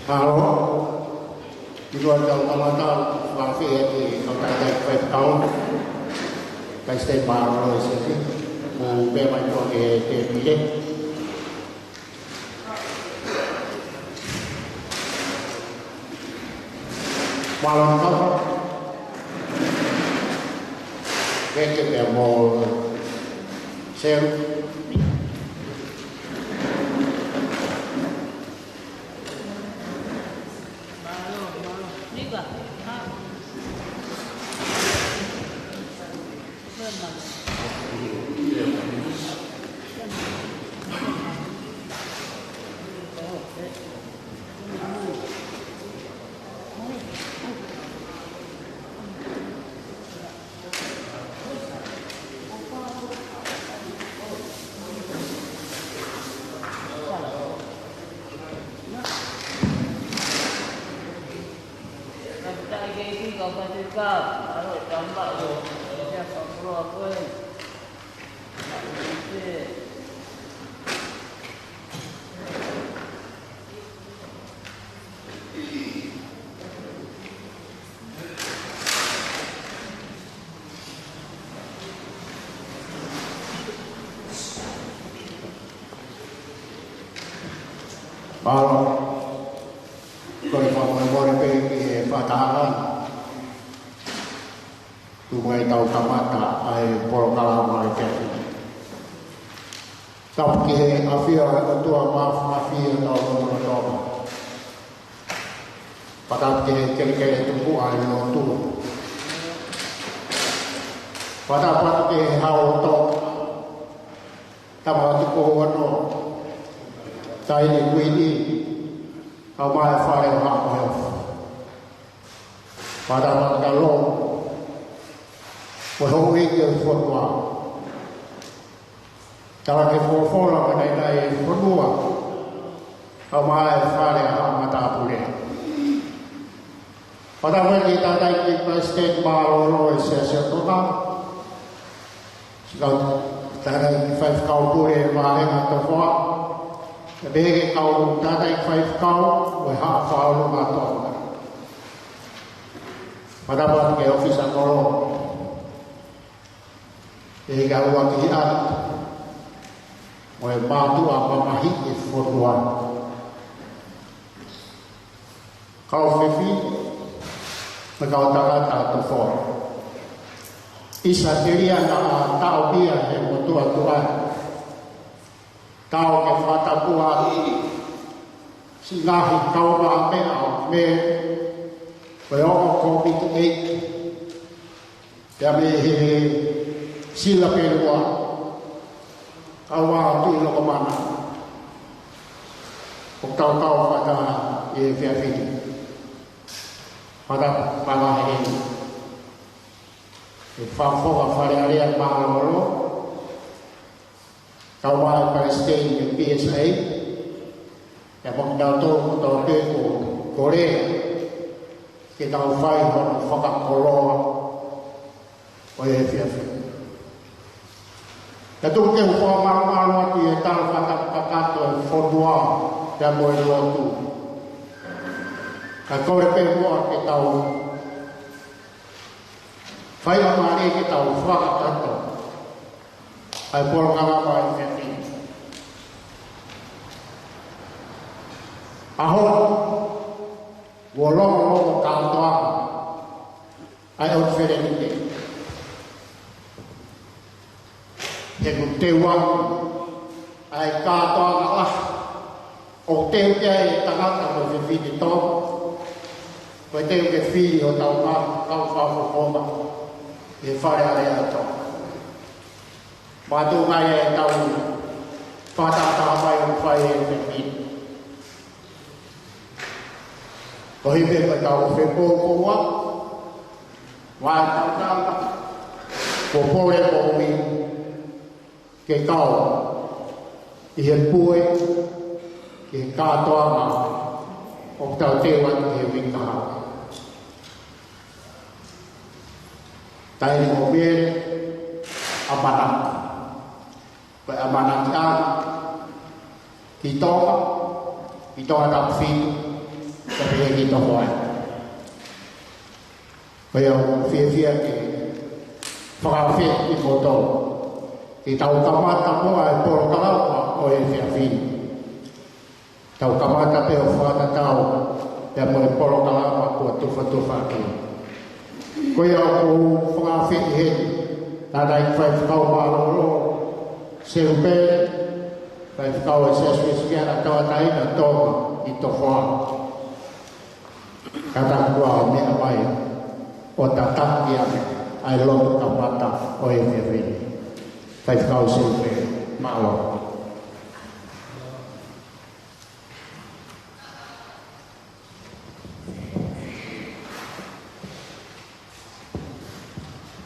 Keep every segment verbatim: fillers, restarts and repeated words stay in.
Halo, ʻi loa tau kamata, fakafeʻiloaki ki he kau tangataʻeiki faifekau, Palesiteni Mālōlō ʻo e Siasi, mou meʻa mai muʻa ki he tēpile. Mālō, mālō. Ke ke pea mo Selu. Mālō, ko e fakamolemole pē ki he fakatahaʻanga. Tuku mai tau kamata ʻa e polokalama ʻa e efiafi ni. Tapu ki he ʻafio ʻa e ʻOtua Māfimafi ʻi hotau lotolotonga. Fakatapu ki he kelekele tupuʻa ʻo e lotu. Fakatapu atu ki he Hau ʻo Tonga, Tama Tupohono, Taʻahine Kuini, kae ʻumaʻā e Fale ʻo Haʻa Moheofo. Fakatapu atu ki he Loʻu, ko e houʻeiki ʻo e fonua. Talaki folofola mo e naʻinaʻi ʻo e fonua, kae ʻumaʻā e Fale ʻa Haʻa Matāpule. Fakatapu ki he tangataʻeiki Palesiteni Mālōlō ʻo e Siasi ʻo Tonga, siʻi kau tangataʻeiki faifekau pule Vāhenga Tofoa, pea pehē ki he kau tangataʻeiki faifekau ʻo e Haʻa Fakaʻulunga ʻo Tonga. Fakatapu ki he ʻōfisa kolo, ʻEiki ʻUluaki Hiʻatu, mo e mātuʻa mamahi ʻo e fonua. Kau fefine, mo e kau tangata Tofoa. ʻIsa telia naʻa taʻomia ʻe he motuʻa tuʻa. Tau ke fakatapu atu siʻi ngaahi kaumāmeʻa ʻo Mele, ko e ongo kōmiti ʻeiki, pea mei he Sila Pelua, kae ʻumaʻā Tuʻi Lokomana, ʻoku tau kau fakataha ʻi he efiafi ni. Fata Palahe, ʻe Fakafofonga Fale Alea Mālōlō, kau mai Palesiteni ʻo e P S A, ʻa mo kitautolu kotoa pē kuo kole ke tau fai hono fakakoloa ʻo e efiafi ni. Ka tuku ke u fakamalumalu atu ʻi he tala fakakakato ʻo e fonua pea mo e lotu. Ka kole pē muʻa ke tau fai ʻa mālie ke tau fakakakato ʻa e polokalama ʻo e efiafi ni. ʻAho ni, ʻoku longolongo kātoanga ʻa e ʻotu feleni te. He ʻoku teu ʻa e kātoanga lahi ʻoku teu ki ai e tangata mo e fefine tō. Ko e teu ke fili ʻo tau ma kau fakafofonga ʻi he Fale Alea ʻo Tonga. Mātuʻaki ʻe tau fakatahataha mai ʻo fai e efiafi ni. Ko e himi ko e tau fepōpoua, ʻa e tau tangata, ko pole ko ui, ke kau ʻi he pue, ki he kātoanga ʻoku tau teu atu he uike kahaʻu. Taimi mo e ʻamanaki. Ko e ʻamanaki ʻa ki Tonga, ki Tongatapu fitu, ka pehē ki Tofoa. Ko ia ʻoku ou fiefia ke fakafeʻiloaki kimoutolu ke tau kamata muʻa e polokalama ʻo e efiafi ni. Tau kamata pē ʻo fakatatau pea mo e polokalama kuo tufatufa ʻaki. Ko ia ʻoku ou fakafeʻiloaki heni, tangataʻeiki faifekau mālōlō, Seupele, faifekau ʻo e Siasi Uēsiliana Tauʻatāina ʻo Tonga ʻi Tofoa. Ka ta kuo meʻa mai ʻo tataki ʻa e lotu kamata ʻo e efiafi ni. Faifekau Seupele, mālō.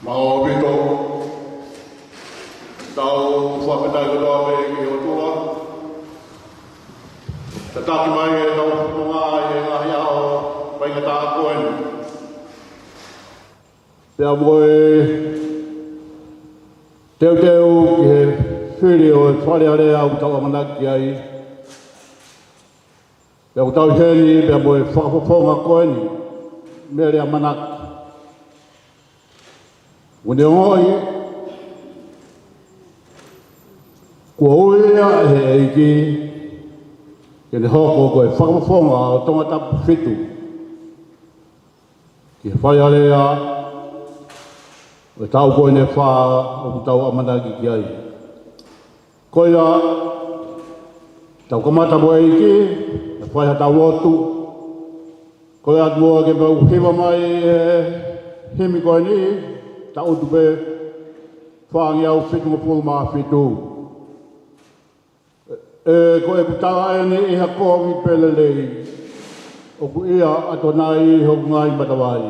Mālō ʻaupito. Tau fakafetaʻi kotoa pē ki he ʻOtua. Tataki mai ʻetau fofonga ʻi he ngaahi ʻaho faingataʻa ko eni. Pea mo e teuteu ki he fili ʻo e Fale Alea ʻoku tau ʻamanaki ai. Pea ʻoku tau ʻi heni pea mo e fakafofonga ko eni, Mele ʻAmanaki. ʻOku ne ongoʻi kuo ui ia ʻe he ʻEiki ke ne hoko ko e fakafofonga ʻo Tongatapu fitu ki he Fale Alea ʻo e taʻu ko eni ʻe fā ʻoku tau ʻamanaki ki ai. Ko ia, tau kamata mo e ʻEiki, ʻe fai haʻatau lotu. Ko ia atu muʻa ke mau hiva mai e himi ko eni, tangutu pē, fāngeau fitungofulu mā fitu. ʻE ko ʻeku tala eni ʻi ha kovi pē lelei, ʻoku ʻia ʻAtonai hoku ngaahi matavai.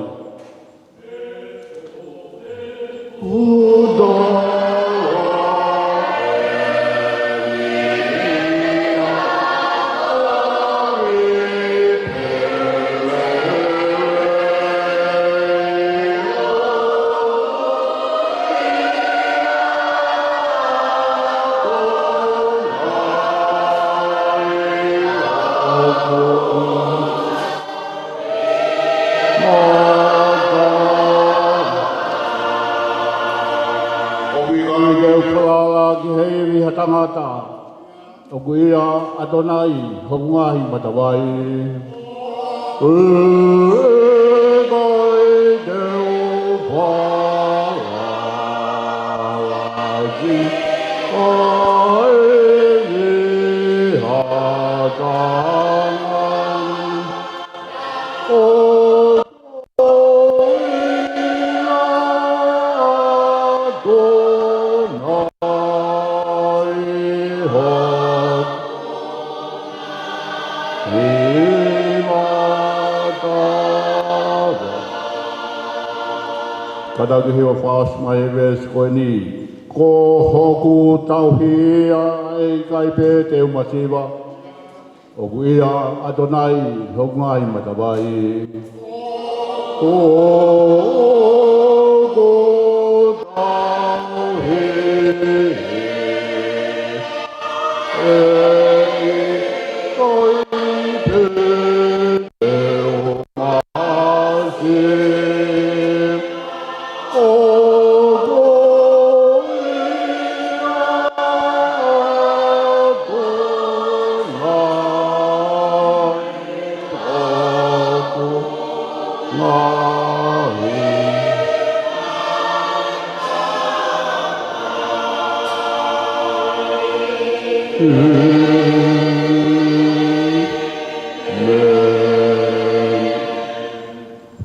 ʻOku ʻikai te u falala ki he ivi ʻa ha tangata, ʻoku ʻia ʻAtonai hoku ngaahi matavai. ʻE ʻikai te u falala ki he ivi ʻa ha tangata, ʻoku ʻia ʻAtonai hoku ngaahi matavai. Ka tau ki he hiva fakaʻosi mai e veesi ko eni. Ko hoku tauhi ia, ʻe ʻikai pē te u masiva. ʻOku ʻia ʻAtonai hoku ngaahi matavai. Ko hoku tauhi, ʻe ʻikai pē te u masiva.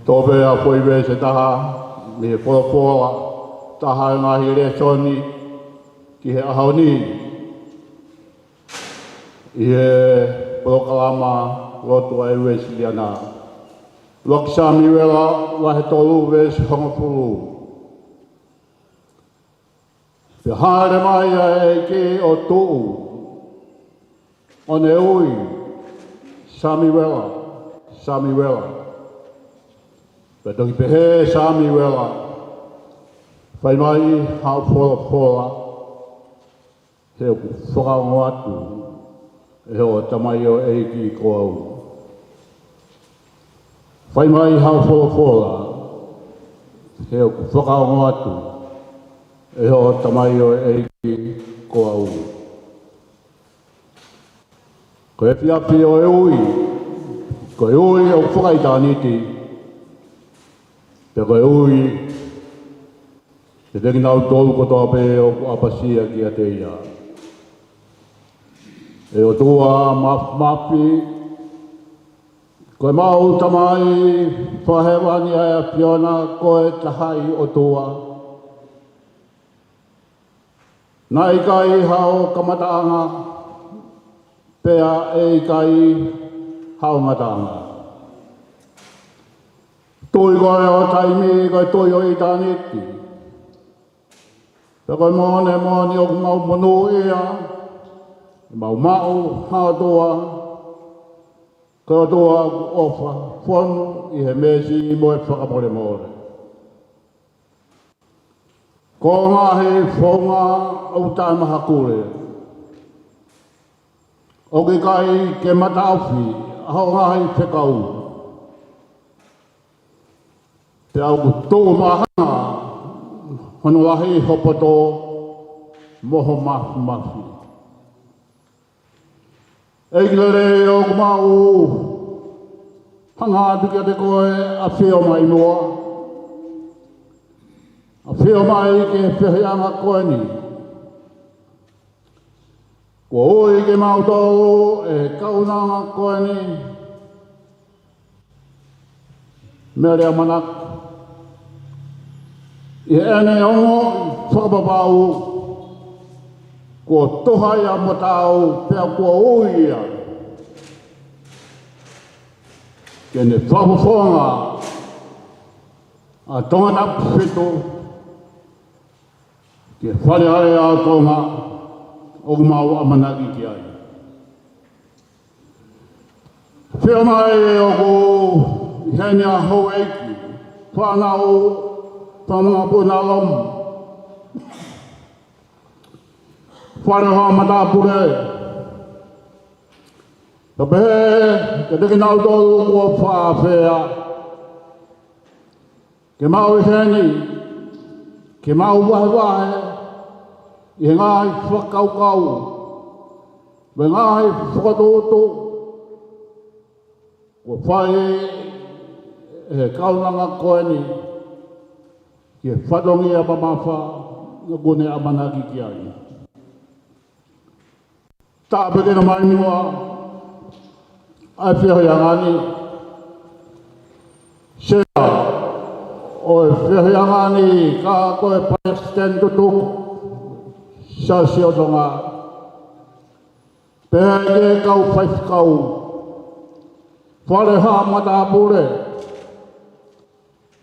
Tō pē ʻa e foʻi veesi ʻe taha mei he folofola, taha e ngaahi lēsoni ki he ʻaho ni ʻi he polokalama lotu ʻa e Uēsiliana. ʻUluaki Samiuela vahe tolu veesi hongofulu. Pea hāʻele mai ʻa e ʻEiki ʻo tuʻu, ʻo ne ui, Samiuela, Samiuela. Pea toki pehē ʻe Samiuela, Fai mai haʻo folofola, he ʻoku fakaongo atu ʻe hoʻo tamaioʻeiki ko au. Fai mai haʻo folofola, he ʻoku fakaongo atu ʻe hoʻo tamaioʻeiki ko au. Ko e efiafi ʻo e ui, ko e ui ʻoku fakaʻitāniti, pea ko e ui kiate kinautolu kotoa pē ʻoku ʻapasia kiate ia. ʻE ʻOtua Māfimafi, ko ʻemau Tamai Fakahēvani ʻa e ʻAfiona, ko e Tahaʻi ʻOtua. Naʻe ʻikai haʻo kamataʻanga, pea ʻe ʻikai haʻo ngataʻanga. Tuʻi koe ʻo taimi, ko e Tuʻi ʻo ʻitāniti. Pea ko e moʻoni, moʻoni ʻoku mau monūʻia, ʻemau maʻu ha ʻOtua, ko e ʻOtua ʻoku ʻofa, fonu ʻi he meesi mo e fakamolemole. Ko e ngaahi founga ʻoku taʻemahakule, ʻoku ʻikai ke mataʻofi ʻa hoʻo ngaahi fekau. Pea ʻoku tuʻu mahanga hono lahi ho poto mo ho māfimafi. ʻEiki lelei, ʻoku mau hanga atu kiate koe ʻo ʻafio mai muʻa. ʻAfio mai ki he feohiʻanga ko eni. Kuo ui kimautolu ʻe he kaunanga ko eni, Mele ʻAmanaki, ʻi heʻene ongoʻi fakapapau kuo tuha ia mo taau, pea kuo ui ia ke ne fakafofonga ʻa Tongatapu fitu ki he Fale Alea ʻo Tonga ʻoku mau ʻamanaki ki ai. Fiemaʻu ʻoku ʻi heni ʻa houʻeiki, fānau, fānau puna lomu, fale ʻo haʻa matāpule. Ka pehē kiate kinautolu kuo fakaafeʻi ke mau ʻi heni, ke mau vahevahe ʻi he ngaahi fakakaukau mo e ngaahi fokotuʻutuʻu kuo fai ʻe he kaunanga ko eni ki he fatongia mamafa ʻoku ne ʻamanaki ki ai. Tāpuekina mai muʻa ʻa e feohiʻanga ni. Sea ʻo e feohiʻanga ni, ka ko e palesiteni tutuku, Siasi ʻo Tonga, pehē ki he kau faifekau, fale ʻo haʻa matāpule,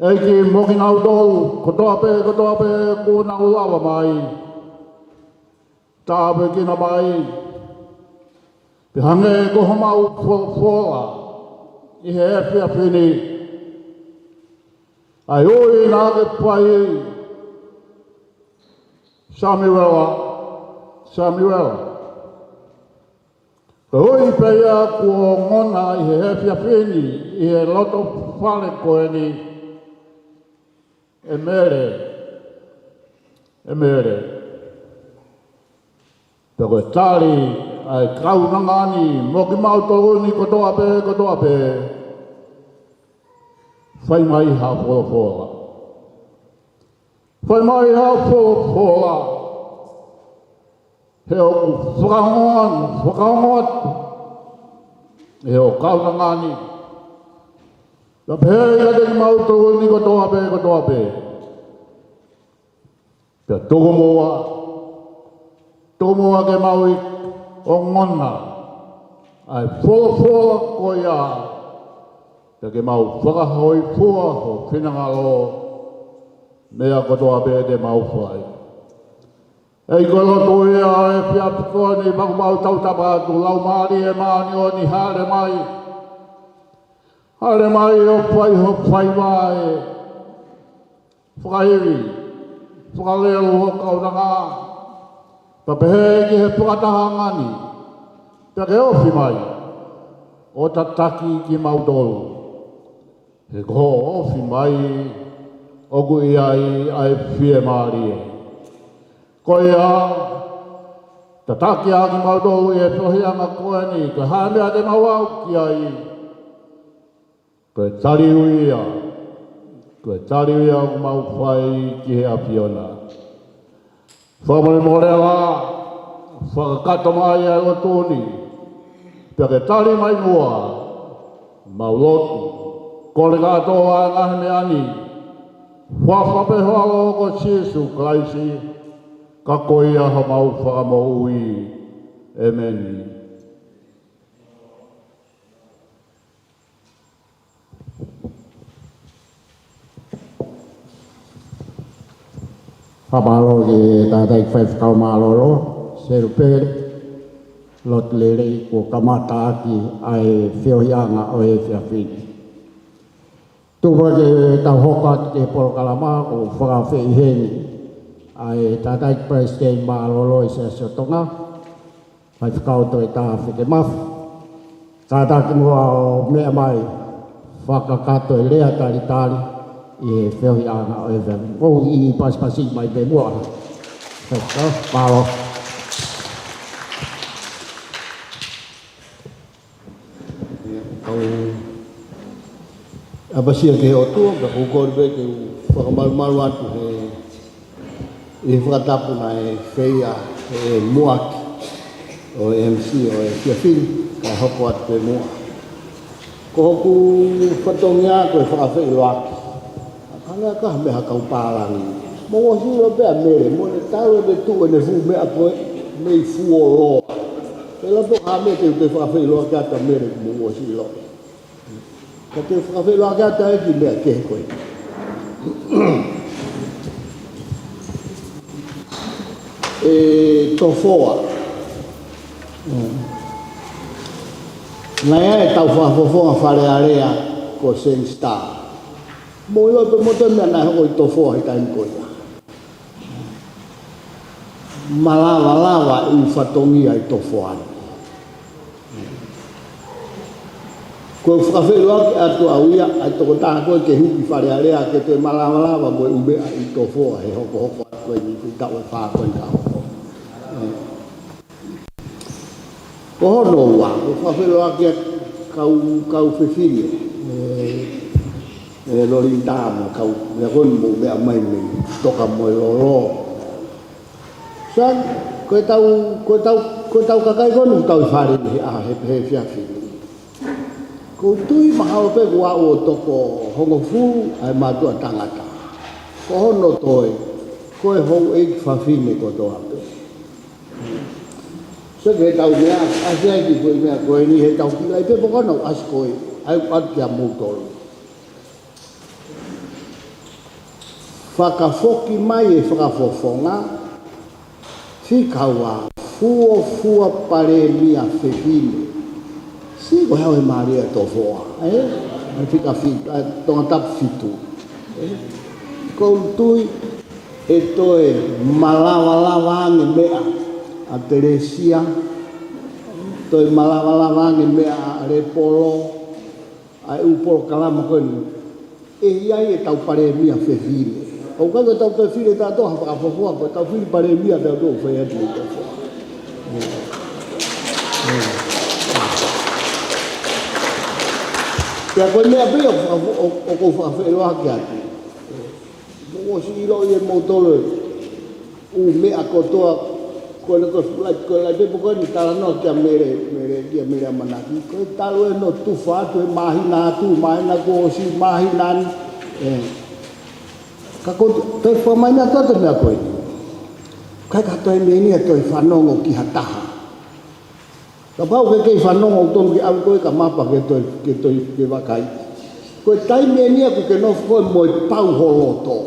ʻEiki, mo kinautolu kotoa pē, kotoa pē kuo nau lava mai, tāpuekina mai, pea hangē ko homau folofola ʻi he efiafi ni, ʻa e ui naʻa ke fai, Samiuela, Samiuela. Ko e ui pē ia kuo ongona ʻi he efiafi ni ʻi he loto fale ko eni, ʻE mele, ʻe mele. Pea ko e tali ʻa e kaunanga ni mo kimautolu ni kotoa pē, kotoa pē. Fai mai ha folofola. Fai mai ha folofola. He ʻoku fakaongo, fakaongo atu ʻe hoʻo kaunanga ni. Pea pehē kiate kimautolu ni kotoa pē, kotoa pē. Pea tokoua, tokoua ke mau ongona ʻa e folofola ko ia. Pea ke mau fakahōifua ho finangalo, meʻa kotoa pē te mau fai. ʻEiki, ko e lotu ia ʻo e efiafi ko eni, pea ʻoku mau tautapa atu, Laumālie Māʻoniʻoni, hāʻele mai. Hāʻele mai ʻo fai ho faiva ʻe fakaivi, fakalelu ho kaunanga, pea pehē ki he fakatahaʻanga ni, pea ke ofi mai ʻo tataki kimautolu. He ko hoʻo ofi mai ʻoku ʻi ai ʻa e fiemālie. Ko ia, tataki ʻa kimautolu ʻi he feohiʻanga ko eni, ko e hā e meʻa te mau aʻu ki ai. Ko e tali ui ia, ko e tali ui ia ʻoku mau fai ki he ʻAfiona. Fakamolemole lā, fakakakato mai ʻa e lotu ni, pea ke tali mai muʻa, mau lotu, kole kātoa ʻa e ngaahi meʻa ni, huafa pē ho ʻAlo ko Sīsū Kalaisi, ka ko ia homau Fakamoʻui. ʻEmeni. Fakamālō ki he tangataʻeiki faifekau mālōlō, Selupele, lotu lelei kuo kamata ʻaki ʻa e feohiʻanga ʻo e efiafi ni. Tuku ke tau hoko atu ki he polokalama, ʻoku fakaafeʻi heni ʻa e tangataʻeiki palesiteni mālōlō ʻo e Siasi ʻo Tonga, Faifekau Toʻetā Fekemafu. Kātaki muʻa ʻo meʻa mai, fakakakato e lea talitali ʻi he feohiʻanga ʻo e efiafi ni. ʻOku ʻi pasipasi mai pē muʻa. Faifekau, mālō. ʻIa, kau ʻapasia ki he ʻOtua, pea ʻoku ou kole pē ke u fakamalumalu atu he ʻi he fakatapu naʻe feia ʻe he muʻaki ʻo e M C ʻo e efiafi ni, kae hoko atu pē muʻa. Ko hoku fatongia ko e fakaafeʻi ʻiloaki. Ka hangē ko ha meʻa ha kau pālangi. Mou ʻosi ʻilo pē ʻa Mele, mo ne talu ʻene tuʻu ʻene fuʻu meʻa ko ē mei fuoloa. Pea ʻilo pē ha meʻa te u toe fakaafeʻi ʻiloaki atu ʻa Mele, mou ʻosi ʻilo. Ka te u fakaafeʻi ʻiloaki atu ʻa e kiʻi meʻa kehe ko ē. ʻE Tofoa. Naʻe ʻi ai ʻetau fakafofonga Fale Alea ko Seng Star. Mou ʻilo pē mo e meʻa naʻe hoko ʻi Tofoa he taimi ko ia. Malava lava ʻi fatongia ʻi Tofoa ni. Ko e fakaafeʻi ʻiloaki atu au ia, ʻa e tokotaha ko ē ke hū ki Fale Alea ke toe malava lava mo e ʻū meʻa ʻi Tofoa he hokohoko atu ko eni ʻi he taʻu ʻe fā ko eni ka hoko. Ko hono ua, ko e fakaafeʻi ʻiloaki atu kau, kau fefine, ʻe, ʻe Lolinda mo e kau, meʻa ko eni mou meʻa mai mei Toka mo e Lolo. Sai, ko ʻetau, ko ʻetau, ko ʻetau kakai ko eni ʻoku tau ʻi fale ni he ʻaho, he, he efiafi ni. ʻOku ou tui mahalo pē kuo aʻu ʻo toko hongofulu ʻa e mātuʻa tangata. Ko hono toe, ko e houʻeiki fafine kotoa pē. Sio ki heʻetau meʻa, ʻasi ai ki he meʻa ko eni heʻetau kiʻi laʻi pē poko nau ʻasi ko ē, ʻai atu kia moutolu. Fakafoki mai e fakafofonga, fika ua, fuofua palēmia fefine. Sio ko e hau e Malia Tofoa, ē? ʻA e fika fitu, ʻa e Tongatapu fitu. Ē? ʻOku ou tui ʻe toe malavalava ange meʻa ʻa Telesia, toe malavalava ange meʻa ʻa Lepolo, ʻa e ʻū polokalama ko eni. ʻE ʻi ai ʻetau palēmia fefine. ʻOku ʻikai ko ʻetau toe fili ʻe tautolu ha fakafofonga, ko ʻetau fili palēmia ʻe tautolu ʻoku fai atu ʻi Tofoa. Pea ko e meʻa pē ʻoku faka-, ʻoku, ʻoku ou fakafeʻiloaki atu. Mou ʻosi ʻiloʻi ʻe moutolu ʻū meʻa kotoa, ko ena ko e lai, ko e lai pē poko ni talanoa kia Mele, Mele, kia Mele ʻAmanaki. Ko e talu ʻene tufa atu he māhina atu, māhina kuo ʻosi, māhina ni. Ē. Ka ko e toe fakamahino atu ʻa e meʻa ko eni. ʻIkai ke toe meʻa ni ʻe toe fanongo ki ha taha. Kapau ʻoku ke kei fanongo ʻoku tonu ke ʻalu koe ka mapa ke toe, ke toe, ke vakai. Ko e taimi eni ia ʻoku ke nofo koe mo e pau ho loto.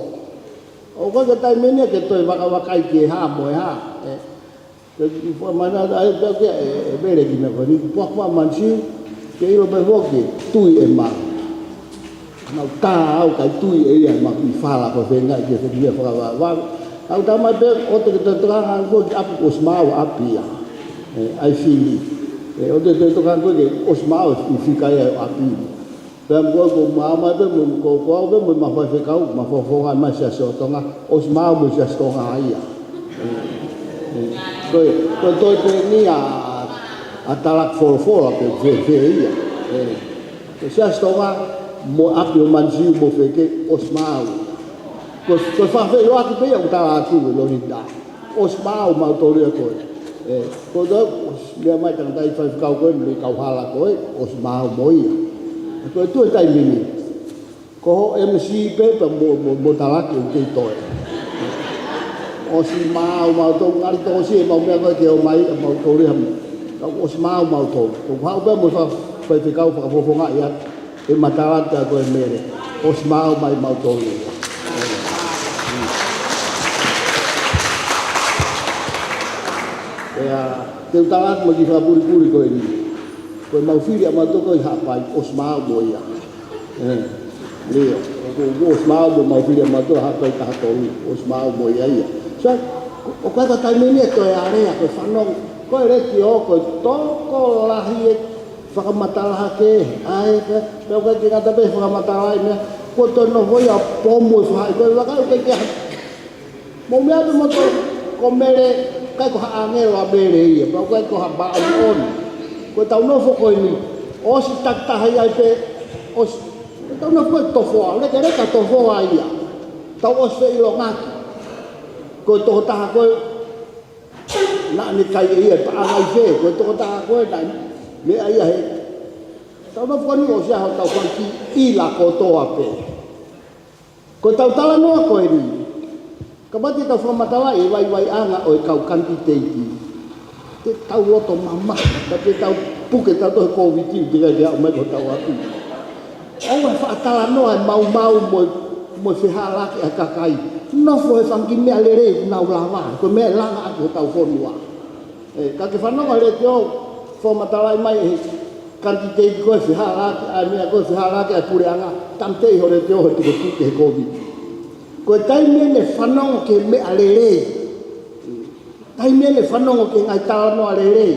ʻOku ʻikai ko e taimi eni ia ke toe vakavakai ki he hā mo e hā. Ē, ke, ke fakamahino atu ʻa e, ʻe, ʻe Mele ki he meʻa ko eni, puapuamansiu, ke ʻilo pē foki, tui ʻe mau. Mau tā au kae tui ʻe ia ʻemau kiʻi fala ko e fengaʻi ke fengia fakavavevave. Kau tā mai pē ʻoua te ke toe tokanga koe ki ʻapi kuo ʻosi maau ʻapi ia. Ē, ʻa e fili. Ē, ʻoua te ke toe tokanga koe ke ʻosi maau e fika ia ʻo ʻapi. Pea mo koe kuo maau mai pē mo ko, ko au pē mo ʻemau faifekau, ʻemau fakafofonga mai Siasi ʻo Tonga, ʻosi maau mo Siasi Tonga ia. Ē, ē, ko e, ko e toe pē ni ʻa, ʻa talaki folofola pe fēfē ia. Ē. Ko Siasi Tonga mo ʻapi ʻo Mansiu mo fē ke ʻosi maau. Ko, ko e fakafeʻiloaki pē ia ʻoku tala atu ʻe Lolinda. ʻOsi maau mautolu ia ko ē. Ē, ko e toe, ʻosi meʻa mai tangataʻeiki faifekau ko ē, mo e kauhala ko ē, ʻosi maau mo ia. Ko e toe taimi ni. Ko hoʻo M C pē pea mo, mo, mo talaki ʻoku kei toe. ʻOsi maau mautolu ngali tō ʻosi ʻemau meʻa ko ē ke ō mai, ʻa mautolu ia mo. Ka ʻosi maau mautolu. Ko e haʻu pē mo fa-, faifekau fakafofongaʻi atu. ʻE matala atu ko ē Mele. ʻOsi maau mai mautolu. Pea, te u tala atu mo e kiʻi fakapulipuli ko eni. Ko ʻemau fili ʻamautolu ko ē ʻi Haʻapai, ʻosi maau mo ia. Ē, leo. ʻOku, ʻoku ʻosi maau mo ʻemau fili ʻamautolu Haʻapai taha tolu, ʻosi maau mo ia ia. So, ʻoku ʻikai ko e taimi ni ʻe toe alea, ko e fanongo, ko e letiō, ko e tokolahi e fakamatala hake, ʻa e, pea, pea ʻoku ʻikai ke ngata pē fakamatala ʻi he meʻa, kuo toe nofo ia ʻo pomu e faʻahi, ko e vakai ʻoku ʻikai ke ha-, mou meʻa pē moutolu, ko Mele, ʻikai ko ha ʻāngelo ʻa Mele ia, pea ʻoku ʻikai ko ha māʻoniʻoni. Ko ʻetau nofo ko eni, ʻosi takitaha ia pē, ʻosi, ʻetau nofo ko e Tofoa, lekeleka Tofoa ia. Tau ʻosi feʻilongaki. Ko e tokotaha ko ē, naʻa ne kai ʻe ia e paʻanga ʻi fē, ko e tokotaha ko ē naʻe meʻa ia he. Tau nofo ko eni ʻosi ʻa hotau fanga kiʻi ʻila kotoa pē. Ko ʻetau talanoa ko eni. Kapau te tau fakamatalaʻi e vaivaiʻanga ʻo e kau kanititeiti. Te tau loto mamahi, ka te tau puke tautolu he Kōviti, teʻeki ai ke aʻu mai ki hotau ʻapi. ʻOua ʻe faʻa talanoa e maumau mo, mo e fehālaaki ʻa e kakai. Nofo he fanga kiʻi meʻa lelei ʻoku nau lava, ko e meʻa ʻe langa ʻaki hotau fonua. Ē, ka ke fanongo he letiō, fakamatalaʻi mai ʻe he kanititeiti ko ē fehālaaki, ʻa e meʻa ko ē fehālaaki ʻa e puleʻanga, tāmateʻi ho letiō he tuketuke he Kōviti. Ko e taimi eni ʻe fanongo ki he meʻa lelei. Taimi eni ʻe fanongo ki he ngaahi talanoa lelei.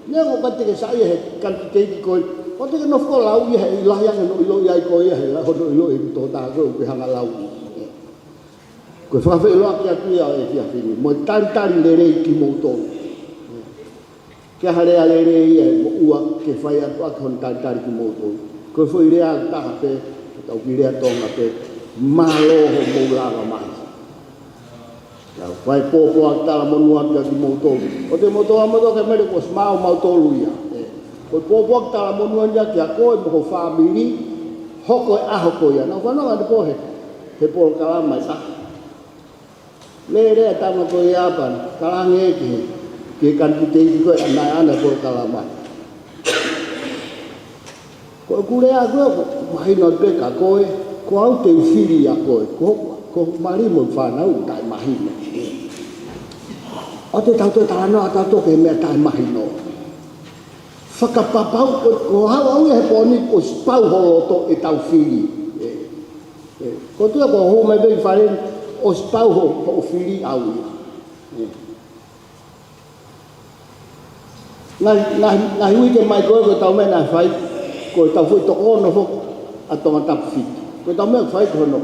Neongo ʻoku ʻikai te ke saiʻia he kanititeiti ko ē, ʻoua te ke nofo ʻo lau ia he ʻikai lahi ange hono ʻiloʻi ai koe ia he la-, hono ʻiloʻi e tokotaha ko ē ʻoku ke hanga lau ia. Ko e fakafeʻiloaki atu ia ʻo e efiafi ni. Mo e talitali lelei kimoutolu. Ke ʻi ai ha lea lelei ia ʻe moʻua ke fai atu ʻaki hono talitali kimoutolu. Ko e foʻi lea ʻe taha pē, ʻetau kiʻi lea Tonga pē, mālō hoʻomou lava mai. Ia, fai pōpoaki talamonū atu kia kimoutolu. ʻOua te mou tō ʻamoutolu kia Mele kuo ʻosi maau mautolu ia. Ē, ko e pōpoaki talamonū ia kia koe mo ho fāmili, hoko e ʻaho ko ia. Naʻa ku fanongo ʻanepō he, he polokalama ʻe taha. Lele e tama ko ia pea ne talaange ki he, ki he kanititeiti ko ē naʻe ʻi ai ʻena polokalama. Ko ʻeku lea ko ē, ʻoku mahino pē kia koe, ko au te u fili ʻa koe, ko hoku, Ko mali mo fānau taʻemahino. ʻOua te tau toe talanoa ʻa tautolu ki he meʻa taʻemahino. Fakapapauʻi ko, ko haʻu ia he pō ni ʻosi pau ho loto ʻetau fili. ʻE, ʻe, ko e tuʻu ko hoʻo hū mai pē ki fale ni ʻosi pau ho, hoʻo fili ʻa ia. ʻE. Ngaahi, ngaahi, ngaahi uike mai ko ē ko ʻetau meʻa naʻe fai, ko ʻetau foʻi toko ono foki ʻa Tongatapu fitu. Ko ʻetau meʻa fai ko hono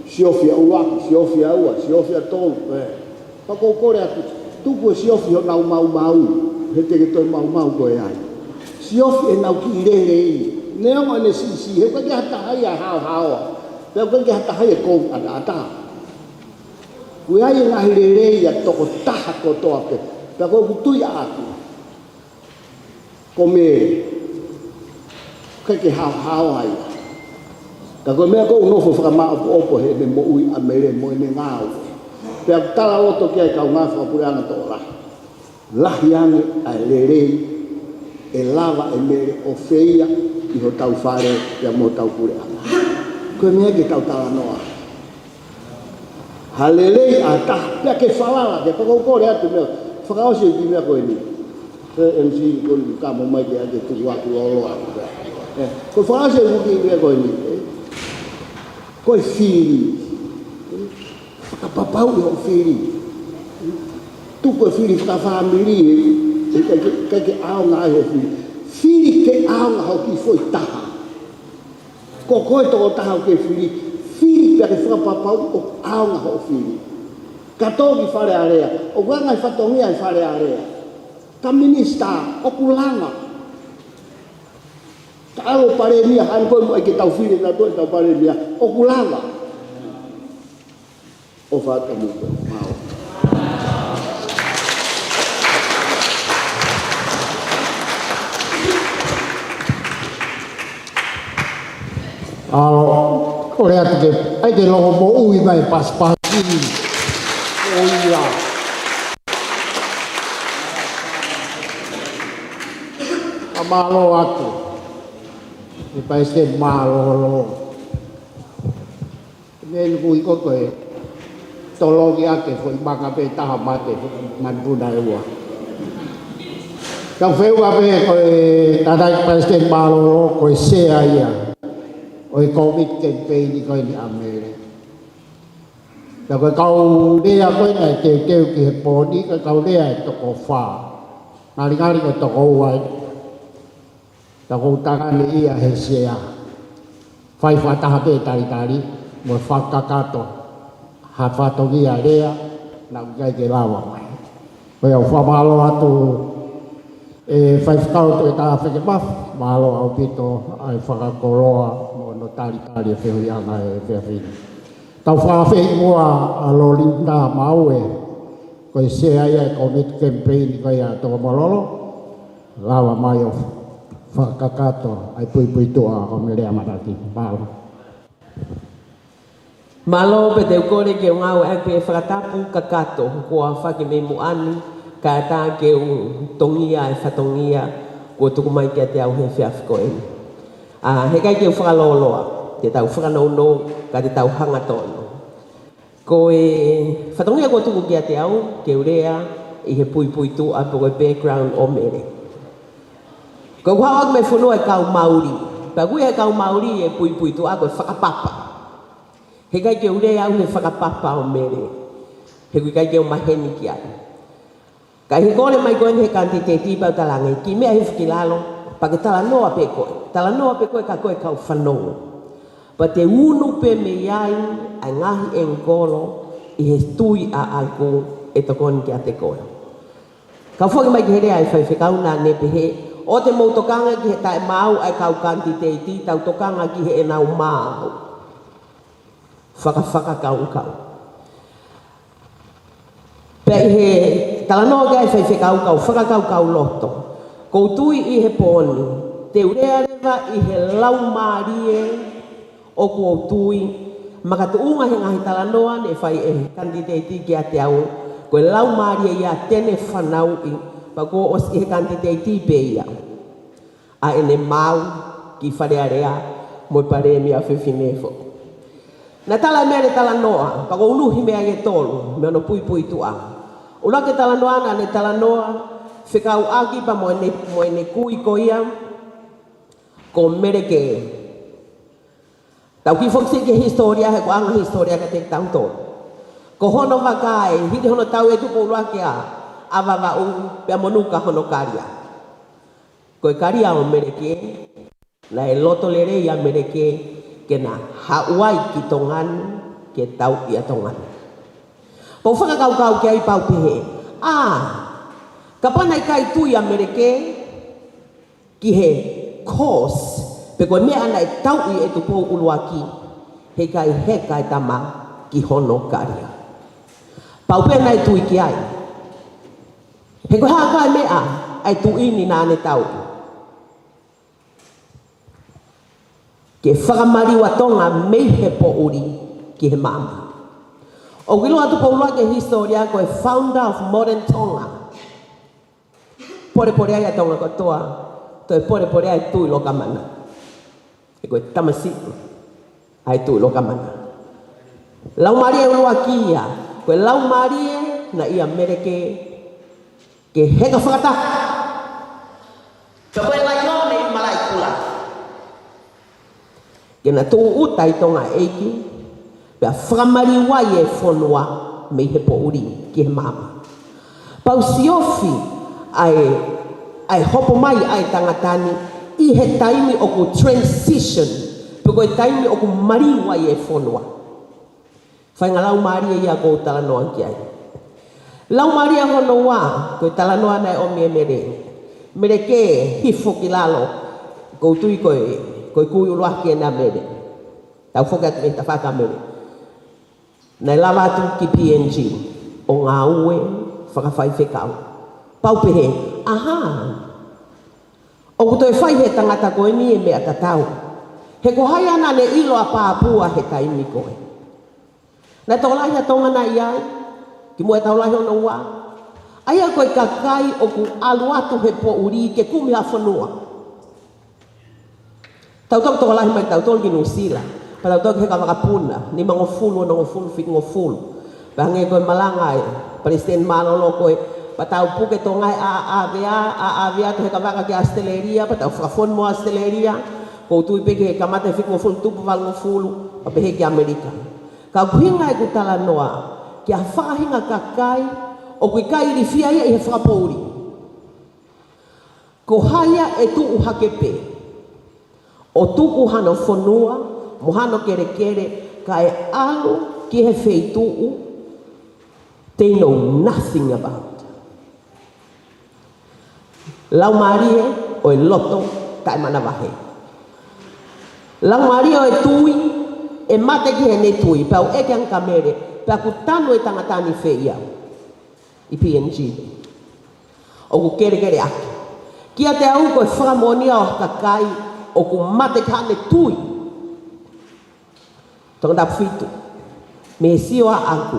siofi ʻa ua, siofi ʻa ua, siofi ʻa tolu, ē. Pea ʻoku ou kole atu, tuku e siofi honau maumau, he te ke toe maumau koe ai. Siofi ʻenau kiʻi lelei, neongo ʻene siʻisiʻi, he ʻoku ʻikai ke ha taha ia ʻe haohaoa, pea ʻoku ʻikai ke ha taha ia ʻe kouʻataʻatā. ʻOku ʻi ai e ngaahi lelei ʻa e tokotaha kotoa pē. Pea ko ʻeku tui ʻaʻaku, ko Mele, ʻikai ke haohaoa ia. Ka ko e meʻa ʻoku ou nofo fakamaʻopoʻopo heʻene moʻui ʻa Mele mo ʻene ngāue. Pea ʻoku talaloto ki ai e kaungā fakapuleʻanga tokolahi. Lahi ange ʻa e lelei ʻe lava ʻe Mele ʻo feia ʻi hotau fale pea mo hotau puleʻanga. Ko e meʻa ke tau talanoa. Ha lelei ʻa ha taha, pea ke falala, ke pea ʻoku ou kole atu meʻa, fakaʻosi e kiʻi meʻa ko eni. Ē, M C ko eni ka mo mai ke ake tuku aku lolo aku pea. Ē, ko e fakaʻosi e kiʻi meʻa ko eni. Ē, ko e fili. Fakapapauʻi hoʻo fili. Tuku e fili fakafāmili, ē, ē, ʻikai ke, ʻikai ke ʻaonga ai hoʻo fili. Fili ke ʻaonga hoʻo kiʻi foʻi taha. Ko koe tokotaha ʻoku ke fili, fili pea ke fakapapauʻi ʻoku ʻaonga hoʻo fili. Ka tō ki Fale Alea, ʻoku ʻi ai e ngaahi fatongia ʻi Fale Alea. Ka minisitā, ʻoku lava. Ka ʻalu ʻo palēmia, hangē ko e moʻoni ke tau fili, tau toe tau palēmia, ʻoku lava. ʻOfa atu mo koe. Mālō. Mālō, kole atu ke, ʻai ke loko moʻui mai pasipasi. ʻOia. ʻA mālō atu. ʻE Palesiteni mālōlō. Meʻa ʻoku ui ko e tolongi ake foʻi maka pē taha mate foʻi manupuna ʻe ua. Kau fehuʻi pē ko e tangataʻeiki palesiteni mālōlō ko e sea ia ʻo e kōmiti kemipeini ko eni ʻa Mele. Pea ko e kau lea ko ē naʻe teuteu ki he pō ni ko e kau lea ʻe toko fā. Ngalingali ko e toko ua ē. Ka ʻoku ou tangane ia he sea. Fai fakataha pē talitali, mo fakakakato, ha fatongia lea, naʻa ʻoku ʻikai ke lava mai. Ko ia ʻoku fakamālō atu, ʻe Faifekau Toketā Fekemafu, mālō ʻaupito, ʻa e fakakoloa, mo hono talitali e fehuʻiʻanga ʻa e efiafi ni. Tau fakaafeʻi muʻa ʻa Lolinda Maue, ko e sea ia e kōmiti kemipeini ko ia ʻa Tokomololo, lava mai ʻo fakakakato ʻa e puipuituʻa ʻo Mele ʻAmanaki. Mālō. Mālō, pea te u kole ke u ngāueʻaki e fakatapu kakato, kuo fai mei muʻa ni, kae ʻatā ke u tongia e fatongia, kuo tuku mai kiate au he efiafi ko eni. ʻA, heʻikai ke u fakalōloa, te tau fakanounou, ka te tau hangatonu. Ko e fatongia kuo tuku kiate au, ke u lea ʻi he puipuituʻa pe ko e background ʻo Mele. Ko ʻeku haʻu ʻaku mei he fonua ʻo e kau Mauli. Pea ʻoku ui ʻe he kau Mauli e puipuituʻa ko e fakapapa. Heʻikai ke u lea au he fakapapa ʻo Mele. He ʻoku ʻikai ke u maheni ki ai. Ka ʻi he kole mai ko eni he kanititeiti pea u talaange, kiʻi meʻa hifo ki lalo, pea ke talanoa pē koe. Talanoa pē koe ka ko e kau fanongo. Pea te u unu pē mei ai, ʻa e ngaahi ʻengikolo, ʻi he tui ʻaʻaku ʻe tokoni kiate koe. Kau foki mai ki he lea ʻa e faifekau naʻa ne pehē, ʻoua te mou tokanga ki he taʻemaau ʻa e kau kanititeiti, tau tokanga ki heʻenau maau. Fakafakakaukau. Pea ʻi he talanoa ki ai e faifekau kau fakakaukau loto. ʻOku ou tui ʻi he pō ni. Te u lea leva ʻi he laumālie ʻoku ou tui. Makatuʻunga he ngaahi talanoa naʻe fai ʻe he kanititeiti kiate au. Ko e laumālie ia te ne fanauʻi. Pea kuo ʻosi ʻi he kanititeiti pē ia. ʻA ʻene maau ki Fale Alea mo e Palēmia Fefine foki. Naʻe tala ʻe Mele talanoa, pea ʻoku ou unuhi mei ai ʻe tolu, mei hono puipuituʻa. ʻUluaki e talanoa naʻa ne talanoa fekauʻaki pea mo ʻene, mo ʻene kui ko ia ko Meleke. Tau kiʻi foki ki he hisitōlia, he ko e anga hisitōlia kiate kitautolu. Ko hono vaka ē, hili hono tauhi ʻe Tupou ʻUluaki ʻa Vavaʻu, pea mo Nuka hono kalia. Ko e kalia ʻo Meleke, naʻe loto lelei ʻa Meleke ke na haʻu ai ki Tonga ni, ke tauʻi ʻa Tonga ni. Pea u fakakaukau ki ai pea u pehē, ʻā, kapau naʻe ʻikai tui ʻa Meleke ki he cause, pe ko e meʻa naʻe tauʻi ʻe Tupou ʻUluaki, heʻikai heka e tama ki hono kalia. Pea u pehē naʻe tui ki ai. He ko e hā koā e meʻa ʻa e tuʻi ni naʻa ne tauʻi? Ke fakamaliu ʻa Tonga mei he poʻuli ki he maama. ʻOku ʻiloa ʻa Tupou ʻUluaki he hisitōlia ko e founder of modern Tonga. Polepole ai ʻa Tonga kotoa, toe polepole ai Tuʻi Lokamana. He ko e tamasiʻi ʻa e Tuʻi Lokamana. Laumālie ʻuluaki ia, ko e laumālie naʻe ʻia Meleke, ke heka fakataha. Ka ko e laione ʻi Malaʻekula. Ke na tūʻuta ʻi Tonga ʻeiki, pea fakamaliu ai e fonua mei he poʻuli ki he maama. Pea u siofi ʻa e, ʻa e hopo mai ʻa e tangata ni ʻi he taimi ʻoku transition, pe ko e taimi ʻoku maliu ai e fonua. Faʻahinga laumālie ia ʻoku ou talanoa ki ai. Laumālie hono ua, ko e talanoa naʻe ʻomi ʻe Mele. Meleke hifo ki lalo, ʻoku ou tui ko e, ko e kui ʻuluaki ʻena ʻa Mele. Tau foki atu mei he tafaʻaki ʻa Mele. Naʻe lava atu ki P N G, ʻo ngāue fakafaifekau. Pea u pehē, ʻahā. ʻOku toe fai ʻe he tangata ko eni e meʻa tatau. He ko hai naʻa ne ʻilo ʻa Papua he taimi ko ē? Naʻe tokolahi ʻa Tonga naʻe ʻi ai, kimuʻa he Tau Lahi hono ua. ʻA ia ko e kakai ʻoku ʻalu atu he poʻuli ke kumi ha fonua. Tau toki tokolahi mai tautolu ki Nuʻusila, pea tau toki heka vakapuna, nimangofulu, onongofulu, fitungofulu. Pea hangē ko e malanga ʻa e Palesiteni Mālōlō ko ē, pea tau puke Tonga he ʻa, ʻa ʻAvea, ʻa ʻAvea tau heka vaka ki ʻAositelēlia, pea tau fakafonu mo ʻAositelēlia, ʻoku ou tui pē ki he kamata he fitungofulu tupu valungofulu, pea pehē ki ʻAmelika. Ka ʻoku ʻuhinga ʻeku talanoa ki ha faʻahinga kakai ʻoku ʻikai ilifia ia ʻi he fakapoʻuli. Ko hai ia ʻe tuʻu hake pē ʻo tuku hano fonua mo hano kelekele kae ʻalu ki he feituʻu they know nothing about. Laumālie ʻo e loto taʻemanavahē. Laumālie ʻo e tui, ʻe mate ki heʻene tui, pea u ʻeke ange kia Mele, pea ʻoku tanu e tangata ni fē ia ʻi P N G. ʻOku kelekele ʻaki. Kiate au ko e fakamoʻoni ia ʻo ha kakai ʻoku mate ki haʻane tui. Tongatapu fitu. Mei he sio ʻaʻaku.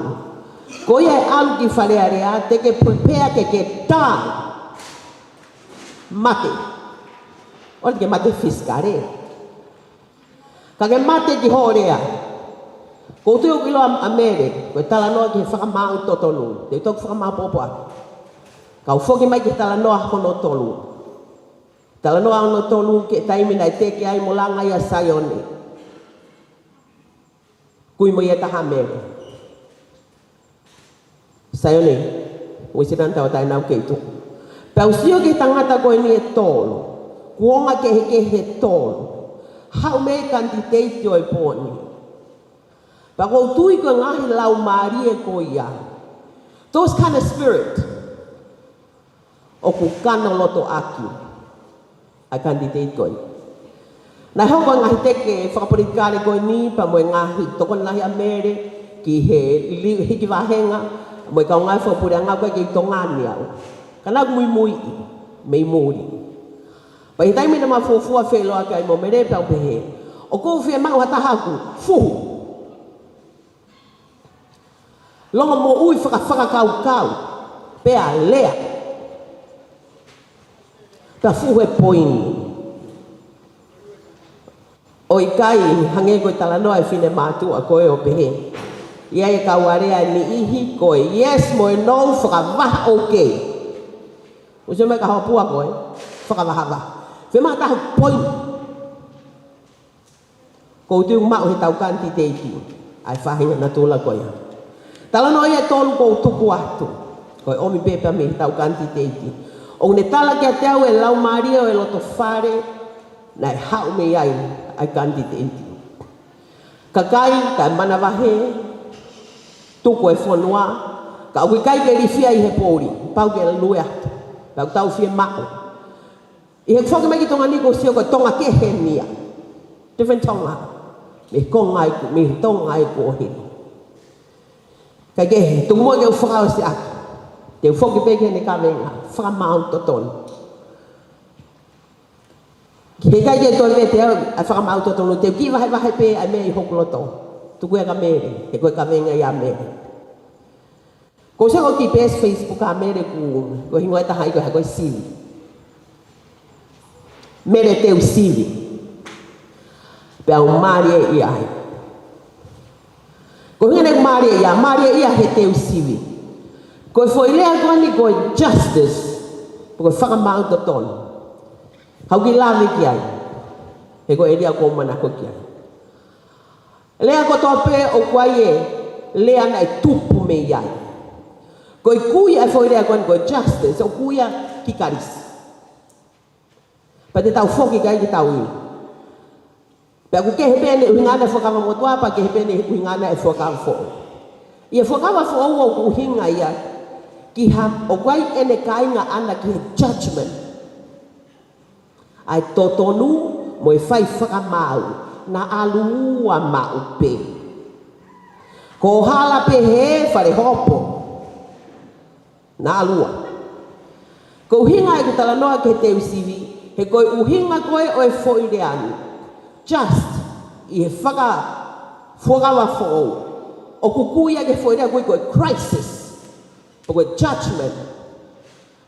Ko ia ʻe ʻalu ki Fale Alea, te ke prepare ke ke tā. Mate. ʻOua te ke mate fisikale. Ka ke mate ki hoʻo lea. ʻOku ou tui ʻoku ʻiloa ʻa Mele, ko e talanoa ki he fakamaau totonu. Te u toki fakamaʻopoʻopo atu. Kau foki mai ki he talanoa hono tolu. Talanoa hono tolu ki he taimi naʻe teke ai mo langa ai ʻa Saione. Kui mo ia ʻe taha ʻa Mele. Saione, uesinana tauʻatāina ʻoku kei tuku. Pea u sio ki he tangata ko eni ʻe tolu. Kuonga kehekehe ʻe tolu. Haʻu mei he kanititeiti ʻo e pō ni. Pea ʻoku ou tui ko e ngaahi laumālie ko ia. Those kind of spirit. ʻOku kano loto ʻaki ʻa e kanititeiti ko eni. Naʻe hoko e ngaahi teke fakapolitikale ko eni, pea mo e ngaahi tokoni lahi ʻa Mele ki he li-, hiki vāhenga, mo e kaungā fakapuleʻanga ko ē kei Tonga ni au. Ka naʻa ku muimuiʻi mei muli. Pea ʻi he taimi naʻa ma fuofua feʻiloaki ai mo Mele pea u pehē, ʻoku ou fiemaʻu ha taha ʻoku fuhu. Longomoʻui fakafakakaukau, pea lea. Pea fuhu e poini. ʻOku ʻikai hangē ko e talanoa ʻa e finemātuʻa ko ē ʻo pehē, ʻi ai e kau alea ʻe niʻihi ko e yes mo e no fakavaha, okay. Uso me ka hopua ko e fakavahavaha. Fiemaʻu ha taha ʻoku poini. Ko u tui ʻoku maʻu he tau kanititeiti ʻa e faʻahinga natula ko ia. Talanoa ia ʻe tolu ʻoku ou tuku atu, ko e ʻomi pē pea mei he tau kanititeiti. ʻOku ne tala kiate au e laumālie ʻo e loto fale naʻe haʻu mei ai ʻa e kanititeiti. Kakai taʻemanavahē, tuku e fonua, ka ʻoku ʻikai ke ilifia ʻi he poʻuli, pau ke lue atu, pau tau fiemaʻu. ʻI he foki mai ki Tonga ni, ʻoku ou sio ko e Tonga kehe eni ia. Different Tonga. Mei he Tonga ʻi ku, mei he Tonga ʻi kuo hili. Kae kehe, tuku muʻa ke u fakaʻosi atu. Te u foki pē ki heʻene kavenga, fakamaau totonu. He ʻikai ke toe vete au ʻa e fakamaau totonu, te u kiʻi vahevahe pē ʻa e meʻa ʻi hoku loto. Tuku ia kia Mele, he ko e kavenga ia ʻa Mele. Ko u sio ko e kiʻi peesi Facebook ʻa Mele ʻoku, ko e hingoa ʻe taha ia ko e hā ko e sivi. Mele Teusivi. Pea u mālieʻia ai. Ko e ʻuhinga ʻeku mālieʻia, mālieʻia he Teusivi. Ko e foʻi lea ko eni ko e justice, ko e fakamaau totonu. Ka u kiʻi lave ki ai. He ko e ʻēlia ʻoku ou manako ki ai. Lea kotoa pē ʻoku ʻi ai e lea naʻe tupu mei ai. Ko e kui ʻa e foʻi lea ko eni ko e justice, ʻoku ui ia ki Kalisi. Pea te tau foki ki ai ke tau inu. Pea ʻoku kehe pē ʻene ʻuhinga ʻa e Fuakava Motuʻa, pea kehe pē ʻene ʻuhinga ʻa e Fuakava Foʻou. ʻI he Fuakava Foʻou ʻoku ʻuhinga ia ki ha, ʻoku ʻi ai ʻene kāinga ʻaʻana ki he judgment. ʻA e totonu mo e fai fakamaau, naʻa ʻalu ua maʻu pē. Ko hala pē he fale hopo. Naʻa ʻalu ua. Ko e ʻuhinga ʻeku talanoa ki he Teusivi, he ko e ʻuhinga ko ē ʻo e foʻi lea ni. Just, ʻi he faka-, Fuakava Foʻou. ʻOku kui ia ki he foʻi lea ʻoku ui ko e crisis. Pe ko e judgment.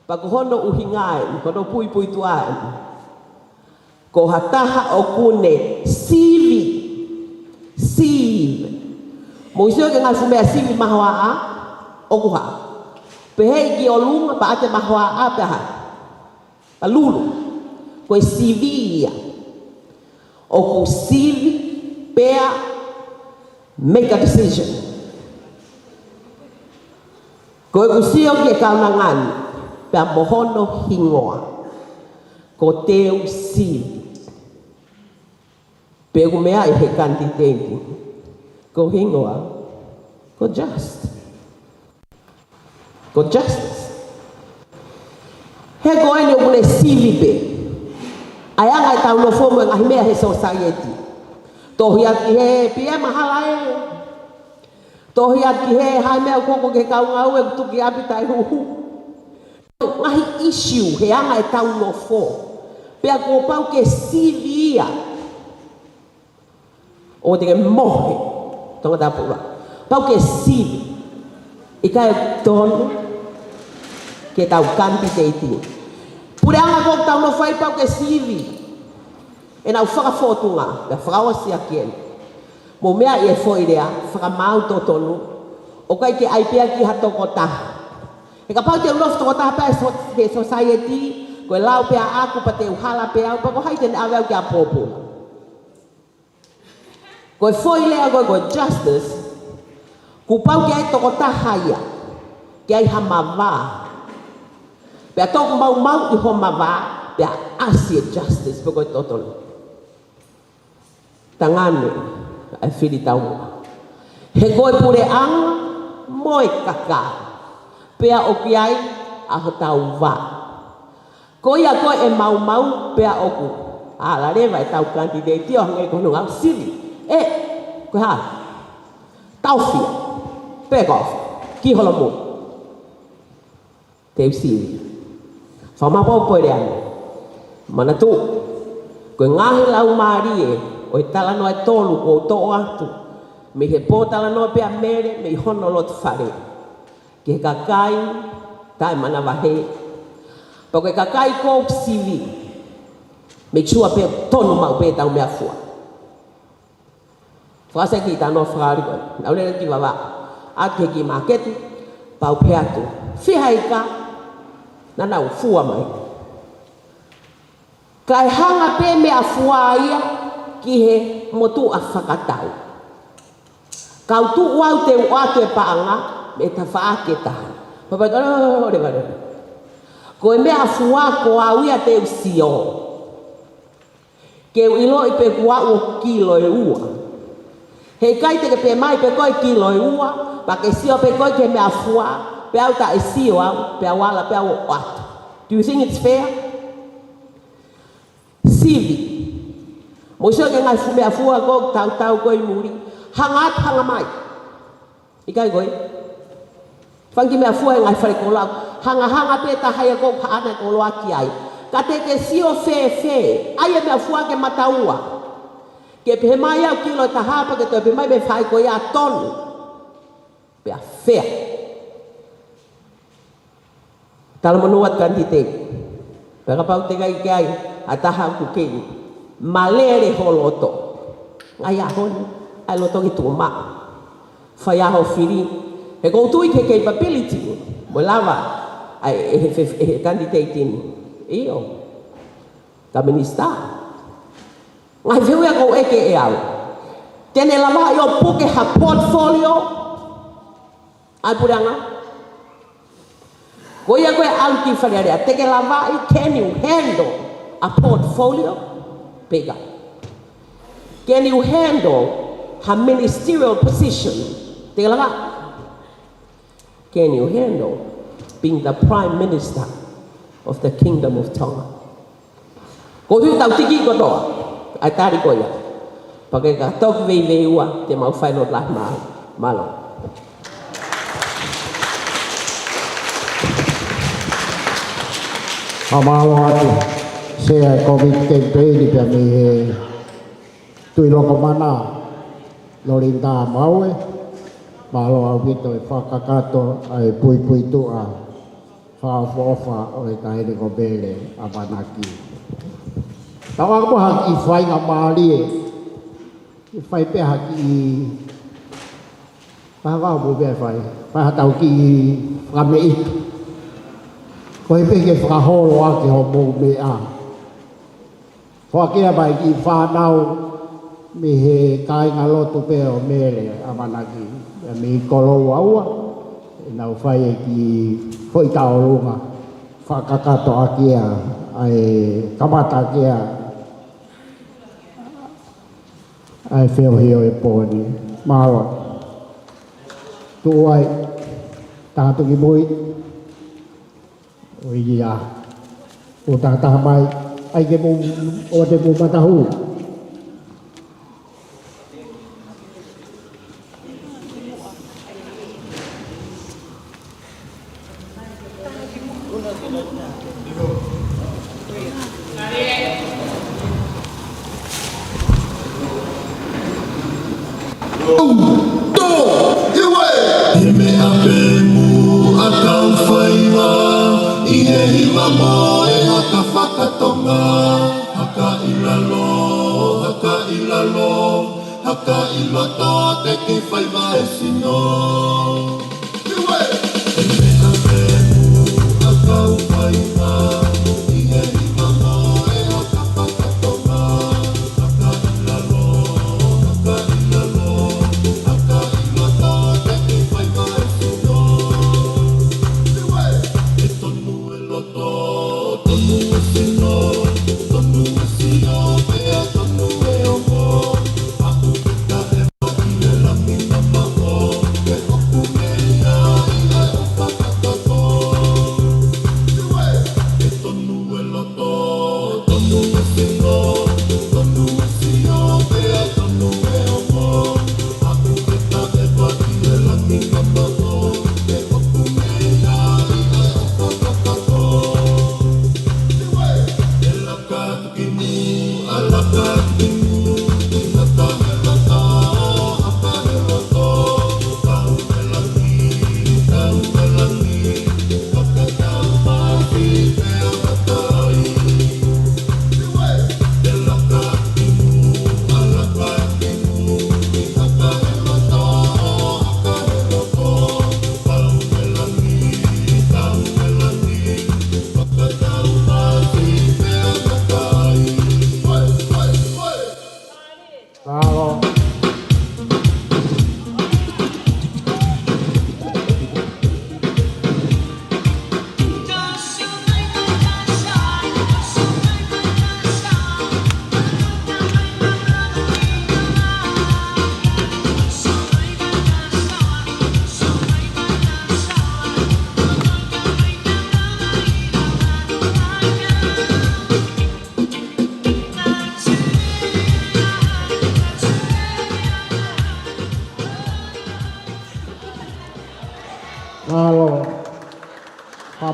Pea ko hono ʻuhinga eni, hono puipuituʻa eni. Ko ha taha ʻoku ne sivi. Sivi. Mou sio ki he ngaahi fuʻu meʻa sivi mahoaʻa, ʻoku hā. Pehē ki ʻolunga, pea ʻoatu e mahoaʻa, pea hā. Pea lulu. Ko e sivi ia. ʻOku sivi, pea make a decision. Ko ʻeku sio ki he kaunanga ni, pea mo hono hingoa. Ko Teusivi. Pea ʻoku meʻa ʻi he kanititeiti. Ko e hingoa. Ko Just. Ko Justice. He ko eni ʻoku ne sivi pē. ʻA e anga ʻetau nofo mo e ngaahi meʻa he society. Tohi atu ki hē, pea mahala ē. Tohi atu ki hē, hā e meʻa ʻoku hoko ki he kau ngāue ʻoku tuki ʻapi taʻehuhu. Ngaahi issue he anga ʻetau nofo. Pea kuo pau ke sivi ia. ʻOua te ke mohe, Tongatapu. Pau ke sivi. ʻIkai tonu ke tau kanititeiti. Puleʻanga ko ē ʻoku tau nofo ai pau ke sivi. ʻEnau fakafōtunga, pea fakaʻosi ʻaki eni. Mou meaʻi e foʻi lea, fakamaau totonu. ʻOku ʻikai ke ʻai pē ia ki ha tokotaha. He kapau te u nofo tokotaha pē he so-, he society, ko e lau pē ʻaʻaku pea te u hala pē au, pea ko hai te ne ʻave au ki ha pōpula. Ko e foʻi lea ko ē ko e justice, kuo pau ke ʻi ai e tokotaha ia, ke ʻi ai ha mavā. Pea toki maumauʻi hoʻo mavā, pea ʻasi e justice, pe ko e totonu. Tangane ʻa e fili taumuʻa. He ko e puleʻanga mo e kakai. Pea ʻoku ʻi ai ʻa hotau vā. Ko ia ko ē ʻe maumau pea ʻoku ala leva ʻetau kanititeiti ʻo hangē ko hono ngāue sivi. ʻE, ko e hā? Taofia. Back off. Kiʻi holomui. Teusivi. Fakamaopoopo e lea ni. Manatuʻi. Ko e ngaahi laumālie ʻo e talanoa ʻe tolu kuo u toʻo atu. Mei he pōtalanoa pē ʻa Mele, mei hono loto fale. Ki he kakai taʻemanavahē. Pea ko e kakai ʻoku sivi. Make sure pē tonu maʻu pē ʻetau meʻafua. Fakaʻosi ki he talanoa fakaʻaliʻali ko ē. Naʻa ku lele ki Vavaʻu, ʻalu ki he kiʻi māketi, pea u pehē atu, "Fiha ika?" Naʻa nau fua mai. Kae hanga pē meʻafua ia ki he motuʻa fakatau. Kau tuʻu au te u ʻoatu e paʻanga mei he tafaʻaki ʻe taha. Pea pehē, "Ore, ore, ore, ore. Ko e meʻafua ko au ia te u sio. Ke u ʻiloʻi pe kuo aʻu ʻo kilo ʻe ua. He ʻikai te ke pehē mai pe ko e kilo ʻe ua, pea ke sio pē koe ki he meʻafua, pea u taʻe sio au, pea u ala pē au ʻo ʻoatu. Do you think it's fair?" Sivi. Mou sio ki he ngaahi fu-, meʻafua ʻoku tautau ko ē ʻi muli. Hanga atu, hanga mai. ʻIkai ko ē? Fanga kiʻi meʻafua ʻi he ngaahi fale koloa. Hanga, hanga pē taha ia ʻoku haʻana e koloa ki ai. Ka te ke sio fēfē? ʻAi e meʻafua ke mataua. Ke pehē mai au kilo ʻe taha pea ke toe pehē mai mei he faʻē ko ia ʻoku tonu. Pea fair. Talamonū atu, kanititeiti. Pea kapau te ʻikai ke ʻi ai ha taha ʻoku kei malele ho loto, ngaahi ʻaho ni, ʻai loto ki tuʻumaʻu. Fai ā hoʻo fili? He ʻoku ou tui ki he capability mo e lava ʻa e, ʻe he, ʻe he kanititeiti ni. ʻIo. Ka minisitā. Ngaahi fehuʻi ia ʻoku ou ʻeke ʻe au. Te ne lavaʻi ʻo puke ha portfolio ʻa e puleʻanga? Ko ia ko ē ʻalu ki Fale Alea, te ke lavaʻi, can you handle a portfolio? Pe ʻikai. Can you handle ha ministerial position? Te ke lavaʻi. Can you handle being the Prime Minister of the Kingdom of Tonga? Ko u tui tau tiki kotoa ʻa e tali ko ia. Pea ke ka toki veiveiua, te mau fai lotu lahi mai. Mālō. Fakamālō atu Sea e Kōmiti Kemipeini pea mei he Tuʻi Lokomana, Lolinda Maue. Mālō ʻaupito e fakakakato ʻa e puipuituʻa fakaʻofoʻofa ʻo e taʻahine ko Mele ʻAmanaki. Tau ako ha kiʻi faingamālie, ke fai pē ha kiʻi, pea vau mo pē fai, fai ha tau kiʻi fakameʻi. Ko e pē ke fakaholo ʻaki hoʻomou meʻa. Foaki ia mai ki he fānau mei he kāingalotu pē ʻo Mele ʻAmanaki, ʻa e mei Koloua ua, ʻenau fai e kiʻi foʻi tauʻolunga, fakakakato ʻaki ia, ʻa e kamata ʻaki ia ʻa e feohi ʻo e pō ni. Mālō. Tuʻu ai, taha tuki mui. ʻOi ia. ʻO taha taha mai, ʻai ke mou, ʻoua te mou matahū. Tō, ʻiwe! He meʻa pē muʻa kau faiva, ʻi he hiva mo e haka fakatonga, haka ʻi lalo, haka ʻi lalo, haka ʻi loto te ke faiva e sino. ʻIwe! He meʻa pē muʻa kau faiva, ʻi he hiva mo e haka fakatonga, haka ʻi lalo, haka ʻi lalo, haka ʻi loto te ke faiva e sino. ʻIwe! He tonu e loto, tonu e sino, tonu e sio, pea tonu e ongo. Aʻu pē taʻe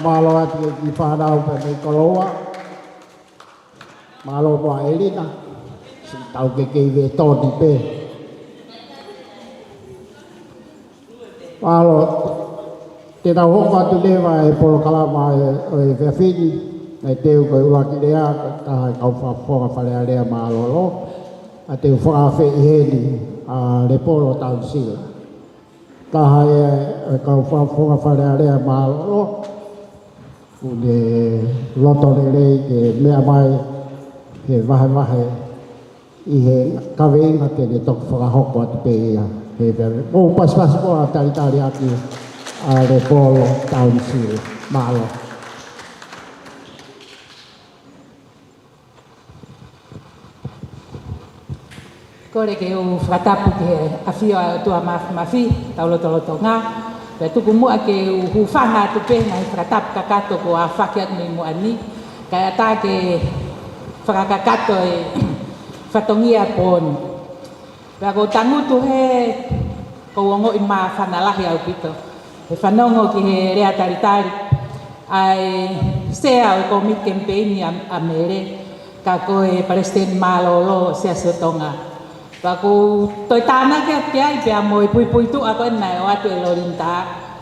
Mālō atu ki he fānau pea mei Koloa. Mālō mo ʻElina. Siʻi tau ke kei vē toni pē. Mālō, te tau hoko atu leva e polokalama ʻo e, ʻo e efiafi ni, naʻe teu ko e ʻuluaki lea, ko e taha e kau fakafofonga Fale Alea mālōlō, ʻa ia te u fakaafe ʻi heni ʻa Lepolo Taunisila. Taha ia e kau fakafofonga Fale Alea mālōlō, ʻoku ne loto lelei ke meʻa mai ke vahevahe ʻi he kaveinga te ne toki fakahoko atu pē ia. He pea mou pasipasi muʻa ʻo talitali ʻaki ʻa Lepolo Taunisila. Mālō. Kole ke u fakatapu ki he ʻafio ʻa e ʻOtua Mafimafi, tau lotolotonga. Pea tuku muʻa ke u hūfanga atu pē he ngaahi fakatapu kakato kuo ʻafaki atu mei muʻa ni, kae ʻatā ke fakakakato e fatongia pō ni. Pea ʻoku ou tangutu he ʻoku ou ongoʻi māfana lahi ʻaupito he fanongo ki he lea talitali ʻa e sea ʻo e kōmiti kemipeini ʻa, ʻa Mele, ka ko e palesiteni mālōlō ʻo e Siasi ʻo Tonga. Pea ʻoku ou toe tānaki atu ki ai pea mo e puipuituʻa ko ē naʻe ʻoatu ʻe Lolinita,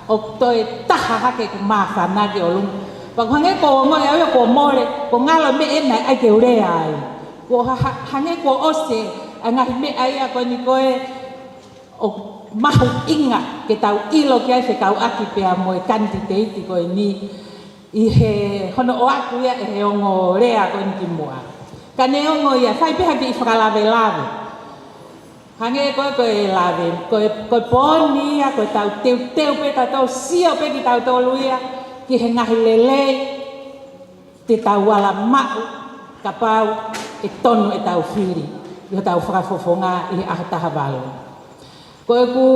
ʻoku toe taha hake ʻeku māfana ki ʻolunga. Pea ʻoku hangē ʻoku ou ongoʻi au ia kuo mole, kuo ngalo e meʻa naʻe ʻai ke u lea ai. Kuo ha-, ha-, hangē kuo ʻosi ʻa e ngaahi meʻa ia ko eni ko ē ʻoku mahuʻinga ke tau ʻilo ki ai fekauʻaki pea mo e kanititeiti ko eni ʻi he hono ʻoatu ia ʻe he ongo lea ko eni ki muʻa. Ka neongo ia, fai pē ha kiʻi fakalavelave. Hangē ko ē ko e lave, ko e, ko e pō ni ia, ko e tau teuteu pē tautolu, sio pē kitautolu ia ki he ngaahi lelei te tau ala maʻu kapau ʻe tonu ʻetau fili ʻi hotau fakafofonga ʻi he ʻaho taha valu. Ko ʻeku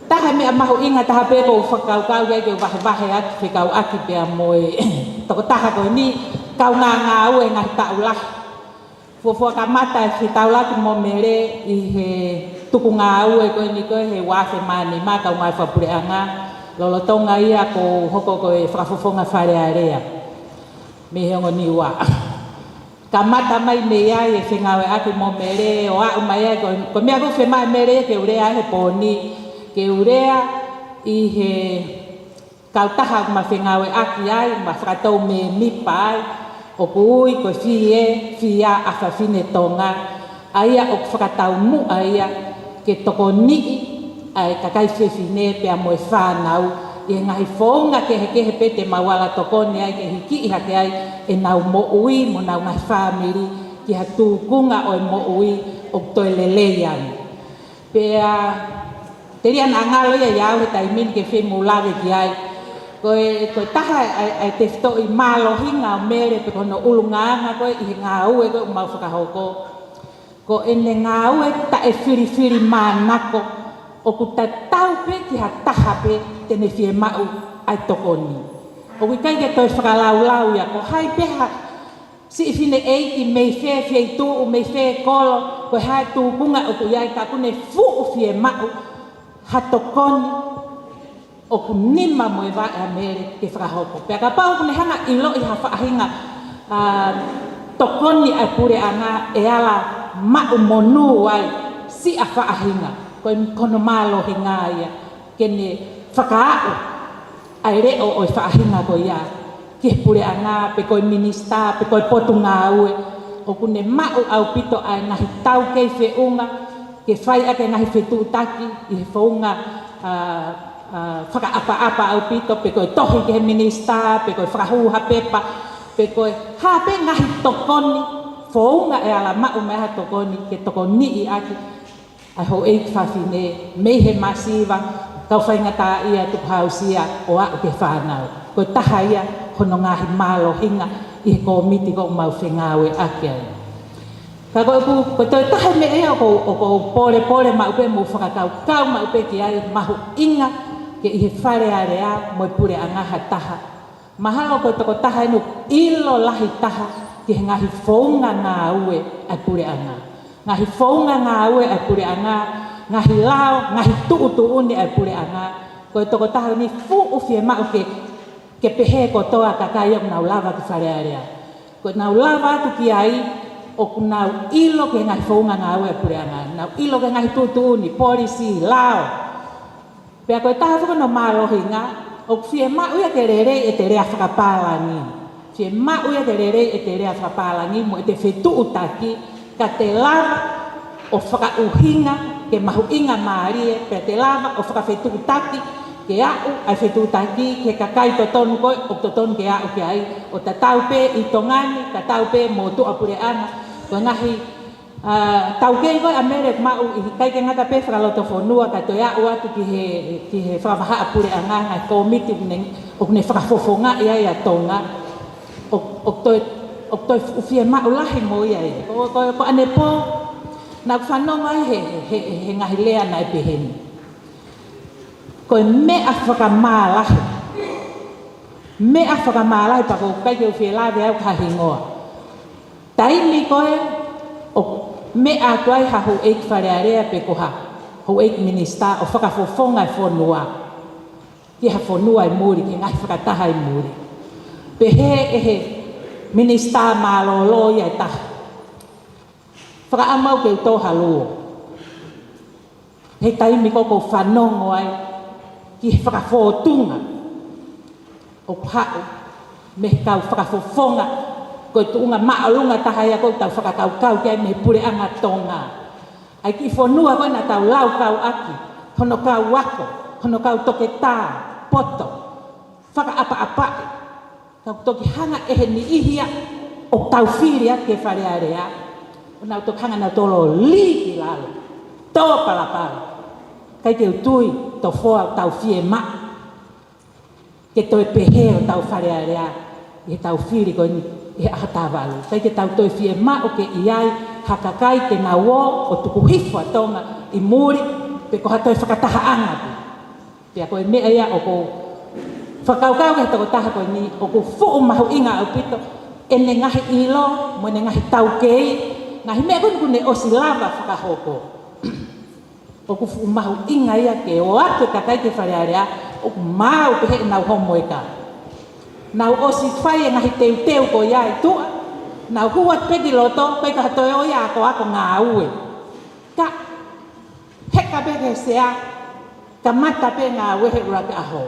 taha e meʻa mahuʻinga taha pē ʻoku ou fakakaukau ki ai ke u vahevahe atu fekauʻaki pea mo e tokotaha ko eni, kaungā ngāue he ngaahi taʻu lahi. Fuofua kamata e fetaulaki mo Mele ʻi he tuku ngāue ko eni ko ē he uaafe mā nima, kaungā fakapuleʻanga, lolotonga ia ʻoku ou hoko ko e fakafofonga Fale Alea mei he ongo Niua. Kamata mai mei ai e fengāueʻaki mo Mele ʻo aʻu mai ai ko, ko e meʻa ʻoku fiemaʻu ʻe Mele ke u lea ai he pō ni, ke u lea ʻi he kautaha ʻoku ma fengāueʻaki ai, ma fakatou mēmipa ai, ʻoku ui ko e Fie, Fia ʻa Fafine Tonga, ʻa ia ʻoku fakataumuʻa ia ke tokoniʻi ʻa e kakai fefine pea mo e fānau ʻi he ngaahi founga kehekehe pē te mau ala tokoni ai ke hikiʻi hake ai ʻenau moʻui mo ʻenau ngaahi fāmili ki ha tūkunga ʻo e moʻui ʻoku toe lelei ange. Pea telia naʻa ngalo ia ʻiate au he taimi ni ke fai mo lave ki ai. Ko e, ko e taha ʻa e, ʻa e tefitoʻi mālohinga ʻo Mele pe ko hono ʻulungaanga ko ē ʻi he ngāue ko ē ʻoku mau fakahoko, ko ʻene ngāue taʻefilifilimānako ʻoku tatau pē ki ha taha pē te ne fiemaʻu ʻa e tokoni. ʻOku ʻikai ke toe fakalaulau ia ko hai pē ha siʻi fineʻeiki mei fē feituʻu, mei fē kolo, ko e hā e tūkunga ʻoku ʻi ai, ka ʻoku ne fuʻu fiemaʻu ha tokoni ʻoku nima mo e vaʻe ʻa Mele ke fakahoko. Pea kapau ʻoku ne hanga ʻiloʻi ha faʻahinga, ā, tokoni ʻa e puleʻanga ʻe ala maʻu monū ai siʻa faʻahinga, ko e, ko hono mālohinga ia ke ne fakaaʻu ʻa e leʻo ʻo e faʻahinga ko ia ki he puleʻanga, pe ko e minisitā, pe ko e potungāue, ʻoku ne maʻu ʻaupito ʻa e ngaahi taukei feʻunga ke fai ʻaki e ngaahi fetuʻutaki ʻi he founga, ā, ā, fakaʻapaʻapa ʻaupito, pe ko e tohi ki he minisitā, pe ko e fakahū ha pepa, pe ko e hā pē ngaahi tokoni, founga ʻe ala maʻu mai ha tokoni ke tokoniʻi ʻaki ʻa e houʻeiki fafine mei he masiva, kau faingataʻaʻia, tukuhāusia ʻo aʻu ki he fānau. Ko e taha ia hono ngaahi mālohinga ʻi he kōmiti ʻoku mau fengāueʻaki ai. Ka ko ʻeku, ko e toe taha e meʻa ia ʻoku ou, ʻoku ou pōlepole maʻu pē mo fakakaukau maʻu pē ki ai, mahuʻinga ke ʻi he Fale Alea mo e puleʻanga ha taha mahalo ko e tokotaha ʻeni ʻoku ʻilo lahi taha ki he ngaahi founga ngāue ʻa e puleʻanga. Ngaahi founga ngāue ʻa e puleʻanga, ngaahi lao, ngaahi tuʻutuʻuni ʻa e puleʻanga, Ko e tokotaha ni fuʻu fiemaʻu ke, ke pehē kotoa kakai ʻoku nau lava ki Fale Alea. Ko ʻenau lava atu ki ai, ʻoku nau ʻilo ki he ngaahi founga ngāue ʻa e puleʻanga. Nau ʻilo ki he ngaahi tuʻutuʻuni, polisi, lao. Pea ko e taha foki hono mālohinga, ʻoku fiemaʻu ia ke lelei ʻete lea fakapālangi. Fiemaʻu ia ke lelei ʻete lea fakapālangi mo ʻete fetuʻutaki, ka te lava ʻo fakaʻuhinga ke mahuʻinga mālie, pea te lava ʻo fakafetuʻutaki ke aʻu ʻa e fetuʻutaki ki he kakai totonu ko ē ʻoku totonu ke aʻu ki ai, ʻo tatau pē ʻi Tonga ni, tatau pē mo tuʻapuleʻanga, ko e ngaahi, ʻa, taukei ko ē ʻa Mele ʻoku maʻu ʻikai ke ngata pē fakalotofonua ka toe aʻu atu ki he, ki he fakavahaʻapuleʻanga, ngaahi kōmiti ʻoku ne, ʻoku ne fakafofongaʻi ai ʻa Tonga. ʻO, ʻo toe, ʻo toe fuʻu fiemaʻu lahi mo ia ia. Ko, ko, ko ʻanepō, naʻa ku fanongo ai he, he, he, he ngaahi lea naʻe pehē ni. Ko e meʻa fakamālahi. Meʻa fakamālahi pea ʻoku ʻikai ke u fie lave au ki ha hingoa. Taimi ko ē ʻoku meʻa atu ai ha houʻeiki Fale Alea pe ko ha houʻeiki minisitā ʻo fakafofonga e fonua ki ha fonua ʻi muli, ki he ngaahi fakataha ʻi muli. Pehē ʻe he minisitā mālōlō ia ʻe taha, fakaʻamu au ke u tō ha luo. He taimi ko ē ʻoku ou fanongo ai ki he fakafōtunga ʻoku haʻu mei he kau fakafofonga, ko e tuʻunga māʻolunga taha ia ʻoku tau fakakaukau ki ai mei he puleʻanga Tonga. ʻA e kiʻi fonua ko ē naʻa tau laukau ʻaki, hono kau ako, hono kau toketā, poto, fakaʻapaʻapaʻi. Ka ʻoku toki hanga ʻe he niʻihi ia ʻoku tau fili atu ki Fale Alea, ʻo nau toki hanga nautolu ʻo lī ki lalo, tō palapala. ʻIkai ke u tui, Tofoa, ʻoku tau fiemaʻu ke toe pehē hotau Fale Alea ʻi heʻetau fili ko eni ʻi he ʻaho taha valu. ʻIkai ke tau toe fiemaʻu ke ʻi ai ha kakai ke nau ō ʻo tuku hifo ʻa Tonga ʻi muli, pe ko ha toe fakatahaʻanga pē. Pea ko e meʻa ia ʻoku ou fakakaukau ki he tokotaha ko eni, ʻoku fuʻu mahuʻinga ʻaupito ʻene ngaahi ʻilo mo ʻene ngaahi taukei, ngaahi meʻa ko eni kuo ne ʻosi lava fakahoko. ʻOku fuʻu mahuʻinga ia ke ō atu e kakai ki Fale Alea ʻoku maau pehē ʻenau homo eka. Nau ʻosi fai e ngaahi teuteu ko ia ʻi tuʻa, nau hū atu pē ki loto, ʻikai ke toe ō ia ʻo akoako ngāue. Ka heka pē ki he sea, kamata pē ngāue he ʻuluaki ʻaho.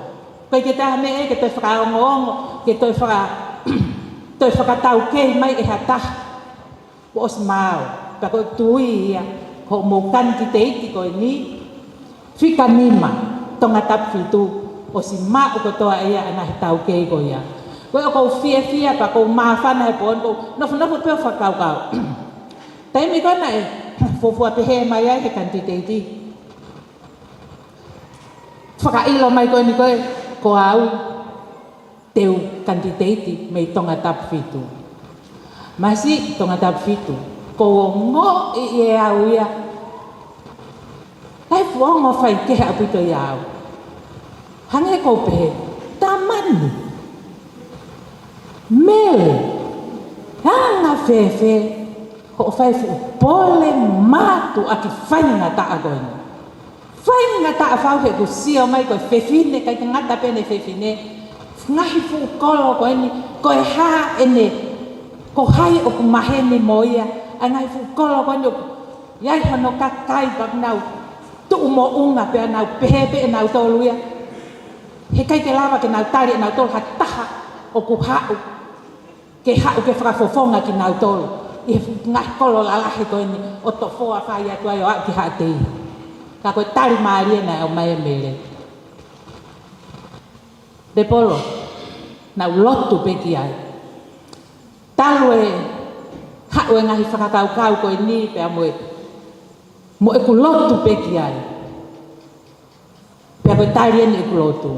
ʻIkai ke toe ʻi ai ha meʻa ia ke toe fakaongoongo, ke toe faka-, toe fakataukei mai ʻe ha taha. Kuo ʻosi maau, pea ʻoku ou tui ia, ko hoʻomou kanititeiti ko eni, fika nima, Tongatapu fitu, ʻosi maʻu kotoa ia ʻa e ngaahi taukei ko ia. Ko ia ʻoku ou fiefia, pea ʻoku ou māfana he pō ni, ʻoku ou nofonofo pē ʻo fakakaukau. Taimi ko ē naʻe fuofua pehē mai ai he kanititeiti, fakaʻilo mai ko eni ko ē, ko au te u kanititeiti mei Tongatapu fitu. Masiʻi, Tongatapu fitu, ʻoku ou ongoʻi ʻe au ia, ʻoku fuʻu ongo faikehe ʻaupito ʻia au. Hangē ʻoku ou pehē, tamani, Mele, anga fēfē hoʻo fai fuʻu pole mātuʻaki faingataʻa ko eni. Faingataʻa fau he ʻoku sio mai ko e fefine, ʻikai ke ngata pē ʻene fefine, ngaahi fuʻu kolo ko eni, ko e hā ʻene, ko hai ʻoku maheni mo ia, ʻa e ngaahi fuʻu kolo ko eni ʻoku ʻi ai hono kakai pea nau tuʻu moʻunga pea nau pehē pē ʻe nautolu ia. He ʻikai ke lava ke nau tali ʻe nautolu ha taha ʻoku haʻu ke haʻu ke fakafofonga kinautolu ʻi he fuʻu ngaahi kolo lalahi ko eni ʻo Tofoa, fai atu ai ʻo aʻu ki Haʻateihe. Ka ko e tali mālie naʻe ʻomai ʻe Mele. Lepolo, naʻa ku lotu pē ki ai. Talu e haʻu e ngaahi fakakaukau ko eni pea mo e, mo ʻeku lotu pē ki ai. Pea ko e tali eni ʻeku lotu.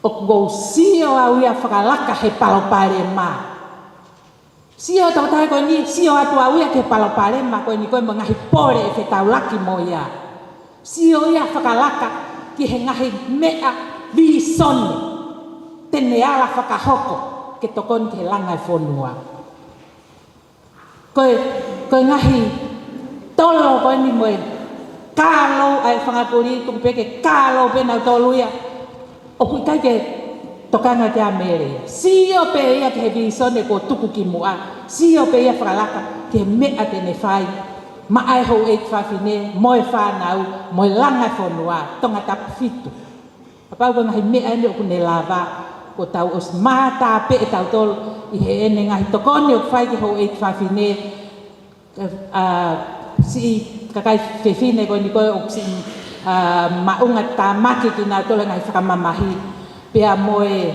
ʻOku ou sio au ia fakalaka he palopalema. Sio tokotaha ko eni, sio atu au ia ki he palopalema ko eni ko e mo e ngaahi pole ʻe fetaulaki mo ia. Sio ia fakalaka ki he ngaahi meʻa vīsone te ne ala fakahoko ke tokoni ki he langa e fonua. Ko e, ko e ngaahi tolo ko eni mo e Kālou ʻa e fanga kulī, tuku pē ke kālou pē nautolu ia. ʻOku ʻikai ke tokanga ki ai ʻa Mele ia. Sio pē ia ki he vīsone kuo tuku ki muʻa. Sio pē ia fakalaka ki he meʻa te ne fai maʻa e houʻeiki fafine, mo e fānau, mo e langa e fonua, Tongatapu fitu. Kapau ko e ngaahi meʻa eni ʻoku ne lava, kuo tau ʻosi mātā pē ʻe tautolu ʻi heʻene ngaahi tokoni ʻoku fai ki he houʻeiki fafine, ʻa, siʻi kakai fefine ko eni ko ē ʻoku siʻi, ʻa, maʻunga tāmaki kinautolu he ngaahi fakamamahi. Pea mo e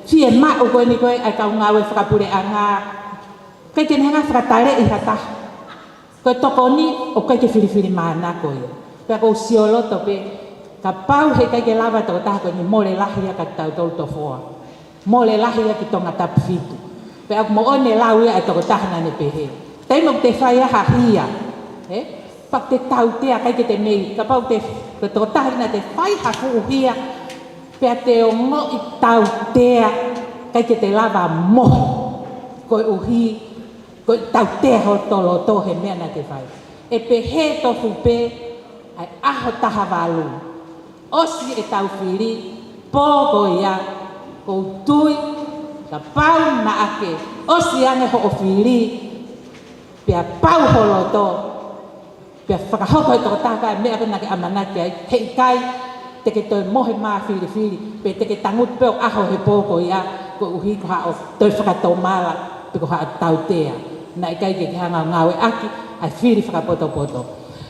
fiemaʻu ko eni ko ē ʻa e kau ngāue fakapuleʻanga. ʻIkai ke ne hanga ʻo fakataleʻi ha taha. Ko e tokoni ʻoku ʻikai ke filifilimānako ia. Pea ʻoku ou sioloto pē, kapau heʻikai ke lava e tokotaha ko eni, mole lahi ia kiate kitautolu Tofoa. Mole lahi ia ki Tongatapu fitu. Pea ʻoku moʻoni e lau ia ʻa e tokotaha naʻa ne pehē, taimi ʻoku te fai ai ha hia, ē? Pea ʻoku te tautea, ʻikai ke te mei, kapau te, ko e tokotaha naʻa te fai ha fuʻu hia, pea te ongoʻi tautea, ʻikai ke te lava mohe. Koeʻuhi ko e tautea hoto loto he meʻa naʻa te fai. ʻE pehē tofu pē ʻa e ʻaho taha valu. ʻOsi ʻetau fili, pō ko ia, ʻoku ou tui, kapau naʻa ke ʻosi ange hoʻo fili, pea pau ho loto, pea fakahoko ʻe he tokotaha ko ē e meʻa ko ē naʻa ke ʻamanaki ai, heʻikai te ke toe mohe mā filifili, pe te ke tangutu pē ʻo ʻaho he pō ko ia, koeʻuhi ko haʻo toe fakatomala, pe ko haʻo tautea. Naʻe ʻikai ke ke hanga ʻo ngāueʻaki ʻa e fili fakapotopoto.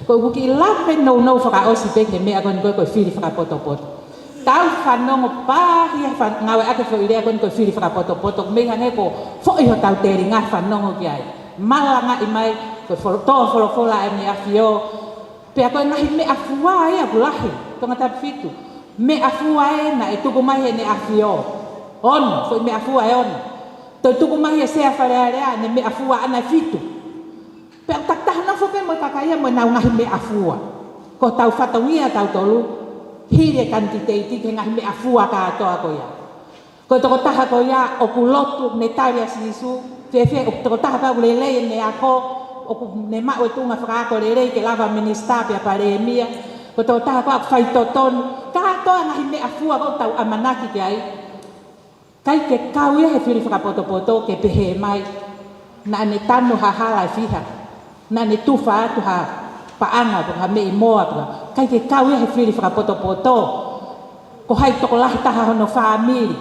Ko ʻeku kiʻi lave nounou fakaʻosi pē ki he meʻa ko eni ko ē ko e fili fakapotopoto. Tau fanongo pē ia he fa-, ngāueʻaki e foʻi lea ko eni ko e fili fakapotopoto, mei hangē ko e foʻi hotau telinga fanongo ki ai. Malangaʻi mai, ko e folo-, tō folofola ʻa ʻEne ʻAfio, pea ko e ngaahi meʻafua ia ʻoku lahi, Tongatapu fitu. Meʻafua ē naʻe tuku mai ʻe ʻEne ʻAfio. Ono, foʻi meʻafua ʻe ono. Toe tuku mai ʻe he Sea Fale Alea ʻene meʻafua ʻaʻana ʻe fitu. Pea ʻoku takitaha nofo pē mo e kakai ia mo ʻenau ngaahi meʻafua. Ko hotau fatongia ʻa tautolu, hili e kanititeiti ki he ngaahi meʻafua kātoa ko ia. Ko e tokotaha ko ia ʻoku lotu, ne tali ʻa Sīsū, fēfē, ʻoku tokotaha pē ʻoku lelei ʻene ako, ʻoku ne maʻu e tuʻunga fakaako lelei ke lava minisitā pea palēmia. Ko e tokotaha ko ia ʻoku faitotonu, kātoa e ngaahi meʻafua ʻoku tau ʻamanaki ki ai. ʻIkai ke kau ia he fili fakapotopoto ke pehē mai naʻa ne tanu ha hala ʻe fiha, naʻa ne tufa atu ha paʻanga pe ha meʻi moa pe, ʻikai ke kau ia he fili fakapotopoto. Ko hai tokolahi taha hono fāmili.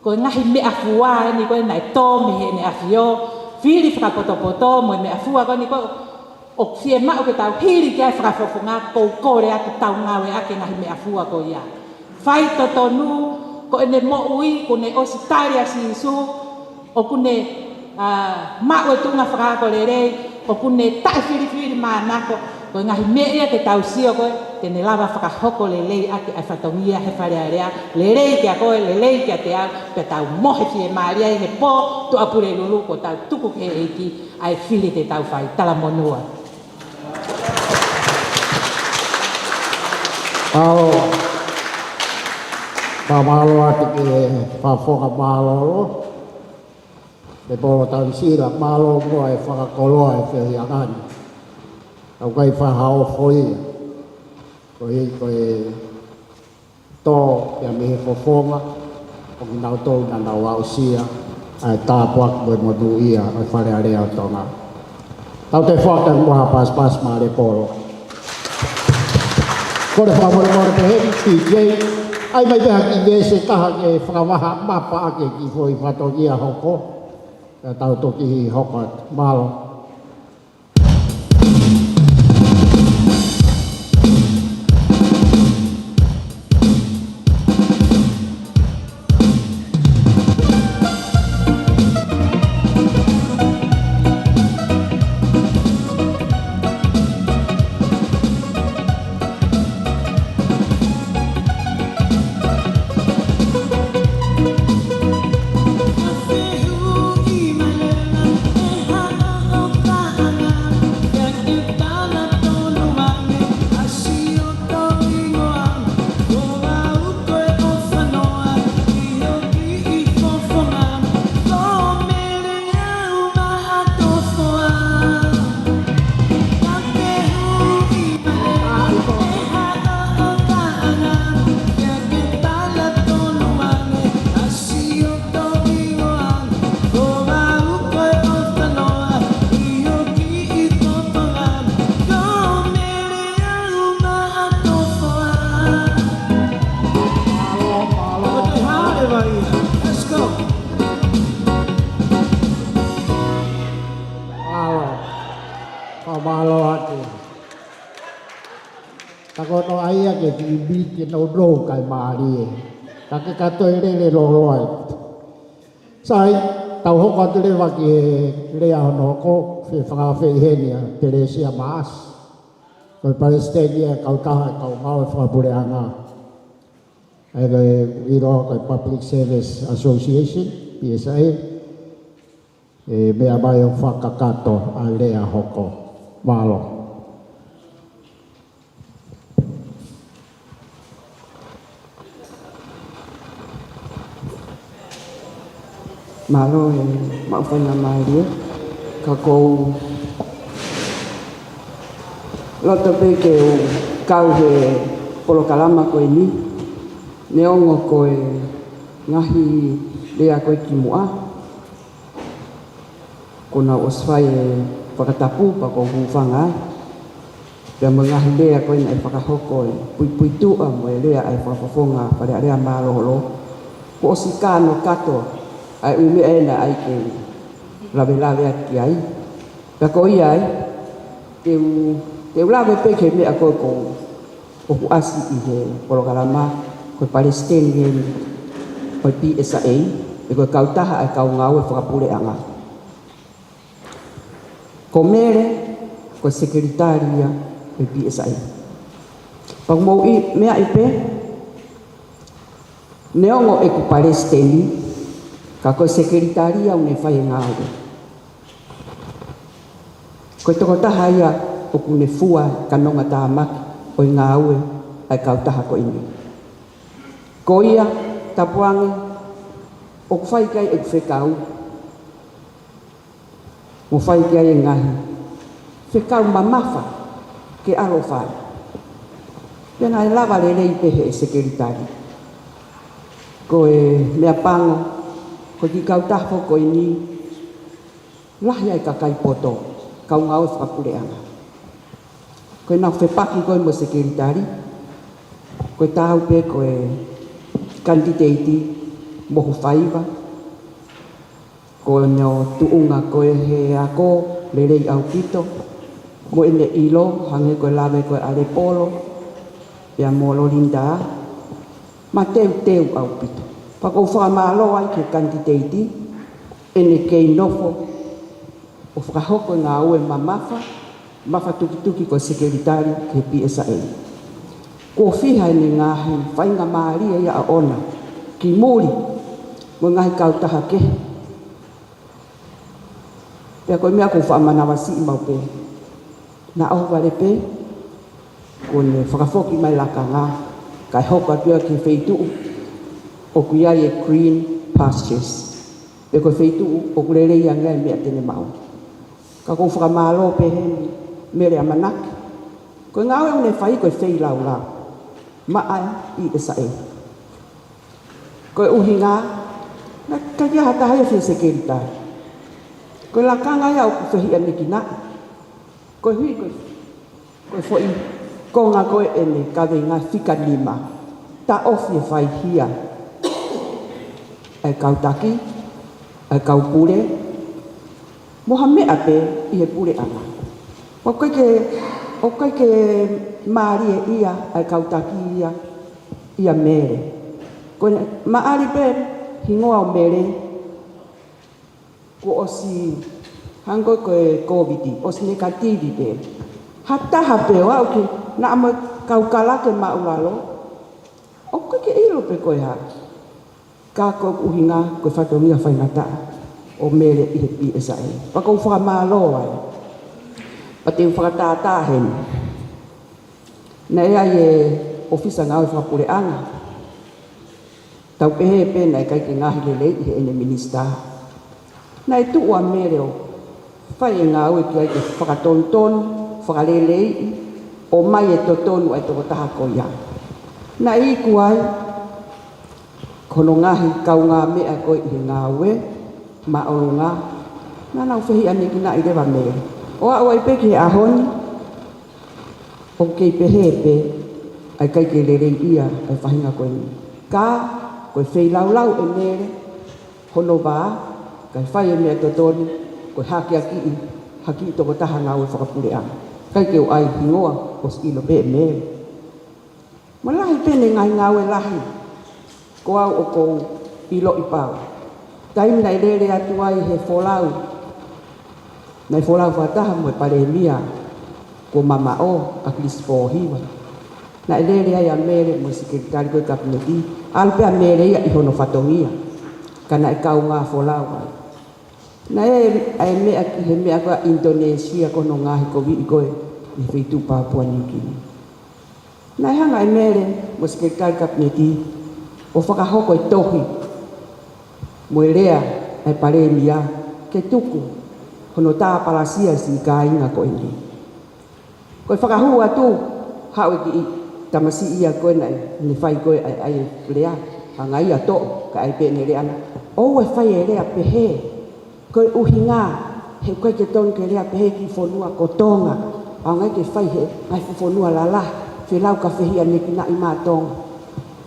Ko e ngaahi meʻafua eni ko ē naʻe tō mei heʻene ʻAfio, fili fakapotopoto mo e meʻafua ko eni ko ē ʻoku fiemaʻu ke tau hili ki ai e fakafofonga, ʻoku ou kole atu tau ngāueʻaki e ngaahi meʻafua ko ia. Faitotonu, ko ʻene moʻui, kuo ne ʻosi tali ʻa Sīsū, ʻoku ne, ʻa, maʻu e tuʻunga fakaako lelei, ʻoku ne taʻefilifilimānako, ko e ngaahi meʻa ia ke tau sio ko ē, te ne lava fakahoko lelei ʻaki ʻa e fatongia he Fale Alea, lelei kia koe, lelei kiate au, pea tau mohe fiemālie ai he pō Tuʻapulelulu kuo tau tuku ki he ʻEiki, ʻa e fili te tau fai. Talamonū. Mālō. Fakamālō atu ki he Fakafofonga Mālōlō, Lepolo Tanisila, mālō muʻa e fakakoloa e feohiʻanga ni. ʻOku ʻikai fakaofo ia. Ko e, ko e tō ia mei he fofonga ʻo kinautolu naʻa nau aʻusia ʻa e tāpuaki mo e monūʻia ʻo e Fale Alea ʻo Tonga. Tau toe foaki atu muʻa ha pasipasi maʻa Lepolo. Kole fakamolemole pē heni, P J, ʻai mai pē ha kiʻi veesi ʻe taha ke fakavahaʻa mapa ʻaki e kiʻi foʻi fatongia hoko. Pea tau toki hoko atu. Mālō. Mālō atu. Ka ko hono ʻai ia ke kiʻi miti nounou kae mālie. Ka ke ka toe lele lōloa. Sai, tau hoko atu leva ki he lea hono hoko, fefakaafeʻi heni ʻa Telesia Maasi. Ko e Palesiteni ia ʻo e kautaha ʻo e kau ngāue fakapuleʻanga. ʻA ia ko e ʻiloa ko e Public Service Association, P S A. ʻE meʻa mai ʻo fakakakato ʻa e lea hoko. Mālō. Mālō e maʻu faingamālie, ka ʻoku ou loto pē ke u kau he polokalama ko eni, neongo ko e ngaahi lea ko ē kimuʻa kuo nau ʻosi fai e fakatapu pea ʻoku ou hūfanga ai. Pea mo e ngaahi lea ko ē naʻe fakahoko ʻe he puipuituʻa mo e lea ʻa e Fakafofonga Fale Alea Mālōlō, kuo ʻosi kano kātoa ʻa e ʻū meʻa ē naʻe ʻai ke u lavelaveaki ai. Pea ko ia ai, te u, te u lave pē ki he meʻa ko ē ʻoku ʻoku ʻasi ʻi he polokalama, ko e Palesiteni eni ʻo e P S A, pe ko e kautaha ʻa e kau ngāue fakapuleʻanga. Ko Mele, ko e Sekelitali ia ʻo e P S A. Pea ʻoku mou meaʻi pē, neongo ʻeku Palesiteni, ka ko e Sekelitali ia ʻoku ne fai e ngāue. Ko e tokotaha ia ʻoku ne fua e kanongatāmaki ʻo e ngāue ʻa e kautaha ko eni. Ko ia, tapu ange, ʻoku fai ki ai ʻeku fekau, mo fai ki ai e ngaahi fekau mamafa ke ʻalu ʻo fai. Pea naʻe lava lelei pē ʻe he Sekelitali. Ko e meʻapango, ko e kiʻi kautaha ko eni, lahi ai e kakai poto, kau ngāue fakapuleʻanga. Ko ʻenau fepaki ko ē mo e Sekelitali, ko e taau pē ko e kanititeiti mohu faiva, ko hono tuʻunga ko ē he ako lelei ʻaupito, mo ʻene ʻilo, hangē ko e lave ko ē ʻa Lepolo, pea mo Lolinda, mateuteu ʻaupito. Pea ʻoku ou fakamālō ai ki he kanititeiti, ʻene kei nofo ʻo fakahoko e ngāue mamafa, mafatukituki ko e Sekelitali ki he P S A. Kuo fiha ʻene ngaahi faingamālie ia ʻoʻona ki muli mo e ngaahi kautaha kehe. Pea ko e meʻa ʻoku ou fakamanavasiʻi maʻu pē, naʻa ʻohovale pē kuo ne fakafoki mai e lakanga, kae hoko atu ia ki he feituʻu ʻoku ʻi ai e green pastures, pe ko e feituʻu ʻoku lelei ange ai e meʻa te ne maʻu. Ka ʻoku ou fakamālō pē heni Mele ʻamanaki. Ko e ngāue ʻoku ne fai ko e feilaulau maʻa e P S A. Ko e ʻuhinga, naʻe ʻikai ha taha ia fie Sekelitali. Ko e lakanga ia ʻoku fehiʻanekinaʻi. Ko e hui, ko e, ko e foʻi konga ko ē ʻene kaveinga fika nima. Taʻofi e faihia ʻa e kau taki, ʻa e kau pule, mo ha meʻa pē ʻi he puleʻanga. ʻOku ʻikai ke, ʻoku ʻikai ke mālie ia ʻa e kau taki ia, ia Mele. Ko ʻene maʻali pē hingoa ʻo Mele, kuo ʻosi hangē ko e Kōviti, ʻosi nekativi pē. Ha taha pē ʻo aʻu ki, naʻa mo e kau kala ke māʻulalo, ʻoku ʻikai ke ʻilo pe ko e hā. Ka ko e ʻuhinga, ko e fatongia faingataʻa ʻo Mele ʻi he P S A. Pea ʻoku ou fakamālō ai. Pea te u fakatātā heni. Naʻe ʻi ai e ʻōfisa ngāue fakapuleʻanga. Tau pehē pē naʻe ʻikai ke ngaahi lelei ʻi heʻene minisitā. Naʻe tuʻu ʻa Mele ʻo fai e ngāue ki ai ke fakatonutonu, fakaleleiʻi, ʻomai e totonu ʻa e tokotaha ko ia. Naʻe iku ai ko hono ngaahi kaungāmeʻa ko ē ʻi he ngāue māʻolunga, naʻa nau fehiʻanekinaʻi leva Mele. ʻO aʻu ai pē ki he ʻaho ni, ʻoku kei pehē pē ʻa e ʻikai ke leleiʻia ʻa e faʻahinga ko eni. Ka ko e feilaulau ʻe Mele hono vā, kae fai e meʻa totonu, ko e hakeakiʻi ha kiʻi tokotaha ngāue fakapuleʻanga. ʻIkai ke u ʻai hingoa, ʻosi ʻilo pē ʻe Mele. Mo e lahi pē ʻene ngaahi ngāue lahi, ko au ʻoku ou ʻiloʻi pau. Taimi naʻe lele atu ai he folau, naʻe folau fakataha mo e Palēmia ko Mamaʻo, ʻa Kilisi Pōhiva. Naʻe lele ai ʻa Mele mo e Sekelitali ko ē Kapineti, ʻalu pē ʻa Mele ia ʻi hono fatongia, ka naʻe kaungā folau ai. Naʻe ʻai meʻa ki he meʻa ko ē ʻa ʻInitonēsia ko hono ngaohikoviʻi ko ē ʻi he feituʻu Papua Niukini. Naʻe hanga ʻe Mele mo e Sekelitali Kapineti ʻo fakahoko e tohi mo e lea ʻa e Palēmia ke tuku hono tāpalasia e siʻi kāinga ko eni. Ko e fakahū atu, haʻu e kiʻi tamasiʻi ia ko ē naʻe, ne fai ko ē ʻa e, ʻa e lea, hanga ia ʻo toʻo, kae ʻai pē ʻene lea na. ʻOua ʻe fai e lea pehē, ko e ʻuhinga, he ʻoku ʻikai ke tonu ke lea pehē ki he fonua ko Tonga, ʻaonga ia ke fai he ngaahi fuʻu fonua lalahi, felau ka fehiʻanekinaʻi mai ʻa Tonga.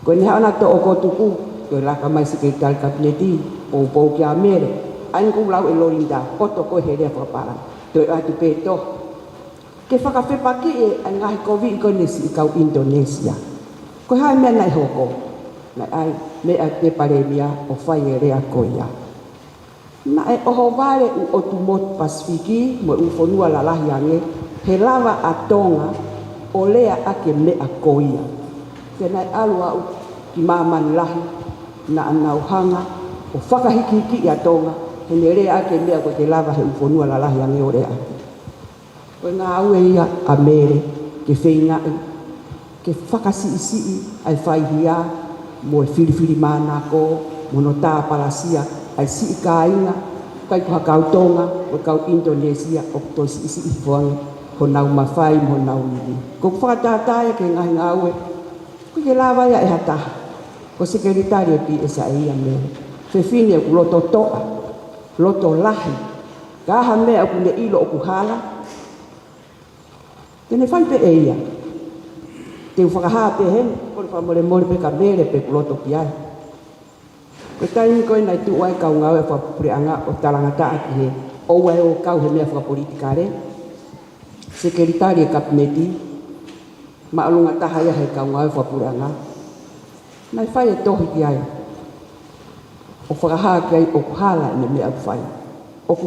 Ko ʻene haʻu ʻo toʻo ko ē tuku, ko e laka mai Sekelitali Kapineti, poupou kia Mele, ʻa eni kuo lau ʻe Lolinda, poto ko ē he lea fakapālangi, toe ʻoatu pē tohi. Ke fakafepakiʻi ʻa e ngaohikoviʻi ko eni e siʻi kau ʻInitonēsia. Ko e hā e meʻa naʻe hoko? Naʻe ʻai meʻa ki he Palēmia ʻo fai e lea ko ia. Naʻe ʻohovale ʻū ʻotu motu Pasifiki mo e ʻū fonua lalahi ange, he lava ʻa Tonga ʻo lea ʻaki e meʻa ko ia. Pea naʻe ʻalu ʻo aʻu ki māmani lahi, naʻa nau hanga ʻo fakahikihikiʻi ʻa Tonga, heʻene lea ʻaki e meʻa ʻoku ʻikai ke lava he ʻū fonua lalahi ange ʻo lea ʻaki. Ko e ngāue ia ʻa Mele ke feingaʻi ke fakasiʻisiʻi ʻa e faihia mo e filifilimānako mo hono tāpalasia ʻa e siʻi kāinga, ʻikai ko ha kau Tonga, ko e kau ʻInitonēsia, ʻoku toe siʻisiʻi hifo ange honau mafai mo honau ivi. ʻOku ou fakatātā ia ki he ngaahi ngāue ʻoku ʻikai ke lava ia ʻe ha taha. Ko e Sekelitali ʻo e P S A ia ʻa Mele. Fefine ʻoku loto toʻa, loto lahi. Ka ʻi ai ha meʻa ʻoku ne ʻilo ʻoku hala, te ne fai pē ʻe ia. Te u fakahā pē heni, kole fakamolemole pē kia Mele pe ʻoku loto ki ai. Ko e taimi ko ē naʻe tuʻu ai e kau ngāue fakapuleʻanga ʻo talangataʻa ki he ʻoua ʻe ō ʻo kau he meʻa fakapolitikale, Sekelitali e Kapineti, māʻolunga taha ia he kau ngāue fakapuleʻanga, naʻe fai e tohi ki ai ʻo fakahā ki ai ʻoku hala ʻene meʻa ʻoku fai. ʻOku,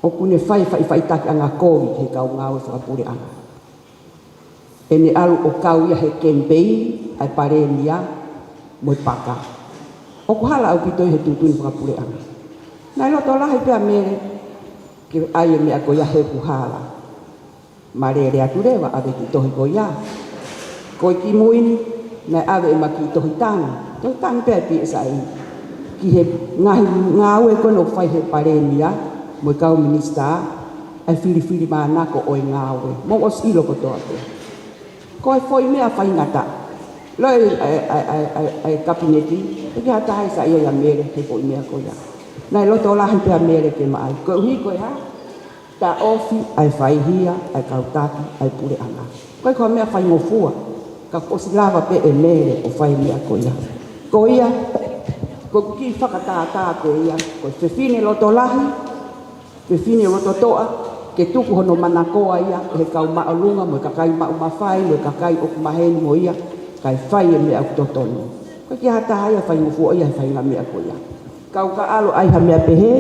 ʻoku ne fai faʻifaʻitakiʻanga kovi ki he kau ngāue fakapuleʻanga. ʻEne ʻalu ʻo kau ia he kemipeini ʻa e Palēmia mo e paka. ʻOku hala ʻaupito ia he tuʻutuʻuni fakapuleʻanga. Naʻe loto lahi pē ʻa Mele ke ʻai e meʻa ko ia he ʻoku hala. Ma lele atu leva ʻave e kiʻi tohi ko ia. Ko e kimui ni, naʻe ʻave ʻema kiʻi tohi tangi. Tohi tangi pē ʻa e P S A ki he ngaahi ngāue ko ē naʻe fai he Palēmia mo e kau minisitā, ʻa e filifilimānako ʻo e ngāue. Mou ʻosi ʻilo kotoa pē. Ko e foʻi meʻa faingataʻa. Loi ʻa e, ʻa e, ʻa e, ʻa e, ʻa e Kapineti, ʻikai ha taha ia ʻe saiʻia ʻia Mele he foʻi meʻa ko ia. Naʻe loto lahi pē ʻa Mele ke maʻu ai. Koeʻuhi ko e hā? Taʻofi ʻa e faihia ʻa e kau taki ʻa e puleʻanga. ʻIkai ko ha meʻa faingofua, ka kuo ʻosi lava pē ʻe Mele ʻo fai e meʻa ko ia. Ko ia, ko ʻeku kiʻi fakatātā ko ia, ko e fefine loto lahi, fefine loto toʻa, ke tuku hono manakoa ia ʻe he kau māʻolunga mo e kakai maʻu mafai mo e kakai ʻoku maheni mo ia, kae fai e meʻa ʻoku totonu. ʻIkai ke ʻi ai ha taha ia ʻe faingofua ia he faʻahinga meʻa ko ia. Kau ka ʻalu ʻo ʻai ha meʻa pehē,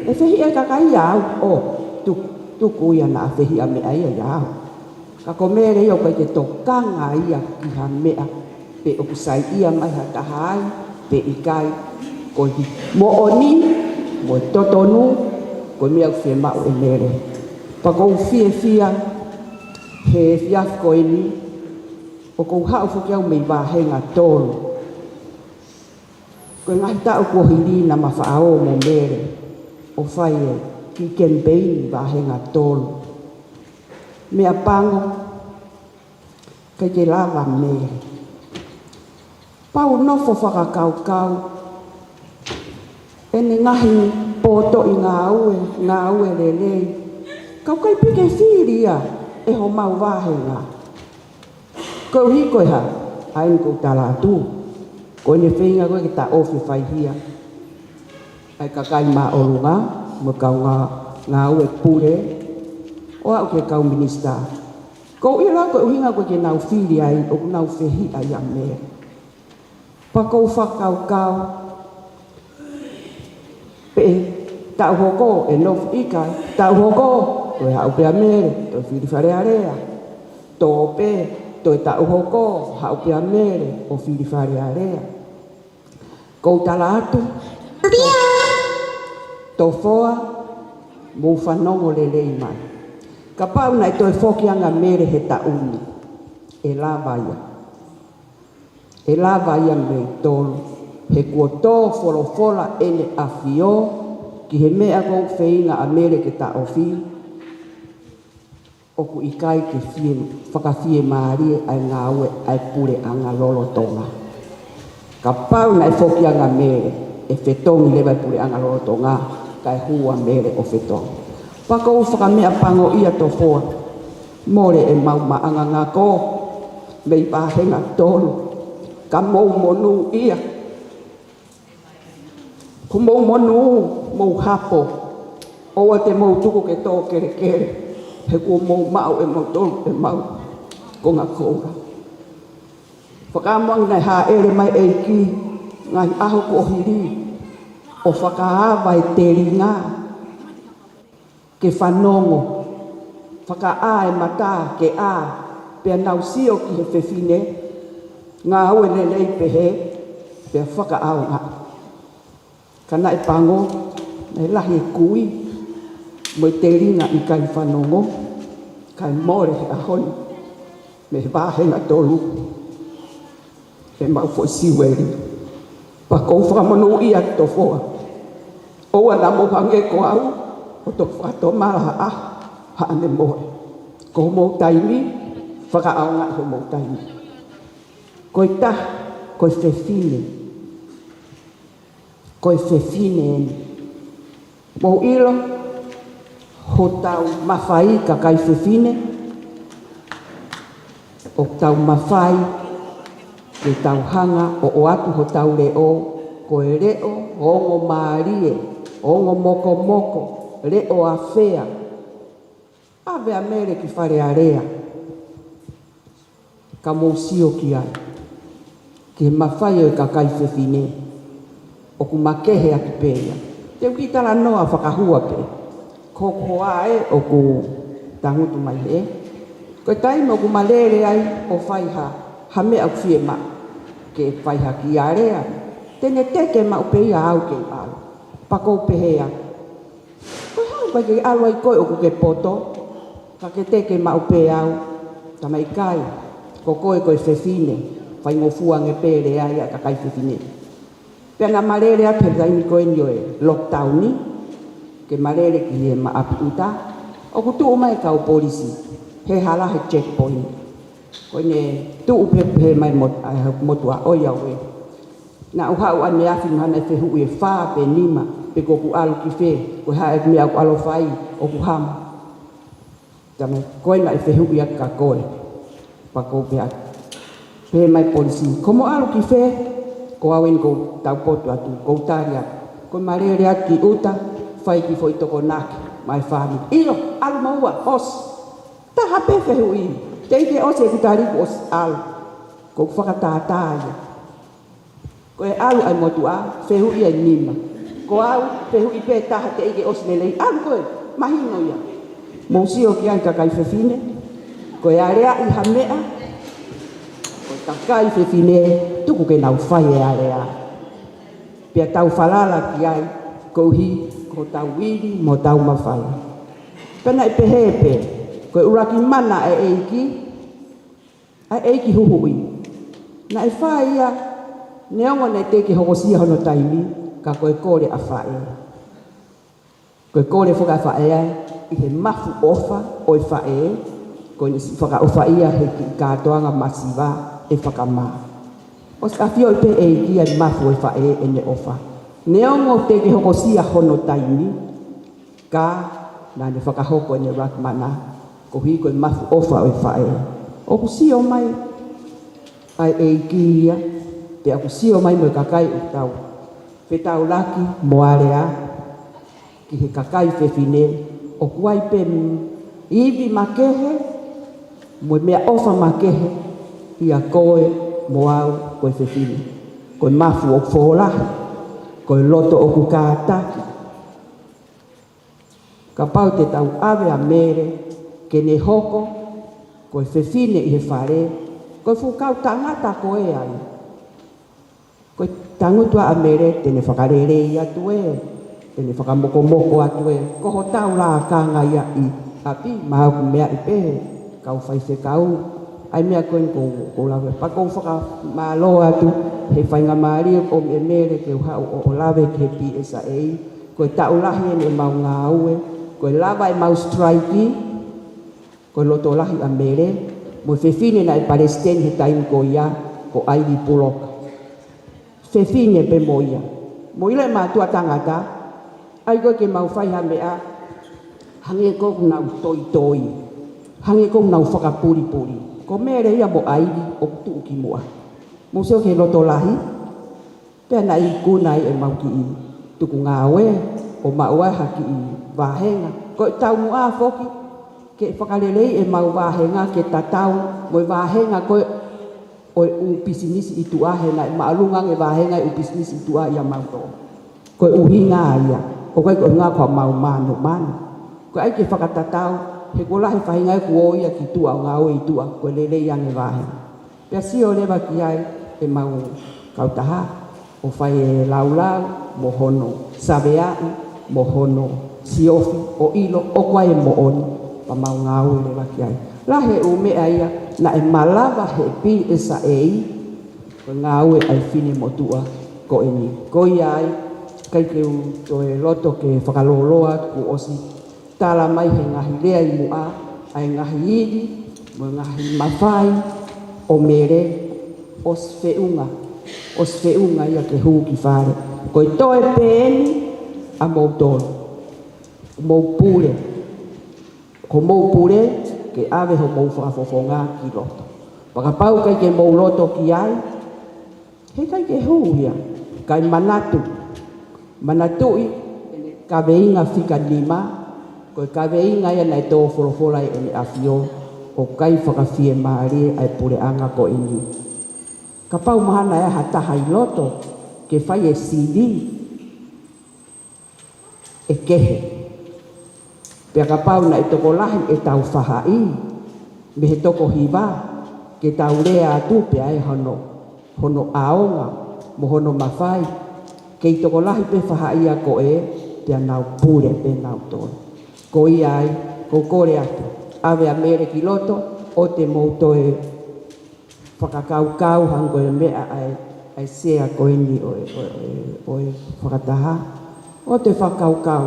ʻe fehiʻa e kakai ʻia au, ʻo, tu-, tuku ia naʻa fehiʻa meʻa ia ʻia au. Ka ko Mele ia ʻoku ʻikai ke tokanga ia ki ha meʻa, pe ʻoku saiʻia mai ha taha ai, pe ʻikai, ko e moʻoni, mo e totonu, ko e meʻa ʻoku fiemaʻu ʻe Mele. Pea ʻoku ou fiefia, he efiafi ko eni, ʻoku ou haʻu foki au mei Vāhenga Tolu. Ko e ngaahi taʻu kuo hili naʻa ma faʻa ō mo Mele ʻo fai e kiʻi kemipeini Vāhenga Tolu. Meʻapango, ʻikai ke lava Mele. Pau nofo fakakaukau, ʻene ngaahi pōtoʻi ngāue, ngāue lelei. Ka ʻoku ʻikai pē ke fili ia ʻe homau vāhenga. Koeʻuhi ko e hā, ʻa eni ʻoku ou tala atu. Ko ʻene feinga ko ē ke taʻofi e faihia ʻa e kakai māʻolunga, mo e kaungā ngāue pule, ʻo aʻu ki he kau minisitā. ʻOku ou ʻilo ko e ʻuhinga ko ē ke nau fili ai, ʻoku nau fehiʻa ʻia Mele. Pea ʻoku ou fakakaukau, pe ʻe taʻu hoko ʻe nofo ʻikai, taʻu hoko toe haʻu pē ʻa Mele, toe fili Fale Alea. Tō pē, toe taʻu hoko, haʻu pē ʻa Mele ʻo fili Fale Alea. ʻOku ou tala atu, Tofoa, mou fanongo lelei mai. Kapau naʻe toe foki ange ʻa Mele he taʻu ni, ʻe lava ia. ʻE lava ia mei tolu, he kuo tō folofola ʻEne ʻAfio ki he meʻa ʻoku feinga ʻa Mele ke taʻofi, ʻoku ʻikai ke fie, fakafiemālie ʻa e ngāue ʻa e puleʻanga lolotonga. Kapau naʻe foki ange ʻa Mele, ʻe fetongi leva e puleʻanga lolotonga, kae hū ʻa Mele ʻo fetongi. Pea ʻoku ou fakameʻapangoʻia Tofoa, mole ʻemau maʻanga ngako mei vāhenga tolu, ka mou monūʻia. Ko mou monū, mou hapo, ʻoua te mou tuku ke tō kelekele, he kuo mou maʻu ʻe moutolu ʻemau konga koula. Fakaʻamu ange naʻe hāʻele mai ʻEiki ngaahi ʻaho kuo hili ʻo fakaava e telinga ke fanongo, fakaʻā e mata ke ʻā, pea nau sio ki he fefine, ngāue lelei pehē, pea fakaʻaongaʻi. Ka naʻe pango, naʻe lahi e kui, mo e telinga ʻikai fanongo, kae mole he ʻaho ni mei he vāhenga tolu ʻemau foʻi Siueli. Pea ʻoku ou fakamonūʻia Tofoa, ʻoua naʻa mou hangē ko au ʻo toki fakatomala ha ʻaho, haʻane mole. Ko homou taimi, fakaʻaongaʻi homou taimi. Ko e taha, ko e fefine. Ko e fefine eni. Mou ʻilo hotau mafai kakai fefine, ʻoku tau mafai ke tau hanga ʻo ʻoatu hotau leʻo, ko e leʻo ongo mālie, ongo mokomoko, leʻo afea. ʻAve ʻa Mele ki Fale Alea, ka mou sio ki ai, ki he mafai ʻo e kakai fefine, ʻoku makehe atu pē ia. Te u kiʻi talanoa fakahua pē, ko hoku hoa ē ʻoku tangutu mai ē. Ko e taimi ʻoku ma lele ai ʻo fai ha, ha meʻa ʻoku fiemaʻu ke fai ha kiʻi alea, te ne teke maʻu pē ia au ke u ʻalu. Pea ʻoku ou pehē atu, ko e hā ʻoku ʻikai ke ʻalu ai koe ʻoku ke poto, ka ke teke maʻu pē au? Tamaiki, ko koe ko e fefine, faingofua ange pē lea ia ʻa e kakai fefine. Pea naʻa ma lele atu he taimi ko eni ʻo e lockdown ni, ke ma lele ki he ma ʻapi ʻuta, ʻoku tuʻu mai e kau polisi he hala he checkpoint. Ko ʻene tuʻu pē pehē mai mo, ʻa e motuʻa, ʻoiauē. Naʻa ku haʻu ʻaneafi mahalo naʻe fehuʻi ʻe fā pe nima, pe ko ʻeku ʻalu ki fē, ko e hā e meʻa ʻoku ʻalu ʻo fai, ʻoku hā mai. Tamaiki, ko ena ʻe fehuʻi atu kia koe. Pea ʻoku ou pehē atu, pehē mai e polisi, ko hoʻomo ʻalu ki fē? Ko au eni ʻoku ou taupotu atu, ʻoku ou tali atu, ko ʻema lele atu ki ʻuta, fai e kiʻi foʻi tokonaki maʻa e fāmili. ʻIo, ʻalu mo ua, ʻosi. Taha pē fehuʻi, teʻeki ke ʻosi ʻeku tali kuo ʻosi ʻalu. ʻOku ou fakatātā ia. Ko e ʻalu ʻa e motuʻa, fehuʻi ʻe nima. Ko au, fehuʻi pē taha, teʻeki ke ʻosi lelei, ʻalu koe, mahino ia. Mou sio ki ai kakai fefine, ko e aleaʻi ha meʻa, ko e kakai fefine, tuku ke nau fai e alea. Pea tau falala ki ai, koeʻuhi ko hotau ivi mo hotau mafai. Pea naʻe pehē pē, ko e ʻuluaki mana ʻa e ʻEiki, ʻa e ʻEiki Huhuʻi. Naʻe fai ia, neongo naʻe teʻeki hokosia hono taimi, ka ko e kole ʻa faʻē. Ko e kole foki ʻa faʻē ai, ʻi he mafu ʻofa ʻo e faʻē, ko ʻene siʻi fakaʻofaʻia he kiʻi kātoanga masiva ʻe fakamā. ʻOsi ʻafioʻi pē ʻe he ʻEiki ʻa e mafu ʻo e faʻē ʻene ʻofa. Neongo teʻeki hokosia hono taimi, ka naʻa ne fakahoko ʻene ʻuluaki mana, koeʻuhi ko e mafu ʻofa ʻo e faʻē. ʻOku sio mai ʻa e ʻEiki ia, pea ʻoku sio mai mo e kakai ʻoku tau fetaulaki mo alea, ki he kakai fefine, ʻOku ʻi ai pē ivi makehe mo e meʻaʻofa makehe ʻia koe mo au ko e fefine. Ko e mafu ʻoku fōlahi, ko e loto ʻoku kātaki. Kapau te tau ʻave ʻa Mele ke ne hoko ko e fefine ʻi he fale, ko e fuʻu kau tangata ko ē ai. Ko e tangutu ʻa Mele te ne fakalelei atu ē, te ne fakamokomoko atu ē, ko hotau lakanga ia ʻi ʻapi, mahalo ʻoku meaʻi pē he kau faifekau ʻa e meʻa ko eni ʻoku ou lave. Pea ʻoku ou fakamālō atu he faingamālie ʻoku ʻomi ʻe Mele ke u haʻu ʻo lave ki he P S A. Ko e taʻu lahi eni ʻemau ngāue, ko e lava ʻemau strike, ko e loto lahi ʻa Mele, mo e fefine naʻe palesiteni he taimi ko ia, ko ʻAivi Puloka. Fefine pē mo ia. Mou ʻilo e mātuʻa tangata, ʻai ko ē ke mau fai ha meʻa, hangē ko ʻoku nau toitoi, hangē ko ʻoku nau fakapulipuli. Ko Mele ia mo ʻAivi ʻoku tuʻu ki muʻa. Mou sio ki he loto lahi, pea naʻe ikuna ai ʻemau kiʻi tuku ngāue, ʻo maʻu ai ha kiʻi vāhenga. Ko e taumuʻa foki, ke fakaleleiʻi ʻemau vāhenga ke tatau mo e vāhenga ko ē ʻo e ʻū pisinisi ʻi tuʻa, he naʻe māʻolunga ange e vāhenga e ʻū pisinisi ʻi tuʻa ʻia mautolu. Ko e ʻuhinga ia, ʻoku ʻikai ko e ʻuhinga ko ʻemau manumanu. Ko e ʻai ke fakatatau, he kuo lahi e faʻahinga ʻoku ō ia ki tuʻa ʻo ngāue ʻi tuʻa, ko e lelei ange e vāhenga. Pea sio leva ki ai ʻemau kautaha, ʻo fai e laulau, mo hono saveaʻi, mo hono siofi, ʻo ʻilo ʻoku ʻi ai e moʻoni, pea mau ngāue leva ki ai. Lahi e ʻū meʻa ia naʻe malava he P S A, ko e ngāue ʻa e finemotuʻa ko eni. Ko ia ai, ʻikai ke u toe loto ke fakalōloa, kuo ʻosi tala mai he ngaahi lea ʻi muʻa, ʻa e ngaahi ivi mo e ngaahi mafai ʻo Mele, ʻosi feʻunga, ʻosi feʻunga ia ke hū ki fale. Ko e toe pē eni ʻamoutolu, mou pule, ko mou pule ke ʻave homou fakafofonga ki loto. Pea kapau ʻikai ke mou loto ki ai, heʻikai ke hū ia. Kae manatu, manatuʻi ʻene kaveinga fika nima, ko e kaveinga ia naʻe tō folofola ʻEne ʻAfio, ʻoku ʻikai fakafiemālie ʻa e puleʻanga ko eni. Kapau mahalo ʻe ʻi ai ha taha ʻi loto ke fai e sivi, ʻe kehe. Pea kapau naʻe tokolahi ʻetau faʻahi mei he toko hiva, ke tau lea atu pē ʻa e hono, hono ʻaonga mo hono mafai. Kei tokolahi pē faʻahi ia ko ē, pea nau pule pē nautolu. Ko ia ai, ʻoku ou kole atu, ʻave ʻa Mele ki loto, ʻoua te mou toe fakakaukau hangē ko e meʻa ʻa e, ʻa e sea ko eni ʻo e, ʻo e, ʻo e fakataha. ʻOua te fakakaukau.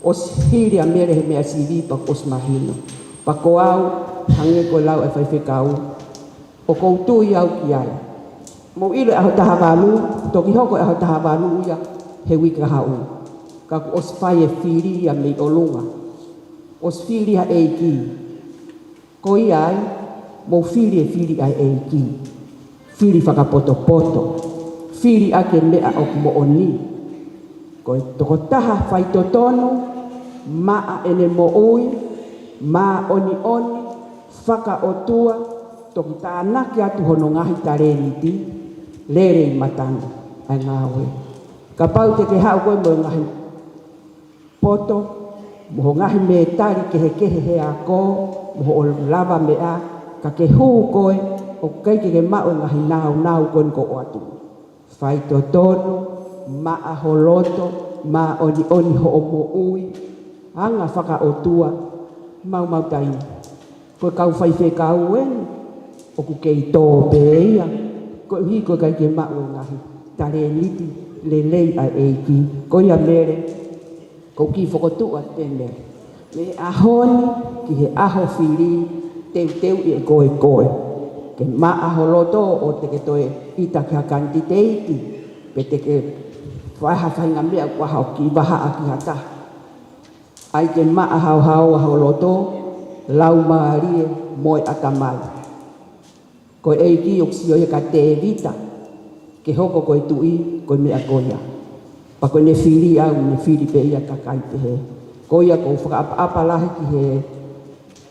ʻOsi hili ʻa Mele he meʻa sivi pea kuo ʻosi mahino. Pea ko au, hangē ko e lau ʻa e faifekau, ʻoku ou tui au ki ai. Mou ʻilo e ʻaho taha valu, toki hoko e ʻaho taha valu ia he uike kahaʻu. Ka kuo ʻosi fai e fili ia mei ʻolunga. ʻOsi fili ha ʻeiki. Ko ia ai, mou fili e fili ʻa e ʻEiki. Fili fakapotopoto. Fili ʻaki e meʻa ʻoku moʻoni. Ko e tokotaha faitotonu, maʻa ʻene moʻui, māʻoniʻoni, fakaʻotua, toki tānaki atu hono ngaahi talēniti, lele ʻi matangi ʻa e ngāue. Kapau te ke haʻu koe mo e ngaahi poto, mo ho ngaahi mētali kehekehe he ako, mo hoʻo lavameʻa, ka ke hū koe, ʻoku ʻikai ke ke maʻu e ngaahi nāunau ko eni ʻoku ʻoatu. Faitotonu, maʻa ho loto, māʻoniʻoni hoʻo moʻui, anga fakaʻotua, maumau taimi. Ko e kau faifekau eni, ʻoku kei tō pē ia, koeʻuhi ko e ʻikai ke maʻu e ngaahi talēniti lelei ʻa e ʻEiki. Ko ia Mele, ʻoku ou kiʻi fokotuʻu atu pē Mele. Mei he ʻaho ni ki he ʻaho fili, teuteuʻi ʻe koe koe. Ke maʻa ho loto ʻoua te ke toe ʻita ki ha kanititeiti, pe te ke fai ha faʻahinga meʻa kuo ʻosi kiʻi vahaʻa ki ha taha. ʻAi ke maʻa haohaoa ho loto, laumālie mo e ʻatamai. Ko e ʻEiki ʻoku sio ia kia Tēvita, ke hoko ko e tuʻi, ko e meʻa ko ia. Pea ko ʻene fili au, ne fili pē ia kakai pehē. Ko ia ʻoku ou fakaʻapaʻapa lahi ki he,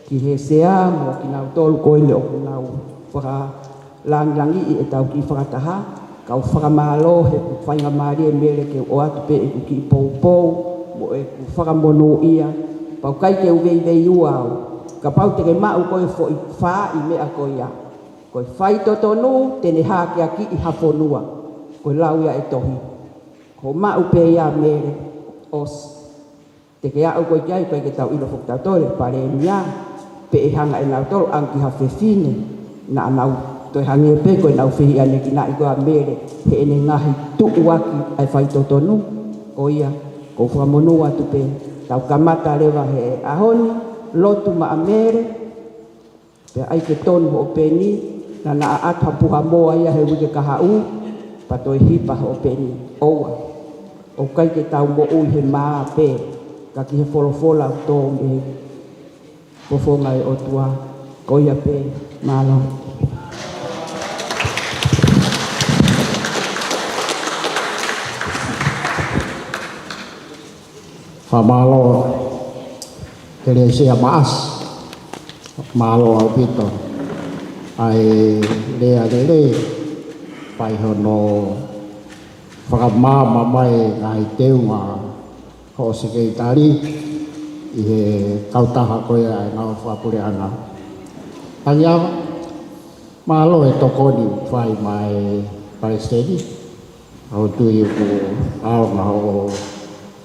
ki he sea mo kinautolu ko eni ʻoku nau fakalāngilangiʻi ʻetau kiʻi fakataha, kau fakamālō he ʻoku faingamālie Mele ke u ʻoatu pē ʻeku kiʻi poupou mo ʻeku fakamonūʻia, pea ʻoku ʻikai ke u veiveiua au. Kapau te ke maʻu ko e foʻi faaʻi meʻa ko ia. Ko e faitotonu te ne hakeakiʻi ha fonua. Ko e lau ia ʻe tohi. Ko e maʻu pē ia Mele, ʻosi. Te ke aʻu koe ki ai, ʻikai ke tau ʻilo foki tautolu e palēmia, pe ʻe hanga ʻe nautolu ʻo ʻange ki ha fefine, naʻa nau toe hangē pē ko ʻenau fehiʻanekinaʻi ko ia ʻa Mele, heʻene ngaahi tuʻuaki ʻa e faitotonu. Ko ia, ʻoku ou fakamonū atu pē, tau kamata leva he ʻaho ni, lotu maʻa Mele, pea ʻai ke tonu hoʻo peni, naʻa na ʻaʻatu ha puha moa ia he uike kahaʻu, pea toe hipa hoʻo peni. ʻOua, ʻoku ʻikai ke tau moʻui he mā pē, ka ki he folofola ʻoku tō mei he fofonga ʻo e ʻOtua. Ko ia pē, mālō. Fakamālō, Helesia Maʻasi. Mālō ʻaupito ʻa e lea lelei, fai hono fakamaama mai e ngaahi teunga hoʻo sekelitali ʻi he kautaha ko ia ʻa e ngāue fakapuleʻanga. Tangi ava, mālō e tokoni fai mai Palesiteni. ʻOku ou tui ʻoku ʻaonga hoʻo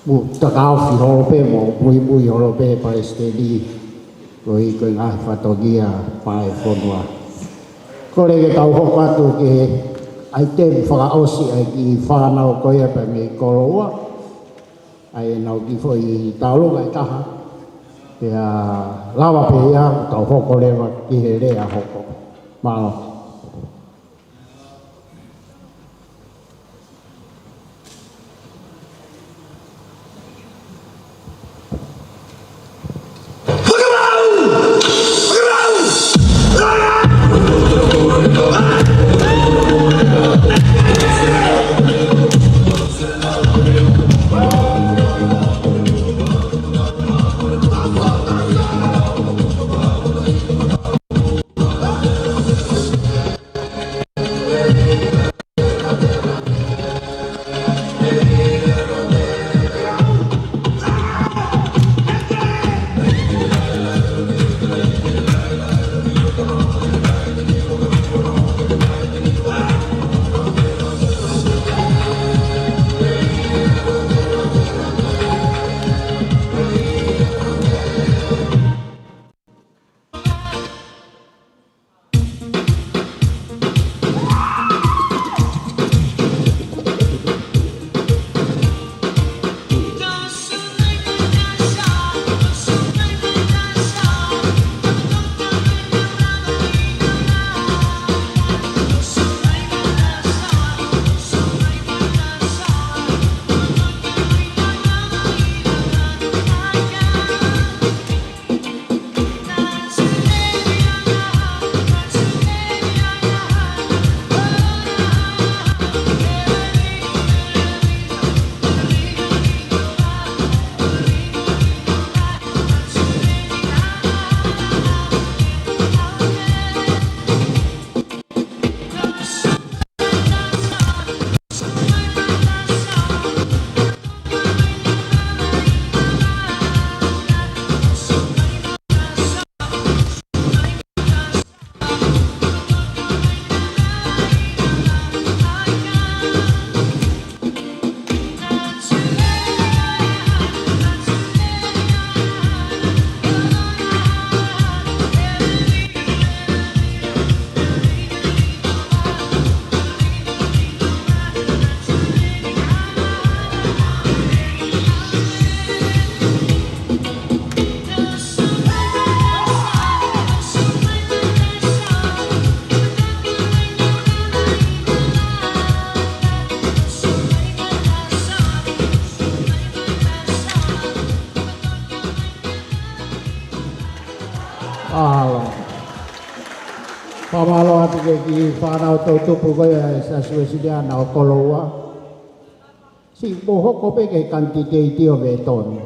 mu-, takaofi holo pē mo muimui holo pē Palesiteni, koeʻuhi ko e ngaahi fatongia maʻa e fonua. Kole ke tau hoko atu ki he ʻaitemi fakaʻosi ʻa e kiʻi fānau ko ia pea mei Koloua. ʻA ia ʻenau kiʻi foʻi tauʻolunga ʻe taha. Pea lava pē ia, tau hoko leva ki he lea hoko. Mālō. Mālō. Fakamālō atu ki he kiʻi fānau toʻutupu ko ia ʻa e Siasi Uēsiliana ʻo Koloua. Siʻi mou hoko pē ki he kanititeiti ʻo Vetoni.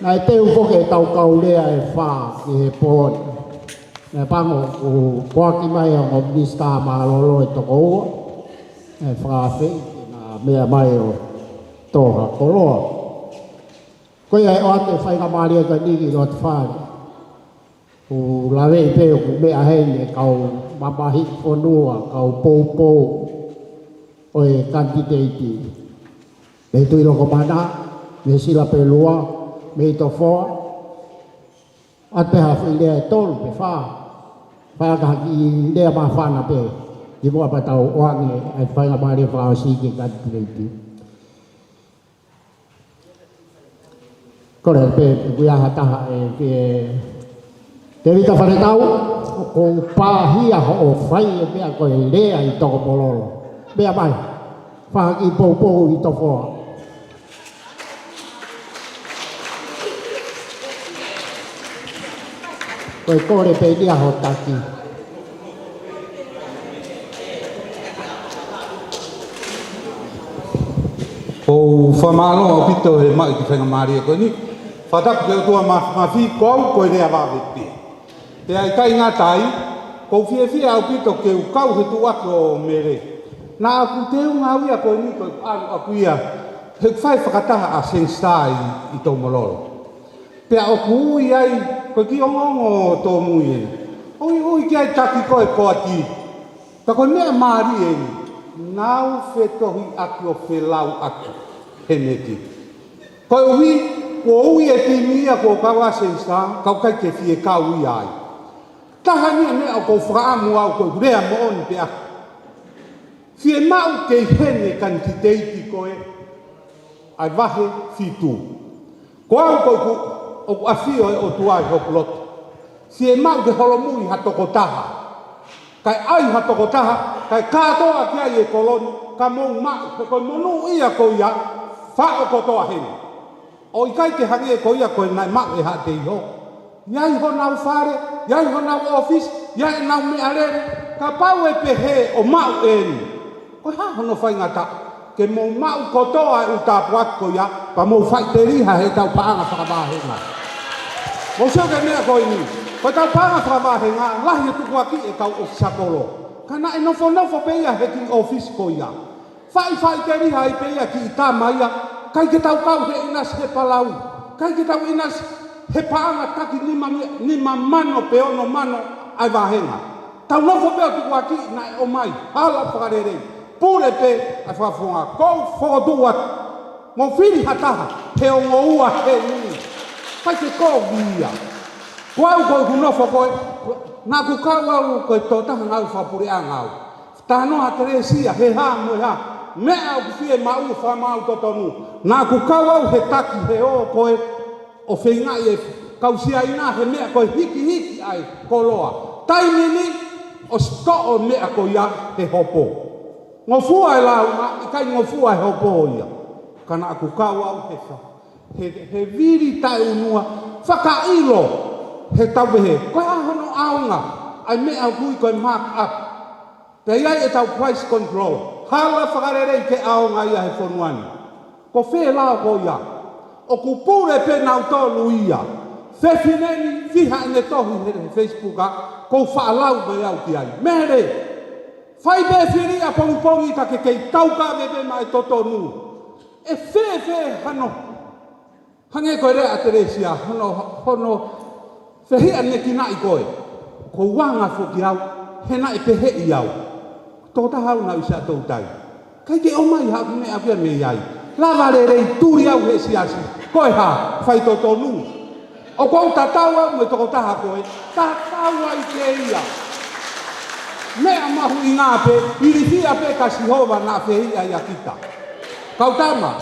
Naʻe teu foki ʻetau kau lea ʻe fā ki he pō ni. Naʻe pango ʻoku foaki mai ʻe he ongo minisitā mālōlō ʻe toko ua, ʻe fakaafeʻi ke na meʻa mai ʻo tō ha koloa. Ko ia ʻe ʻoatu e faingamālie ko eni ki loto fale. ʻOku laveʻi pē ʻoku meʻa heni e kau mamahi fonua, kau poupou ʻo e kanititeiti. Mei Tuʻilokomana, mei Silapelua, mei Tofoa. ʻAtu pē ha foʻi lea ʻe tolu pe fā. Fai ʻaki ha kiʻi lea māfana pē. Kimuʻa pea tau ʻoange ʻa e faingamālie fakaʻosi ki he kanititeiti. Kole pē, ʻoku ʻi ai ha taha ʻe, ʻe Tēvita Faletau, ʻoku pāhia hoʻo fai e meʻa ko e lea ʻi Tokomololo. Meʻa mai, fai ha kiʻi poupou ʻi Tofoa. Ko e kole pē ʻeni ʻa hoʻo taki. ʻOku ou fakamālō ʻaupito he maʻu e kiʻi faingamālie ko eni. Fakatapu ki he ʻOtua Māfimafi, ko au ko e lea vave pē. Pea ʻikai ngata ai, ʻoku ou fiefia ʻaupito ke u kau he tuʻuaki ʻo Mele. Naʻa ku teunga au ia ko eni ko e ʻalu ʻaku ia, he fai fakataha ʻa Sangster ʻi, ʻi Tokomololo. Pea ʻoku ui ai, ko e kiʻi ongoongo tōmui eni. Ui, ui ki ai taki ko e koati. Ka ko e meʻa mālie eni, nau fetohiʻaki ʻo felauʻaki he meti. Koeʻuhi, kuo ui e timi ia kuo kau ʻa Sangster, ka ʻoku ʻikai ke fie kau ia ai. Taha eni e meʻa ʻoku ou fakaʻamu au ko ʻeku lea moʻoni pē ʻaku. Fiemaʻu ke ʻi heni e kanititeiti ko e ʻa e vahe fitu. Ko au ko ʻeku, ʻoku ʻafio e ʻOtua ʻi hoku loto. Fiemaʻu ke holomui ha tokotaha. Kae ʻai ha tokotaha, kae kātoa ki ai e kolo ni, ka mou maʻu, he ko e monū ia ko ia, faʻo kotoa heni. ʻOku ʻikai ke hangē ko ia ko e naʻe maʻu ʻe Haʻateiho. ʻI ai honau fale, ʻi ai honau ʻōfisi, ʻi ai ʻenau meʻalele, kapau ʻe pehē ʻo maʻu eni. Ko e hā hono faingataʻa, ke mou maʻu kotoa e ʻū tāpuaki ko ia, pea mou faʻiteliha heʻetau paʻanga fakavāhenga. Mou sio ki he meʻa ko eni, ko ʻetau paʻanga fakavāhenga, lahi e tukuakiʻi e kau ʻōfisa kolo. Ka naʻe nofonofo pē ia he kiʻi ʻōfisi ko ia. Faʻifaʻiteliha ai pē ia kiʻi tama ia, ʻikai ke tau kau he ʻinasi he palau, ʻikai ke tau ʻinasi he paʻanga taki nima, nima mano pe ono mano ʻa e vāhenga. Tau nofo pē ʻo tukuakiʻi naʻe ʻomai, hala fakalelei, pule pē ʻa e fakafofonga, kou fokotuʻu atu, mou fili ha taha, he ongo ua he ui, ʻikai ke kovi ia. Ko au ko ʻeku nofo ko ē, naʻa ku kau au ko e tokotaha ngāue fakapuleʻanga au. Talanoa ʻa Telesia, he hā mo e hā. Meʻa ʻoku fiemaʻu fakamaau totonu. Naʻa ku kau au he taki he ʻō ko ē ʻo feingaʻi e kau Siaina he meʻa ko e hikihiki ʻa e koloa. Taimi ni ʻosi toʻo e meʻa ko ia he hopo. Ngofua e lāunga, ʻikai ngofua e hopo ia. Ka naʻa ku kau au he fa-, he, he vili taʻeʻunua, fakaʻilo, he tau pehē, ko e hā hono ʻaonga ʻa e meʻa ʻoku ui ko e mark up. Pea ʻi ai ʻetau price control. Hala fakalelei ke ʻaonga ia he fonua ni. Ko fē lao ko ia? ʻOku pule pē nautolu ia. Fefine ni, fiha ʻene tohi he, he Facebook ʻa, kou faʻa lau mai au ki ai. Mele, fai pē fili ʻapongipongi ka ke kei taukave pē maʻa e totonu. ʻE fēfē hano Hangē ko e lea ʻa Telesia, hono, hono fehiʻanekinaʻi koe. Ko e anga foki au, he naʻe peheʻi au. Tokotaha au naʻe ʻi Siaʻatoutai. ʻIkai ke ʻomai haʻaku meʻa pea mei ai. Lava lelei tuli au he siasi. Ko e hā, fai totonu. ʻOku ou tatau au mo e tokotaha ko ē, tatau ai pē ia. Meʻa mahuʻinga pē, ilifia pē kia Sihova naʻa fehiʻa ʻia kita. Kau tama,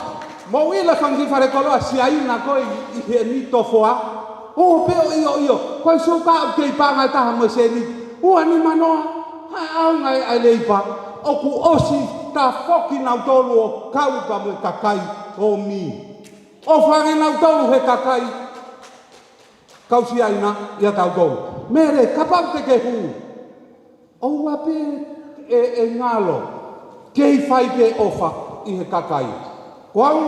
mou ʻilo e fanga kiʻi falekoloa Siaina ko ē ʻi, ʻi heni Tofoa. ʻŌ pē ʻo ʻio ʻio, ko e suka ʻoku kei paʻanga ʻe taha mo e sēniti. Ua nima noa, haʻu ʻa e leipa. ʻOku ʻosi tafoki nautolu ʻo kau pea mo e kakai ʻomi. ʻOfa ange nautolu he kakai kau Siaina ʻia tautolu. Mele, kapau te ke hū. ʻOua pē ʻe, ʻe ngalo, kei fai pē ʻofa ʻi he kakai. Ko au,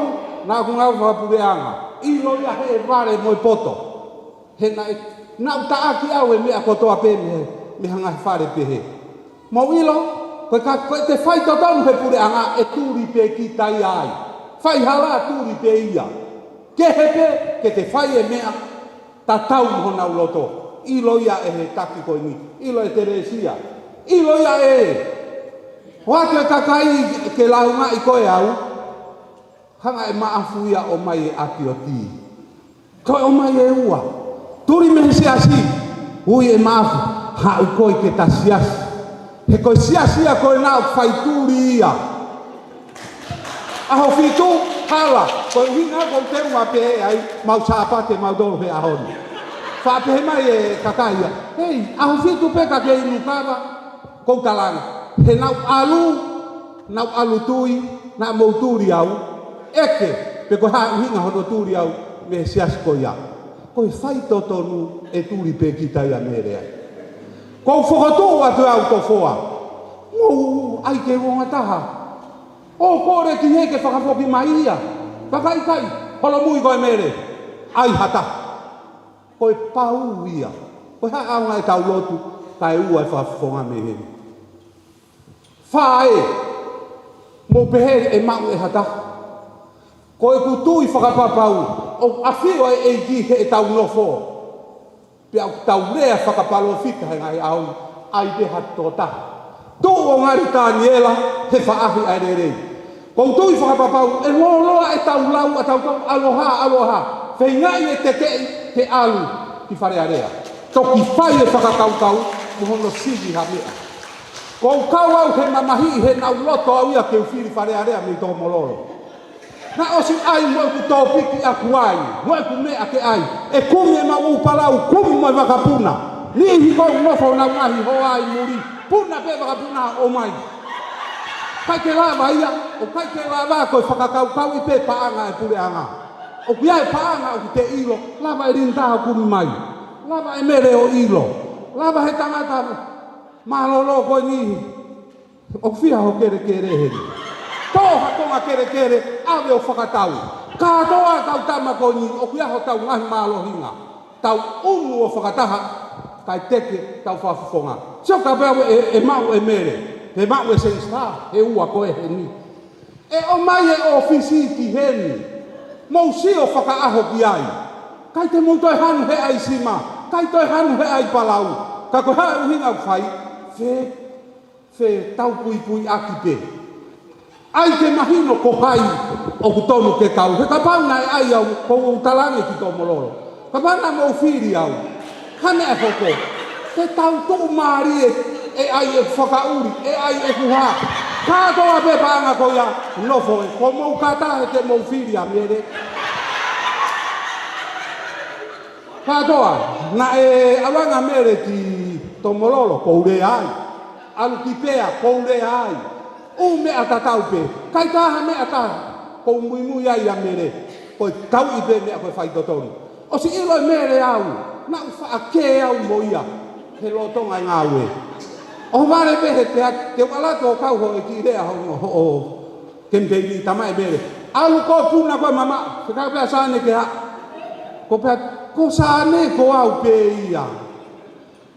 Naʻa ku ngāue fakapuleʻanga. ʻIlo ia he vale mo e poto. He naʻe, naʻa ku taʻaki au e meʻa kotoa pē mei, mei he ngaahi fale pehē. Mou ʻilo, ko e ka, ko ʻete faitotonu he puleʻanga ʻe tuli pē kita ia ai. Fai hala tuli pē ia. Kehe pē ke te fai e meʻa tatau mo honau loto. ʻIlo ia ʻe he taki ko eni. ʻIlo ʻe Telesia. ʻIlo ia ʻe. ʻOatu e kakai ke laungaʻi koe au. Hanga ʻe Maʻafu ia ʻo ʻomai e ʻapi ʻo tī. Ko e ʻomai e ua. Tuli mei he siasi. Ui ʻe Maʻafu. Haʻu koe ke ta siasi. He ko e siasi ia ko e naʻa ku fai tuli ia. ʻAho fitu, hala, ko e ʻuhinga ko e teu ma pehē ai, mau Sāpate, mau tolu he ʻaho ni. Faʻa pehē mai e kakai ia, hei, ʻaho fitu pē ka ke inu kava, ko u talaange. He naʻa ku ʻalu, naʻa ku ʻalu tui, naʻa mou tuli au, ʻeke, pe ko e hā e ʻuhinga hono tuli au, mei he siasi ko ia. Ko e faitotonu ʻe tuli pē kita ia Mele ai. Ko u fokotuʻu atu au Tofoa. Mou ʻai ke u ongo taha. ʻO kole ki he ke fakafoki mai ia. Ka ʻikai, holomui koe Mele. ʻAi ha taha. Ko e pau ia. Ko e hā ʻaonga ʻetau lotu, kae ua e fakafofonga mei heni. Fā ē, mou pehē ʻe maʻu ʻe ha taha. Ko ʻeku tui fakapapau, ʻoku ʻafio e ʻEiki heʻetau nofo. Pea ʻoku tau lea fakapalōfita he ngaahi ʻaho ni, ʻai pē ha tokotaha. Tuʻu ʻo ngali Taniela, he faʻahi ʻa e lelei. Ko u tui fakapapau, ʻe lōloa ʻetau lau, ʻa tautau, ʻaloha, ʻaloha. Feingaʻi e tekeʻi, ke ʻalu, ki Fale Alea. Toki fai e fakakaukau, mo hono sivi ha meʻa. Ko u kau au he mamahiʻi, he naʻa ku loto au ia ke u fili Fale Alea mei Tomololo. Naʻe ʻosi ʻai mo ʻeku tōpiki ʻaku ai, mo ʻeku meʻa ke ʻai. ʻE kumi ʻemau ʻū palau, kumi mo e vakapuna. Niʻihi ko ē ʻoku nofo honau ngaahi hoa ʻi muli. Puna pē vakapuna ʻo ʻomai. ʻIkai ke lava ia, ʻoku ʻikai ke lava ko e fakakaukauʻi pē paʻanga e puleʻanga. ʻOku ʻi ai e paʻanga ʻoku te ʻilo, lava ʻe Linda ʻo kumi mai. Lava ʻe Mele ʻo ʻilo. Lava he tangata mālōlō ko eni. ʻOku fiha ho kelekele heni. Tō ha konga kelekele, ʻave ʻo fakatau. Kātoa ʻetau tama ko eni, ʻoku ʻi ai hotau ngaahi mālohinga. Tau ʻunu ʻo fakataha, kae teke ʻetau fakafofonga. Sio ka pea ʻe, ʻe maʻu ʻe Mele, ʻe maʻu ʻe Sensita, he ua ko ē heni. ʻE ʻomai e ʻōfisi ki heni. Mou sio fakaʻaho ki ai. ʻIkai te mou toe hanu he ʻaisima, ʻikai toe hanu he ʻaipalau. Ka ko e hā e ʻuhinga ʻoku fai, fe Fe tau puipuiʻaki pē. ʻAi ke mahino ko hai ʻoku tonu ke kau. He kapau naʻe ʻai au, ko u talaange ki Tomololo. Kapau naʻa mou fili au. Hane ʻe hoko. Te tau tuʻumālie, ʻe ʻai ʻeku fakaʻuli, ʻe ʻai ʻeku hā. Kātoa pē paʻanga ko ia, nofo ē. Ko mou kātaki ke mou fili ʻa Mele. Kātoa, naʻe ʻalu ange ʻa Mele ki Tomololo, ko u lea ai. ʻAlu ki Pea, ko u lea ai. ʻŪ meʻa tatau pē. ʻIkai ke ʻi ai ha meʻa taha, ko u muimui ai ʻia Mele. Ko e tauʻi pē meʻa ko e faitotonu. ʻOsi ʻilo ʻe Mele au, naʻa ku faʻa kē au mo ia. He lolotonga e ngāue. ʻO vale pē he pea, te u ʻalu atu ʻo kau hoʻo kiʻi lea hoʻo, hoʻo kemipeini, talamai ʻe Mele. ʻAlu ko e puna ko e mamaʻo, fekau pē ʻa Sane ke haʻu. Ko pea, ko Sane ko au pē ia.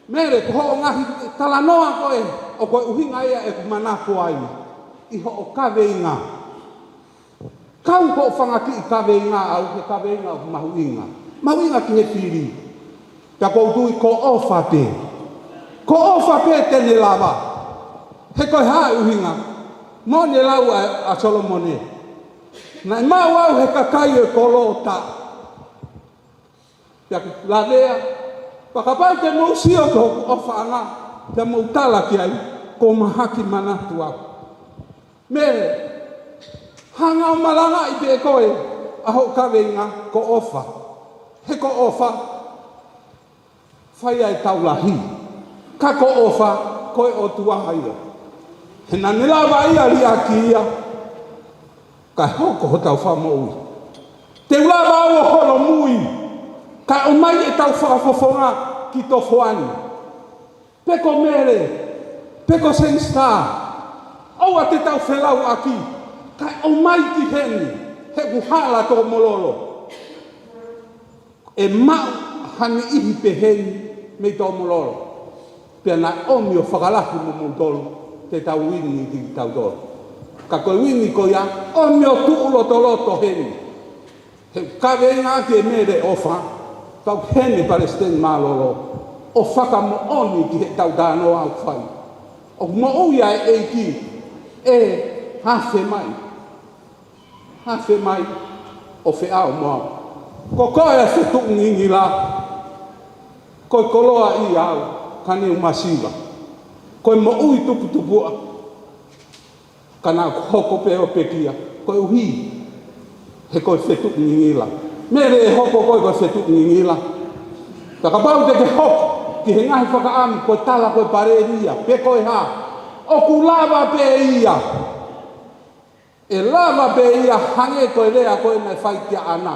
Mele, ko hoʻo ngaahi talanoa ko ē, ʻoku ʻuhinga ia ʻeku manako ai. ʻI hoʻo kaveinga. Kau hoʻo fanga kiʻi kaveinga au, he kaveinga ʻoku mahuʻinga. Mahuʻinga ki he fili. Pea ko u tui ko ʻOfa pē. Ko ʻOfa pē te ne lava. He ko e hā e ʻuhinga. Mo ne lau ʻa, ʻa Solomone. Naʻe maʻu au he kakai ʻo e kolota. Pea ku lavea. Pea kapau te mou sio ki hoku ʻofaʻanga. Pea mou tala ki ai. Ko mahaki manatu au. Mele, hanga ʻo malangaʻi pē koe, ʻa hoʻo kaveinga, ko ʻOfa. He ko ʻOfa, fai ai e tau lahi. Ka ko ʻOfa, ko e ʻOtua ia. He naʻa ne lava ia liʻaki ia, kae hoko hotau fakamoʻui. Te u lava au ʻo holomui, kae ʻomai ʻetau fakafofonga ki Tofoa ni. Pe ko Mele, pe ko Sensita, ʻoua te tau felauʻaki, kae ʻomai ki heni. He ʻoku hala Tokomololo. ʻE maʻu ha niʻihi pehē ni mei Tokomololo. Pea naʻe ʻomi ʻo fakalahi mo moutolu, te tau uini kitautolu. Ka ko e uini ko ia, ʻomi ʻo tuʻu lotoloto heni. He ʻoku kaveinga ʻaki ʻe Mele ʻOfa, tau heni Palesiteni Mālōlō, ʻo fakamoʻoni ki heʻetau talanoa ʻoku fai. ʻOku moʻui ʻa e ʻEiki, ʻe afe mai. Afe mai ʻo feʻao mo au. Ko koe ʻa e fetuʻu ngingila, ko e koloaʻia au, ka ne u masiva. Ko e moʻui tuputupuʻa, ka naʻa ku hoko pē ʻo pekia, koeʻuhi he ko e fetuʻu ngingila. Mele, ʻe hoko koe ko e fetuʻu ngingila. Ka kapau te ke hoko ki he ngaahi fakaʻamu, ko e tala ko e palelia, pe ko e hā, ʻoku lava pē ia. ʻE lava pē ia hangē ko e lea ko ē naʻe fai kia ʻAna.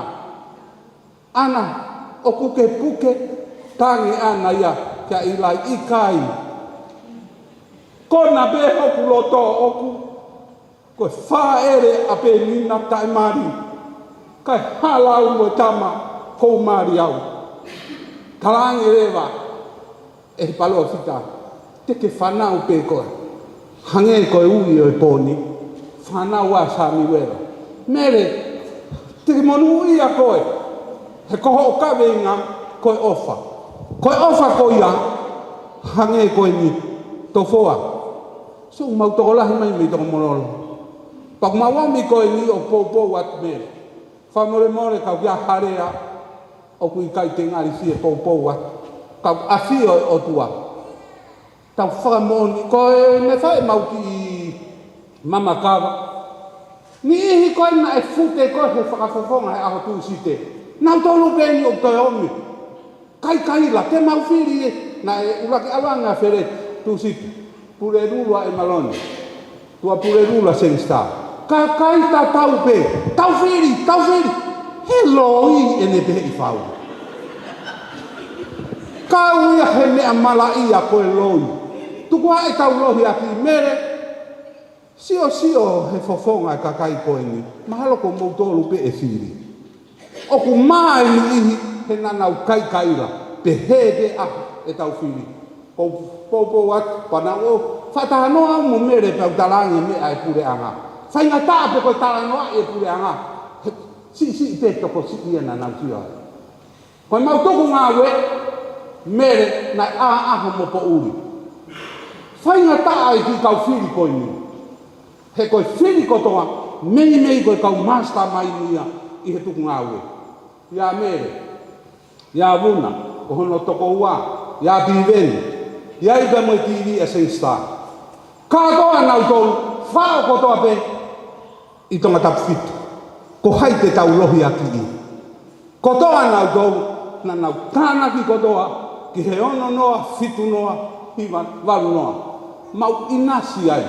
ʻAna, ʻoku ke puke? Tangi ʻAna ia kia ʻIlai, ʻikai. Kona pē hoku loto ʻoʻoku, ko e fāʻele ʻa Penina taʻemali. Kae hala au mo e tama ʻoku ou mali au. Talaange leva ʻe he palōfita, te ke fānau pē koe. Hangē ko e ui ʻo e pō ni, fānau ʻa Samiuela. Mele, te ke monūʻia koe. He ko hoʻo kaveinga, ko e ʻofa. Ko e ʻofa ko ia, hangē ko eni, Tofoa. So, mau tokolahi mai mei Tokomololo. Pea ʻoku mau ʻomi ko eni ʻo poupou atu, Mele. Fakamolemole, ka ʻoku ʻi ai ha lea ʻoku ʻikai te ngali fie poupou atu. Ka ʻoku ʻafio e ʻOtua. Tau fakamoʻoni, ko e meʻa fai ʻemau kiʻi mamakava. Niʻihi ko ē naʻe fute ko ē he fakafofonga he ʻaho Tūsite. Nautolu pē eni ʻoku toe ʻomi. Kaikaila, ke mau fili ē, naʻe ʻuluaki ʻalu ange ʻa Feleti, Tūsite. Pulelulu ʻa ʻEmaloni. Tuʻapulelulu ʻa Sangster. Kakai tatau pē, tau fili, tau fili. He loi ʻene pehē ʻi fau. Kau ia he meʻa malaʻia ko e loi. Tuku ā ʻetau lohiakiʻi, Mele. Siosio he fofonga e kakai ko eni. Mahalo ko moutolu pē ʻe fili. ʻOku mā e niʻihi he naʻa nau kaikaila, pehē pē ʻa ʻetau fili. Ko poupou atu, pea nau ō, fakatalanoa au mo Mele pea u talaange meʻa e puleʻanga. Faingataʻa pē ko e talanoa e puleʻanga. He siʻisiʻi pē tokosiʻi ia naʻa nau sio ai. Ko ʻemau tuku ngāue, Mele, naʻe ʻaʻaho mo poʻuli. Faingataʻa e kiʻi kau fili ko eni. He ko e fili kotoa, meimei ko e kau mastermind ia ʻi he tuku ngāue. ʻIa Mele, ʻia Vuna, ko hono tokoua, ʻia Piveni, ʻia Ipa mo e T V ʻa Sangster. Kātoa nautolu, faʻo kotoa pē ʻi Tongatapu fitu. Ko hai te tau lohiakiʻi? Kotoa nautolu, naʻa nau tānaki kotoa ki he ono noa, fitu noa, hiva, valu noa. Mau ʻinasi ai.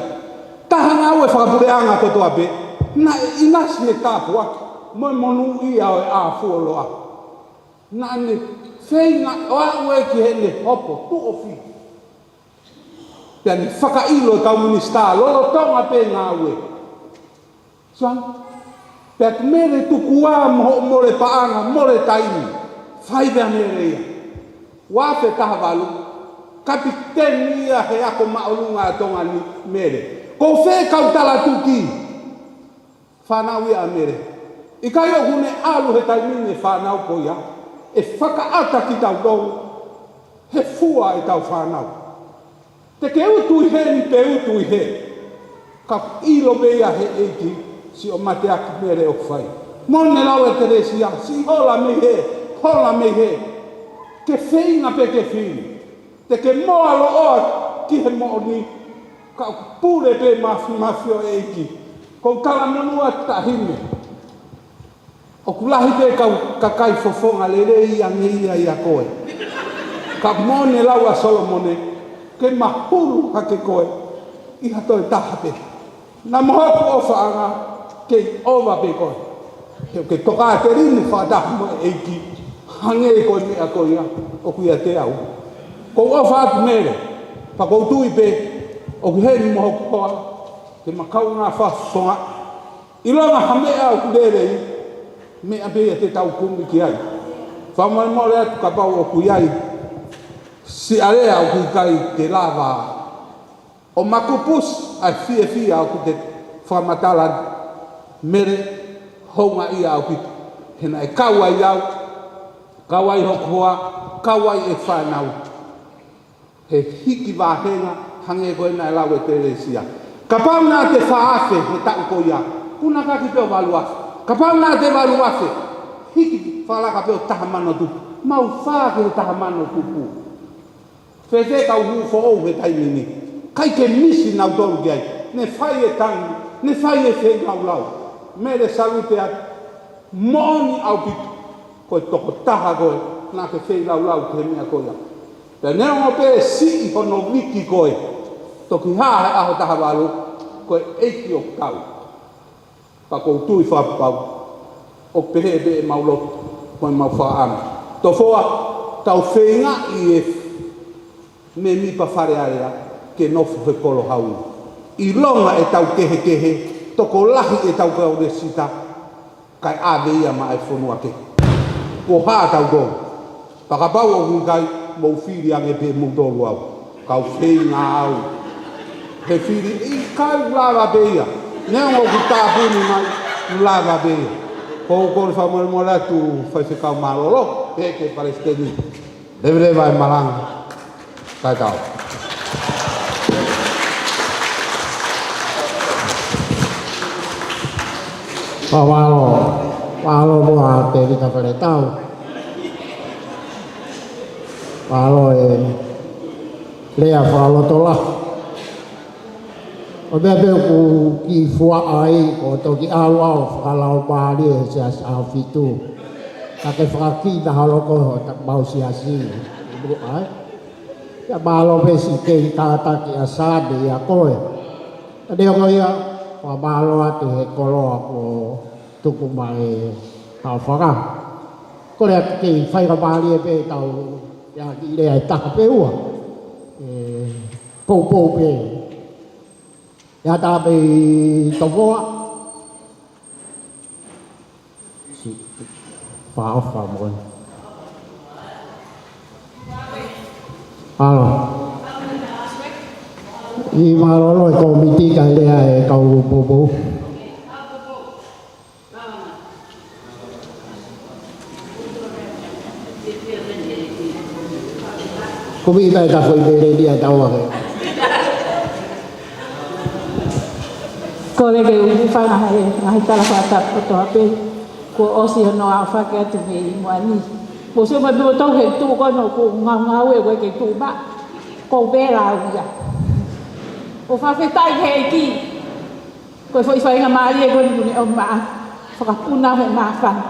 Taha ngāue fakapuleʻanga kotoa pē, naʻe ʻinasi he tāpuaki mo e monūʻia ʻo e ʻā fuoloa. Naʻa ne feinga ʻo aʻu ē ki heʻene hopo tuʻo fitu. Pea ne fakaʻilo e kau minisitā lolotonga pē ngāue. Sio ange, pea ʻoku Mele tuku ā mo hoʻo mole paʻanga, mole taimi. Fai pē ʻa Mele ia. Ua afe taha valu, kapiteni ia he ako māʻolunga ʻa Tonga ni, Mele. Ko fē kau talatuki? Fānau ia ʻa Mele. ʻIkai ʻoku ne ʻalu he taimi ni e fānau ko ia, ʻe fakaʻata kitautolu he fua ʻetau fānau. Te ke utu ʻi heni pe utu ʻi hē. Ka ʻilo pē ia he ʻEiki siʻo mateaki Mele ʻoku fai. Mo ne lau e kelesi ia, siʻi hola mei hē, hola mei hē. Ke feinga pē ke fili. Te ke moaloʻoa ki he moʻoni, ka ʻoku pule pē mafimafi ʻo e ʻEiki. Ko u talamonū atu Taʻahine. ʻOku lahi pē kau kakai fofonga lelei ange ia ʻia koe. Ka ʻoku mo ne lau ʻa Solomone, ke mahulu hake koe ʻi ha toe taha pē. Naʻa mo hoku ʻofaʻanga, kei ʻova pē koe. He ʻoku ke tokāteline fakataha mo e ʻEiki, hangē ko e meʻa ko ia ʻoku ʻiate au. Ko u ʻofa atu Mele, pea ko u tui pē ʻoku heni mo hoku hoa, ke ma kaungā fakafofonga. ʻIlonga ha meʻa ʻoku lelei, meʻa pē ia te tau kumi ki ai. Fakamolemole atu kapau ʻoku ʻi ai siʻa lea ʻoku ʻikai ke lava ʻo makupusi ʻa e fiefia ʻoku te fakamatala ni, Mele, houngaʻia ʻaupito. He naʻe kau ai au, kau ai hoku hoa, kau ai e fānau. He hiki vāhenga hangē ko ē naʻe lau ʻe Telesia. Kapau naʻa te fā afe he taʻu ko ia, puna hake pē ʻo valu afe. Kapau naʻa te valu afe, hiki fakalaka pē ʻo taha mano tupu. Mau fā ki he taha mano tupu. Fēfē kau hū foʻou he taimi ni? ʻIkai ke misi nautolu ki ai. Ne fai e tangi, ne fai e feilaulau. Mele, salute atu. Moʻoni ʻaupito. Ko e tokotaha koe, naʻa ke feilaulau ki he meʻa ko ia. Pea neongo pē siʻi hono viki koe, toki hā he ʻaho taha valu, ko e ʻeiki ʻoku tau. Pea ʻoku ou tui fakapapau ʻoku pehē pē ʻemau lotu mo ʻemau fakaʻamu. Tofoa, tau feingaʻi e mēmipa Fale Alea ke nofo he kolo Haʻu. ʻIlonga ʻetau kehekehe, tokolahi ʻetau kau lēsita, kae ʻave ia maʻa e fonua kehe. Kuo hā tautolu. Pea kapau ʻoku ʻikai, mou fili ange pē moutolu au. Kau feinga au. He fili ʻikai lava pē ia. Neongo ʻoku tāpuni mai, lava pē ia. Ko e kole fakamolemole atu Faifekau Mālōlō, pehē ki he Palesiteni. Leveleva e malanga. Kae tau. Fakamālō, mālō muʻa Tēvita Faletau. Mālō e lea fakalotolahi. ʻO meʻa pē ʻoku kiʻi fuaʻa ai, ʻo toki ʻalu au fakalaumālie he Siasi ʻAhofitu. Ka ke fakakina holo ko e hota mau siasi. Ai. Ia mālō pē siʻi kei kātaki ʻa Sane ia ko ē. Ka neongo ia, fakamālō atu he koloa kuo tuku mai ʻe Haʻofanga. Kole atu ke faingamālie pē tau ia kiʻi lea ʻe taha pe ua. ʻE, poupou pē. Ia tā pē Tofoa. Siʻi fakaʻofa mo e. Alo. ʻI mālōlō e kōmiti kae lea e kau poupou. Ko mi mai ka foʻi pele ni a tau ake. Kole ke u fanga he ngaahi tala fakatapu kotoa pē. Kuo ʻosi hono aofaki atu mei muʻa ni. Mo se mai mo tau he tuʻu ko ē ʻoku ngaungaue ko e ke tuʻu maʻa. Ko e pela au ia. ʻOku fakafetaʻi he ʻEiki. Ko e foʻi faingamālie ko eni kuo ne ʻomai maʻa. Fakapuna he māfana.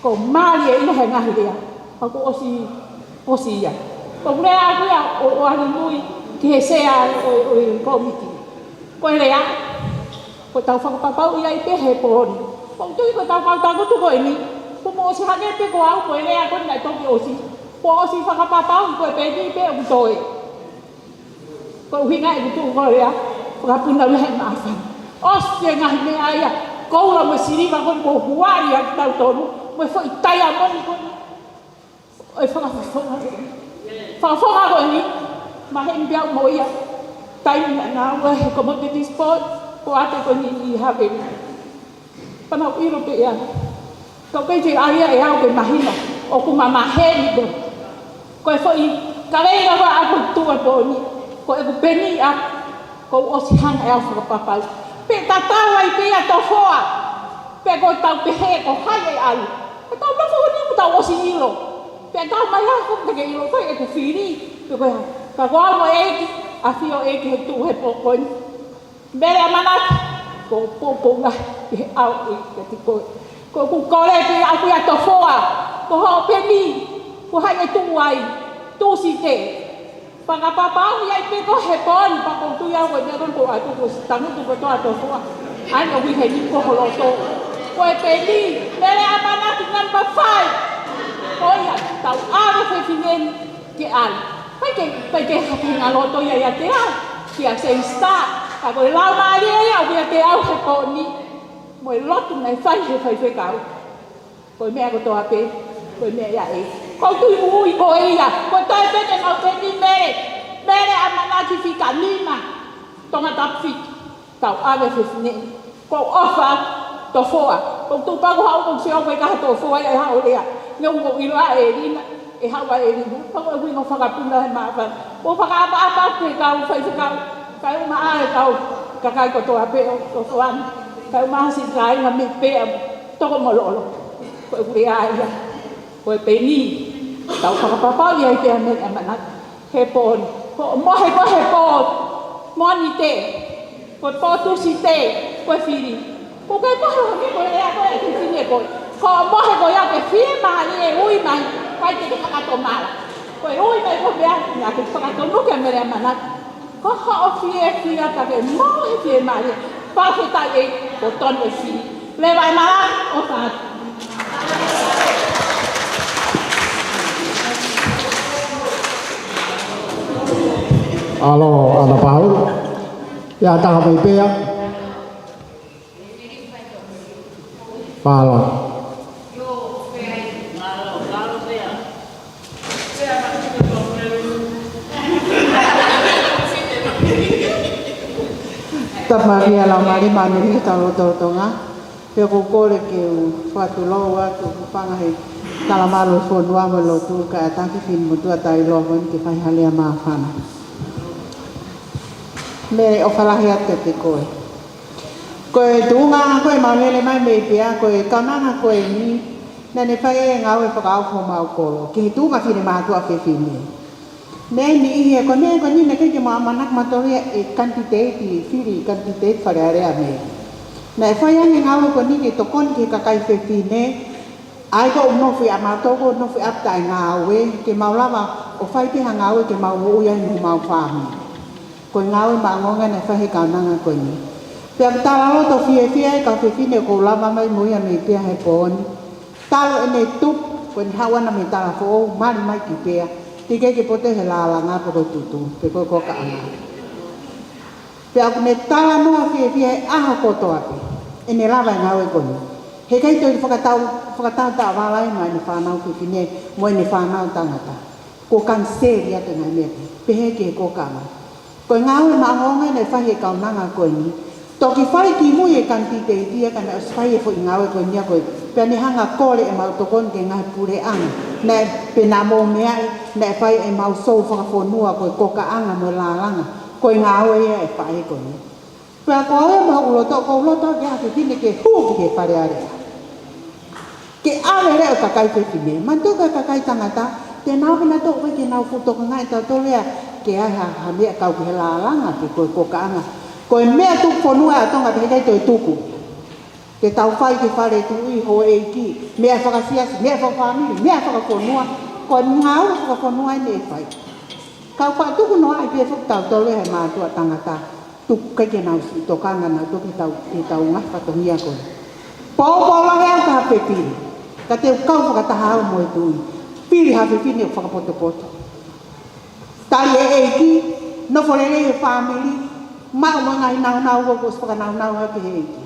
Ko e mālie ʻi he ngaahi lea. Ka kuo ʻosi, ʻosi ia. Ko e lea ʻaku ia ʻo, ʻo ʻalu mui ki he sea ʻo, ʻo e kōmiti. Ko e lea, ko ʻetau fakapapauʻi ai pē he pō ni. Ko u tui ko ʻetau kau tangutu ko eni. Kuo mou ʻosi hangē pē ko au ko e lea ko eni naʻe toki ʻosi. Kuo ʻosi fakapapauʻi ko e peni pē ʻoku toe. Ko e ʻuhinga ʻeku tuʻu ko e lea, fakapuna mei he māfana. ʻOsi e ngaahi meʻa ia, koula mo e siliva ko eni kuo huaʻi ʻa kitautolu, mo e foʻi taiamoni ko eni. ʻO e fakafofonga ko eni. Fakafofonga ko eni, maheni pē au mo ia. Taimi naʻa ngāue he Commodities Board, ko ʻAte ko eni ʻi Haveni. Pea naʻa ku ʻilo pē ia. Ka ʻoku ʻikai ke ʻai ia ʻe au ke mahino. ʻOku ma maheni pē. Ko e foʻi kaveinga ko ē ʻaku tuʻu he pō ni. Ko ʻeku peni ʻaku. Kuo u ʻosi hanga ʻe au fakapapau. Pea tatau ai pē ia Tofoa. Pea ko ʻetau pehē ko hai ʻe ʻalu. Ko ʻetau nofo ko eni ʻoku tau ʻosi ʻilo. Pea tau mai ha ko te ke ʻilo ko e ʻeku fili. Pea ko ia. Ka ko au mo e ʻEiki. ʻAfio ʻEiki he tuʻu he pō ko eni. Mele ʻAmanaki, ko e poupou lahi ki he ʻaho ni kiate koe. Ko ʻeku kole pē ʻaku ia Tofoa, ko hoʻo peni, ko hai ʻe tuʻu ai, Tūsite. Fakapapauʻi ai pē koe he pō ni pea ko u tui au ko e meʻa ko eni ko ʻeku ʻosi tangutu kotoa Tofoa. ʻAi ʻo ui he ni ko ho loto. Ko e peni, Mele ʻAmanaki number five. Ko ia, tau ʻave fefine ni ke ʻalu. Pea ʻikai ke, pea ʻikai ke hake ngā loto ia ʻiate au, kia Sensita, ka ko e laumālie ia ʻoku ʻiate au he pō ni. Mo e lotu naʻe fai he faifekau. Ko e meʻa kotoa pē, ko e meʻa ia ē. Ko e tui ui ko ia, ko e toe pē te mau peni Mele, Mele ʻAmanaki fika nima, Tongatapu fitu, tau ʻave fefine. Ko e ʻofa, Tofoa. Ko e tuʻu pē ko haʻu ko e sio ko e kaha Tofoa ia ʻe haʻu lea. Neongo ʻilo ʻa ʻElina, ʻe haʻu ʻa ʻElina. Ko e ʻuhinga fakapuna he māfana. Ko e fakaʻapaʻapa ke kau faifekau. Kae ʻumaʻā e kau kakai kotoa pē ʻo Tofoa ni. Kae ʻumaʻā siʻi kāinga mei pea toko mololo. Ko e kule ai ia. Ko e peni. Tau fakapapau ia ʻi pea Mele ʻAmanaki. He pō ni. Ko e mohe ko e pō. Mōnite. Ko e pō Tūsite. Ko e fili. Ko e mohe ko e ko e ʻea ko e ki fine ko e. Ko e mohe ko ia ke fiemālie ui mai. Kai te ke fakatomala. Ko e ui mai ko e meʻa, naʻa ke fakatonuke Mele ʻAmanaki. Ko hoʻo fiefia ka ke mohe fiemālie. Fakafetaʻi ē, ko tonu e fili. Leva e mala, ʻo tā. ʻAlo, ʻAna Pau. Ia taha mai pea. Mālō. Tapu Malia, Laumālie Māʻoniʻoni, tau lotolotonga. Pea ʻoku ou kole ke u fakatulou atu, ʻoku ou fanga he talamalu fonua mo lotu kae ʻatā ke finemotuʻa tau ʻiloa ko eni ke fai ha lea māfana. Mele, ʻofa lahi atu kiate koe. Ko e tuʻunga ko e mau lele mai mei pea, ko e kaunanga ko eni, naʻa ne fai e ngāue fakaofo homau kolo. Ki he tuʻunga finemātuʻa fefine. Naʻe niʻihi he ko e meʻa ko eni naʻe ʻikai ke mau ʻamanaki mautolu ia ʻe kanititeiti, fili kanititeiti Fale Alea Mele. Naʻe fai ange ngāue ko eni ke tokoni ki he kakai fefine, ʻa ia ko ʻenau nofo ʻia mautolu ko ʻenau nofo ʻi ʻapi taʻengāue, ke mau lava ʻo fai pē ha ngāue ke mau moʻui ai mo homau fāmili. Ko e ngāue maʻongoʻonga naʻe fai he kaunanga ko eni. Pea ʻoku talaloto fiefia e kau fefine ʻoku ou lava mai mo ia mei pea he pō ni. Talu ʻene tupu, ko ʻene haʻu ʻana mei Talafoʻou, mali mai ki pea, teʻeki ke poto he lālanga pe ko e tutu, pe ko e kokaʻanga. Pea ʻoku ne talanoa fiefia he ʻaho kotoa pē, ʻene lava e ngāue ko eni. Heʻikai toe fakatau, fakatau taʻovala ia maʻa ʻene fānau fefine, mo ʻene fānau tangata. Kuo kaniseli atu e ngaahi meʻa pē, pehē ki he kokaʻanga. Ko e ngāue maʻongoʻonga naʻe fai he kaunanga ko eni. Toki fai kimui e kanititeiti ia ka naʻe ʻosi fai e foʻi ngāue ko eni ia ko e. Pea ne hanga kole ʻemau tokoni ki he ngaahi puleʻanga. Naʻe pē naʻa mou meaʻi, naʻe fai ʻemau sou fakafonua ko e kokaʻanga mo e lālanga. Ko e ngāue ia ʻe fai ko eni. Pea ko au ia mo hoku loto, ʻoku ou loto ke ʻai ke fine ke hū ki he Fale Alea. Ke ʻave leʻo e kakai fefine. Manatuʻi ko e kakai tangata, te nau pē nau toʻo ke nau fuʻu tokangaʻi tautolu ia ke ʻai ha, ha meʻa kau ki he lālanga pe ko e kokaʻanga. Ko e meʻa tuku fonua ʻa Tonga pē heʻikai toe tuku. Ke tau fai ki he fale tuʻi, houʻeiki, meʻa fakasiasi, meʻa fakafāmili, meʻa fakafonua, ko e ngāue fakafonua eni ʻe fai. Kau faʻa tuku noaʻi pē foki tautolu ia he mātuʻa tangata. Tuku ʻikai ke nau siʻi tokanga nautolu ki heʻetau, ki heʻetau ngaahi fatongia ko ē. Poupou lahi au ki ha fefine. Ka te u kau fakataha au mo e tuʻi. Fili ha fefine ʻoku fakapotopoto. Tali e ʻEiki, nofo lelei e fāmili, maʻu mo e ngaahi naunau ʻoku ʻosi fakanaunau ʻaki ʻe he ʻEiki.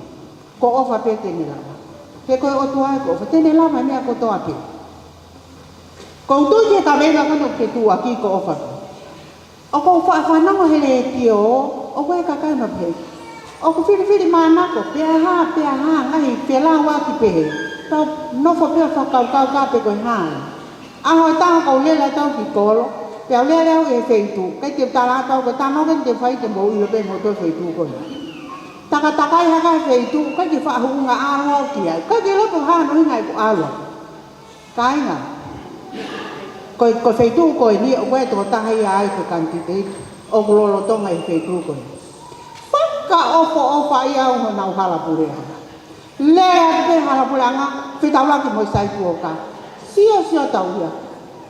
Ko e ʻofa pē te ne lava. He ko e ʻOtua ko e ʻofa te ne lava e meʻa kotoa pē. Ko u tui ki he kaveinga ko eni ʻoku ke tuʻuaki ko e ʻofa pē. ʻOku ou faʻa fanongo he letiō, ʻoku ʻi ai e kakai ʻoku nau pehē. ʻOku filifili mānako, pea hā, pea hā, ngaahi felāuaki pehē. Tau nofo pē ʻo fakakaukau ka pe ko e hā. ʻAho ʻe taha ʻoku ou lele atu au ki kolo, pea u lele au ʻi he feituʻu, ʻikai te u tala atu au ko e tano ke te fai te mou ʻilo pē moutolu e feituʻu ko ē. Takatakai hake he feituʻu, ʻikai ke faʻa huʻunga ʻalu au ki ai, ʻikai ke loto hano hinga ʻeku ʻalu au. Kāinga. Ko e, ko e feituʻu ko eni, ʻoku ʻi ai e tokotaha ia ai ko e kanititeiti, ʻoku lolotonga ʻi he feituʻu ko eni. Fakaʻofoʻofa ia au honau hala puleʻanga. Lea pē hala puleʻanga, fetaulaki mo e saikuoka. Sio, sio tau ia.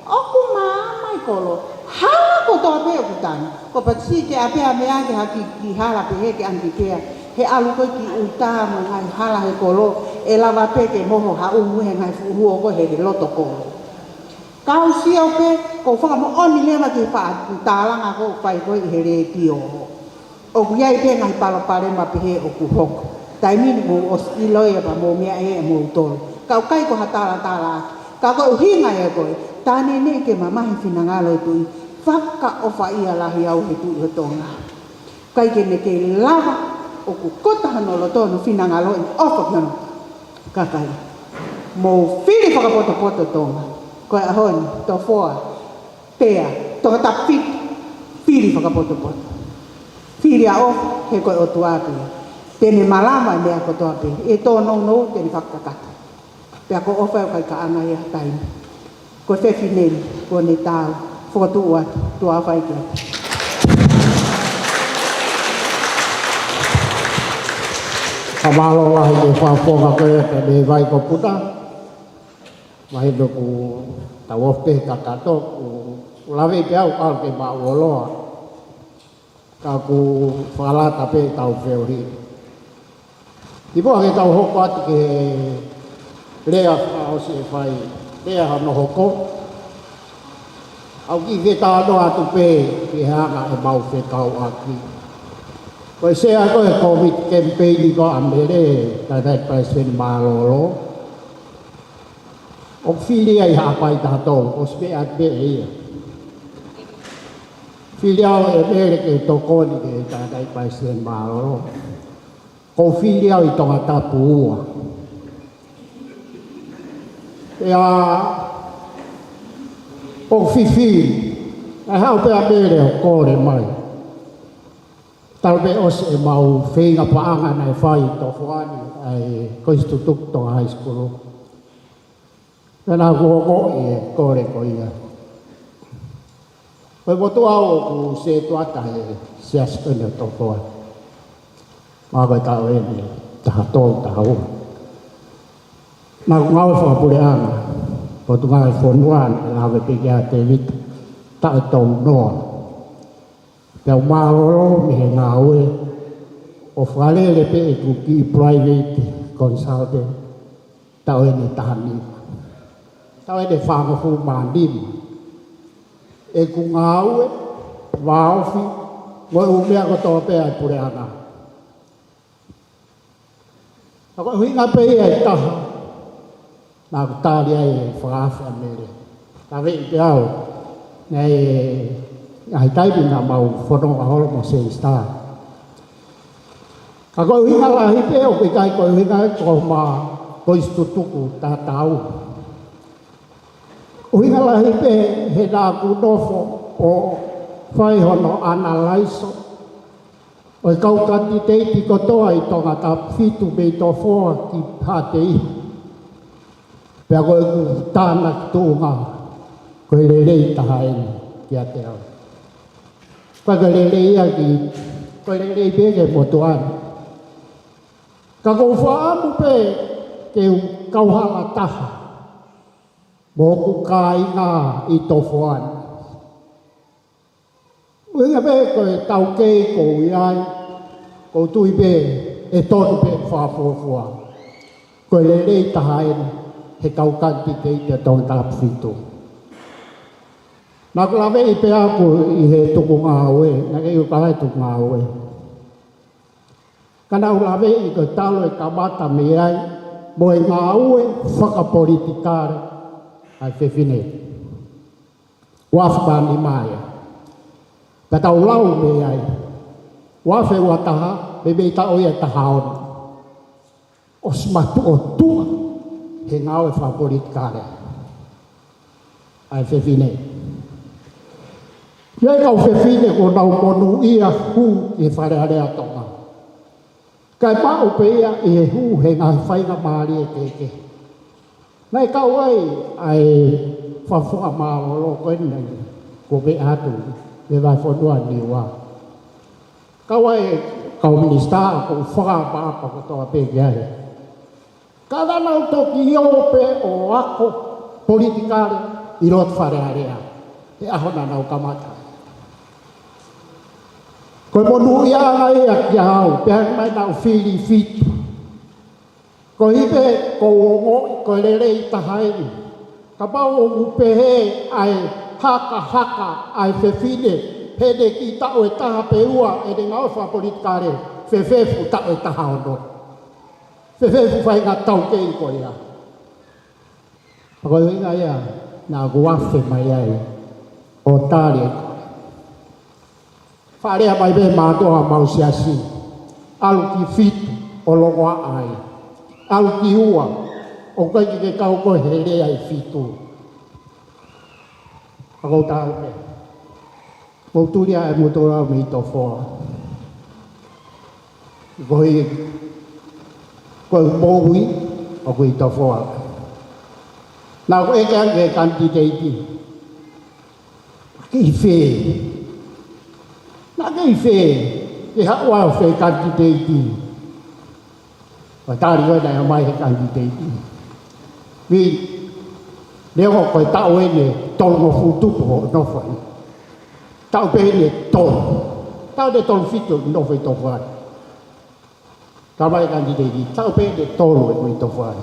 ʻOku māmani kolo, hala kotoa pē ʻoku tangi. Ko pati ke ʻapea meʻa ke haki ki hala pehē ke angi pea. He ʻalu ko ē ki ʻuta mo e ngaahi hala he kolo, ʻe lava pē ke moho ha ʻumu he ngaahi fuʻu huo ko ē he loto kolo. Kau sio pē, ko e fakamoʻoni leva ki he faʻa tālanga ko ē ʻoku fai ko ē ʻi he letiō. ʻOku ʻi ai pē ngaahi palopalema pehē ʻoku hoko. Taimi ni mou ʻosi ʻilo ia pea mou meaʻi ʻe moutolu. Ka ʻoku ʻikai ko ha talatala ʻaki. Ka ko e ʻuhinga ia ko e, tā neʻineʻi ke mamahi finangalo e tuʻi, fakaʻofaʻia lahi au he tuʻi ʻo Tonga. ʻIkai ke ne kei lava, ʻoku kota hono loto hono finangalo ʻi ʻofa ki hono kakai. Mou fili fakapotopoto Tonga. Ko e ʻaho ni, Tofoa, Pea, Tongatapu fitu, fili fakapotopoto. Fili ʻa ʻofa, he ko e ʻOtua pē. Te ne malava e meʻa kotoa pē. ʻI he tōnounou, te ne fakakakato. Pea ko ʻofa ʻoku ʻikai kaʻanga ia ha taimi. Ko e fefine ni, kuo ne taau, fokotuʻu atu, tuʻa fai ki atu. Ka mālō lahi e fakafofonga ko ē, pea mei Vaikoputa. Mahino kuo tau ofi pē kakato, kuo lave pē au ʻalu ke maʻu ʻo loa. Ka kuo fakalata pē tau feohi. Kimuʻa ke tau hoko atu ki he lea fakaʻosi e fai, lea hono hoko. ʻOku ou kiʻi talanoa atu pē ki he anga ʻemau fekauʻaki. Ko e sea ko e Covid campaign ko ē ʻa Mele, tangataʻeiki palesiteni mālōlō. ʻOku fili ai Haʻapai taha tolu, ʻosi pē ʻa pē ia. Fili au ʻe Mele ke tokoni ki he tangataʻeiki palesiteni mālōlō. ʻOku fili au ʻi Tongatapu ua. Pea ʻoku fifili. ʻE haʻu pē ʻa Mele ʻo kole mai. Talu pē ʻosi ʻemau feinga paʻanga naʻe fai ʻi Tofoa ni, ʻa e Kolisi Tutuki Tonga High School. Pea naʻa ku ongoʻi e kole ko ia. Ko e motuʻa au ʻoku setuata he Siasi ko eni ʻo Tofoa. Mahalo ko e taʻu eni ʻe taha tolu, taha ua. Naʻa ku ngāue fakapuleʻanga, Potungāue Fonua, naʻe lave pē ki ai ʻa Tēvita, taʻu ʻe tolu noa. Pea u mālōlō mei he ngāue, ʻo fakalele pē ʻeku kiʻi private consultant. Taʻu eni ʻe taha nima. Taʻu eni ʻe fāngofulu mā nima. ʻEku ngāue, vāofi, mo e ʻū meʻa kotoa pē ʻa e puleʻanga. Ka ko e ʻuhinga pē ia ʻe taha, naʻa ku tali ai e fakaafe ʻa Mele. Ka veʻi pē au, naʻe, ʻi he taimi naʻa mau fononga holo mo Sēsitā. Ka ko e ʻuhinga lahi pē ʻoku ʻikai ko e ʻuhinga ia ko ma ko e Kolisi Tutuki tatau. ʻUhinga lahi pē he naʻa ku nofo ʻo fai hono ʻanalaiso ʻo e kau kanititeiti kotoa ʻi Tongatapu fitu mei Tofoa ki Haʻateiho. Pea ko ʻeku tānaki tuʻunga, ko e lelei taha eni kiate au. Ko e lelei ia ki, ko e lelei pē ki he motuʻa ni. Ka ʻoku ou fakaʻamu pē ke u kauhala taha mo hoku kāinga ʻi Tofoa ni. ʻUhinga pē ko e taukei ʻoku ou ʻi ai, ʻoku ou tui pē ʻe tonu pē fakafuofua. Ko e lelei taha eni he kau kanititeiti ʻa Tongatapu fitu. Naʻa ku laveʻi pē au ʻi he tuku ngāue, naʻe ʻikai ke u kau he tuku ngāue. Ka naʻa ku laveʻi ko e talu e kamata mei ai, mo e ngāue fakapolitikale ʻa e fefine. Uaafe mā nima ia. Pea tau lau mei ai. Uaafe ua taha, meimei taʻu ia ʻe taha ono. ʻOsi matuʻotuʻa he ngāue fakapolitikale ʻa e fefine. ʻI ai e kau fefine kuo nau monūʻia hū ʻi he Fale Alea ʻo Tonga. Kae maʻu pē ia ʻi he hū he ngaahi faingamālie kehekehe. Naʻe kau ai ʻa e fakafofonga mālōlō ko eni naʻe kuo meʻa atu mei he vahefonua ʻo Niua. Kau ai e kau minisitā, ʻoku ou fakaʻapaʻapa kotoa pē ki ai. Ka naʻa nau toki ō pē ʻo ako politikale ʻi loto Fale Alea he ʻaho naʻa nau kamata. Ko e monūʻiaʻanga ia kiate au, pea ʻi he taimi naʻa ku fili fitu. Ko e hā pē ʻoku ou ongoʻi, ko e lelei taha eni. Kapau ʻoku pehē ʻa e hakahaka ʻa e fefine, heʻene kiʻi taʻu ʻe taha pe ua ʻene ngāue fakapolitikale, fefefe taʻu ʻe taha ono. Pe fēfē ʻoku fai e ngaahi taukei ko ia? Pea ko e ʻuhinga ia naʻa ku afe mai ai ʻo tali. Faʻa lea mai pē mātuʻa ʻemau siasi, ʻalu ki fitu ʻo longoaʻa ai. ʻAlu ki ua, ʻoku ʻikai ke kau koe he lea ʻe fitu. Pea ko u tau pē. Mou tuli ʻa e motuʻa mei Tofoa. Ko e, ko e moʻui ʻoku ʻi Tofoa. Naʻa ku ʻeke ange ki he kanititeiti, naʻa ke ʻi fē? Naʻa ke ʻi fē? Ke haʻu ʻa e fē kanititeiti? Ko e tali ko ē naʻe ʻomai he kanititeiti. Vili, neongo ko e taʻu eni ʻe tolungofulu tupu hoʻo nofo ai. Taʻu pē eni ʻe tolu. Taʻu eni ʻe tolu fitu nofo ʻi Tofoa. Talamai e kanititeiti, taʻu pē eni ʻe tolu ʻeku ʻi Tofoa.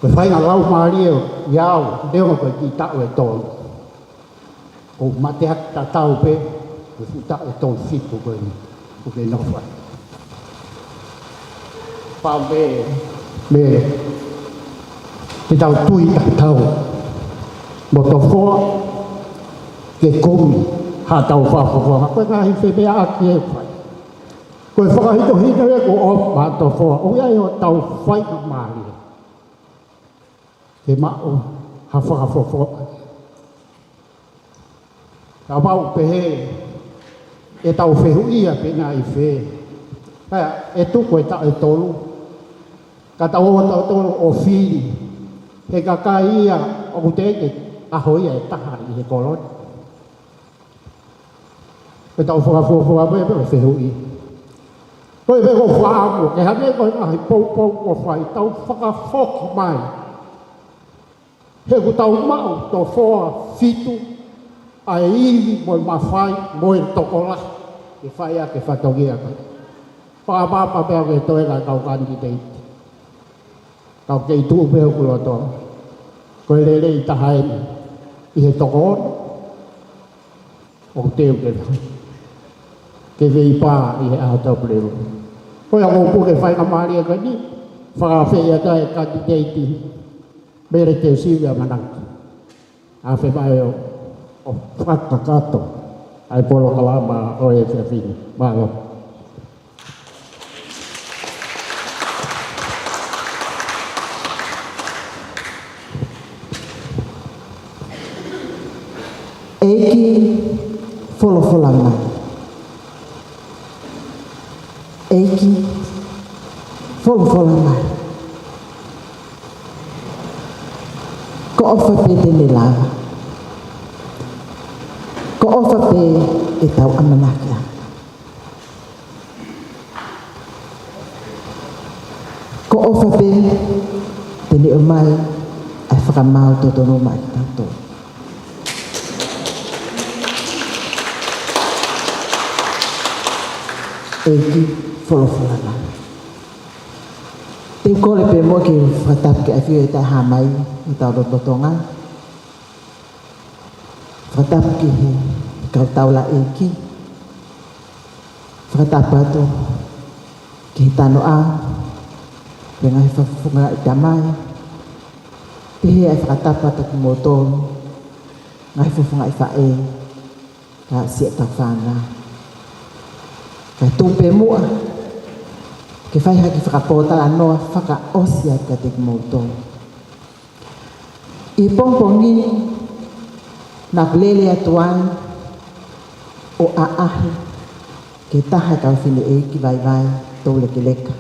Ko e faʻahinga laumālie ia ʻo au, neongo ko e kiʻi taʻu ʻe tolu. ʻOku mateaki tatau pē ko e fuʻu taʻu ʻe tolu fitu ko eni ʻoku ke nofo ai. Pea mei, mei, ke tau tui tatau mo Tofoa ke kumi haʻatau fakafofonga. Ko e ngaahi femeʻaʻaki ʻe fai. Ko e fakahinohino ia kuo ʻomi maʻa Tofoa, ʻoku ʻi ai hotau faingamālie ke maʻu ha fakafofonga. Kapau ʻoku pehē ʻetau fehuʻia pe naʻe ʻi fē, pea ʻe tuku e taʻu ʻe tolu, ka tau ō tautolu ʻo fili he kakai ia ʻoku teʻeki ʻaho ia ʻe taha ʻi he kolo ni. Ko ʻetau fakafuofua pē ʻo fehuʻi. Ko e pē ko e fakaʻamu, ke hangē ko e ngaahi poupou kuo fai, tau fakafoki mai. He ʻoku tau maʻu Tofoa fitu, ʻa e ivi mo e mafai mo e tokolahi ke fai ʻaki e fatongia ko ē. Fakapapau pē au ke toe ka kau kanititeiti. Kau kei tuʻu pē hoku loto. Ko e lelei taha eni ʻi he toko ono ʻoku teu ke, ke veipā ʻi he R W. Ko ia ʻoku ou puke faingamālie ko eni, fakaafeʻi atu e kanititeiti Mele Teusivi ʻAmanaki. Afe mai ʻo, ʻo fakakakato ʻa e polokalama ʻo e efiafi ni. Mālō. ʻEiki, folofola mai. ʻEiki, folofola mai. Ko e ʻofa pē te ne lava. Ko e ʻofa pē ʻe tau ʻamanaki ai. Ko e ʻofa pē te ne ʻomai ʻa e fakamaau totonu maʻa kitautolu. ʻEiki, folofola mai. Te u kole pē muʻa ke fakatapu ki he ʻafio ʻe taha mai ʻi hotau lotolotonga. Fakatapu ki he kau taulaʻeiki. Fakatapu atu ki he tanoʻa, ki he ngaahi fakafofongaʻi tamai. Pehē ʻa e fakatapu atu kimoutolu ngaahi fakafofongaʻi faʻē, ka siʻa tau fānau. Kae tuku pē muʻa ke fai ha kiʻi fakapōtalanoa fakaʻosi atu kiate kimoutolu. ʻI he pongipongi ni, naʻa ku lele atu ai ʻo ʻaʻahi ki he taha e kau fineʻeiki vaivai toulekeleka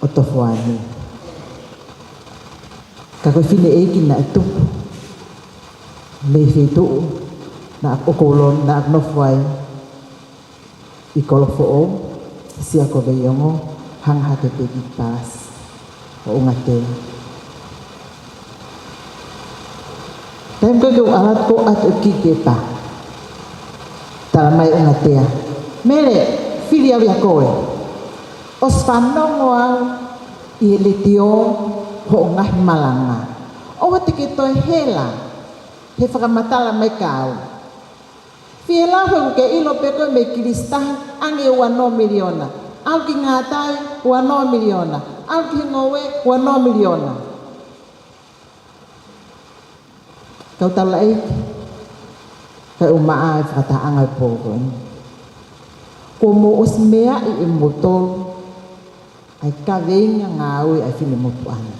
ʻo Tofoa ni. Ka ko e fineʻeiki naʻe tupu mei he feituʻu naʻa ku ʻosi ʻi ai, naʻa ku nofo ai ʻi Kolofoʻou, Siakoveiongo, hanga hake pē ki he palasi ʻo ʻUngatea. Taimi ko ē ke u ʻalu atu, ko ʻeku ʻatu ʻeku kiʻi pepa, talamai ʻe ʻUngatea, Mele, fili au ia koe. ʻOsi fanongo au ʻi he letiō hoʻo ngaahi malanga. ʻOua te ke toe hela he fakamatala mai kia au. Fie lau he ʻoku ke ʻilo pē koe mei Kilisitahi ʻange ua noa miliona. ʻAlu ki Ngatai, ua noa miliona. ʻAlu ki he ngoue, ua noa miliona. Kau taulaʻeiki, kae ʻumaʻā e fakatahaʻanga e pō ko eni, kuo mou ʻosi meaʻi ʻe moutolu ʻa e kaveinga ngāue ʻa e finemotuʻa ni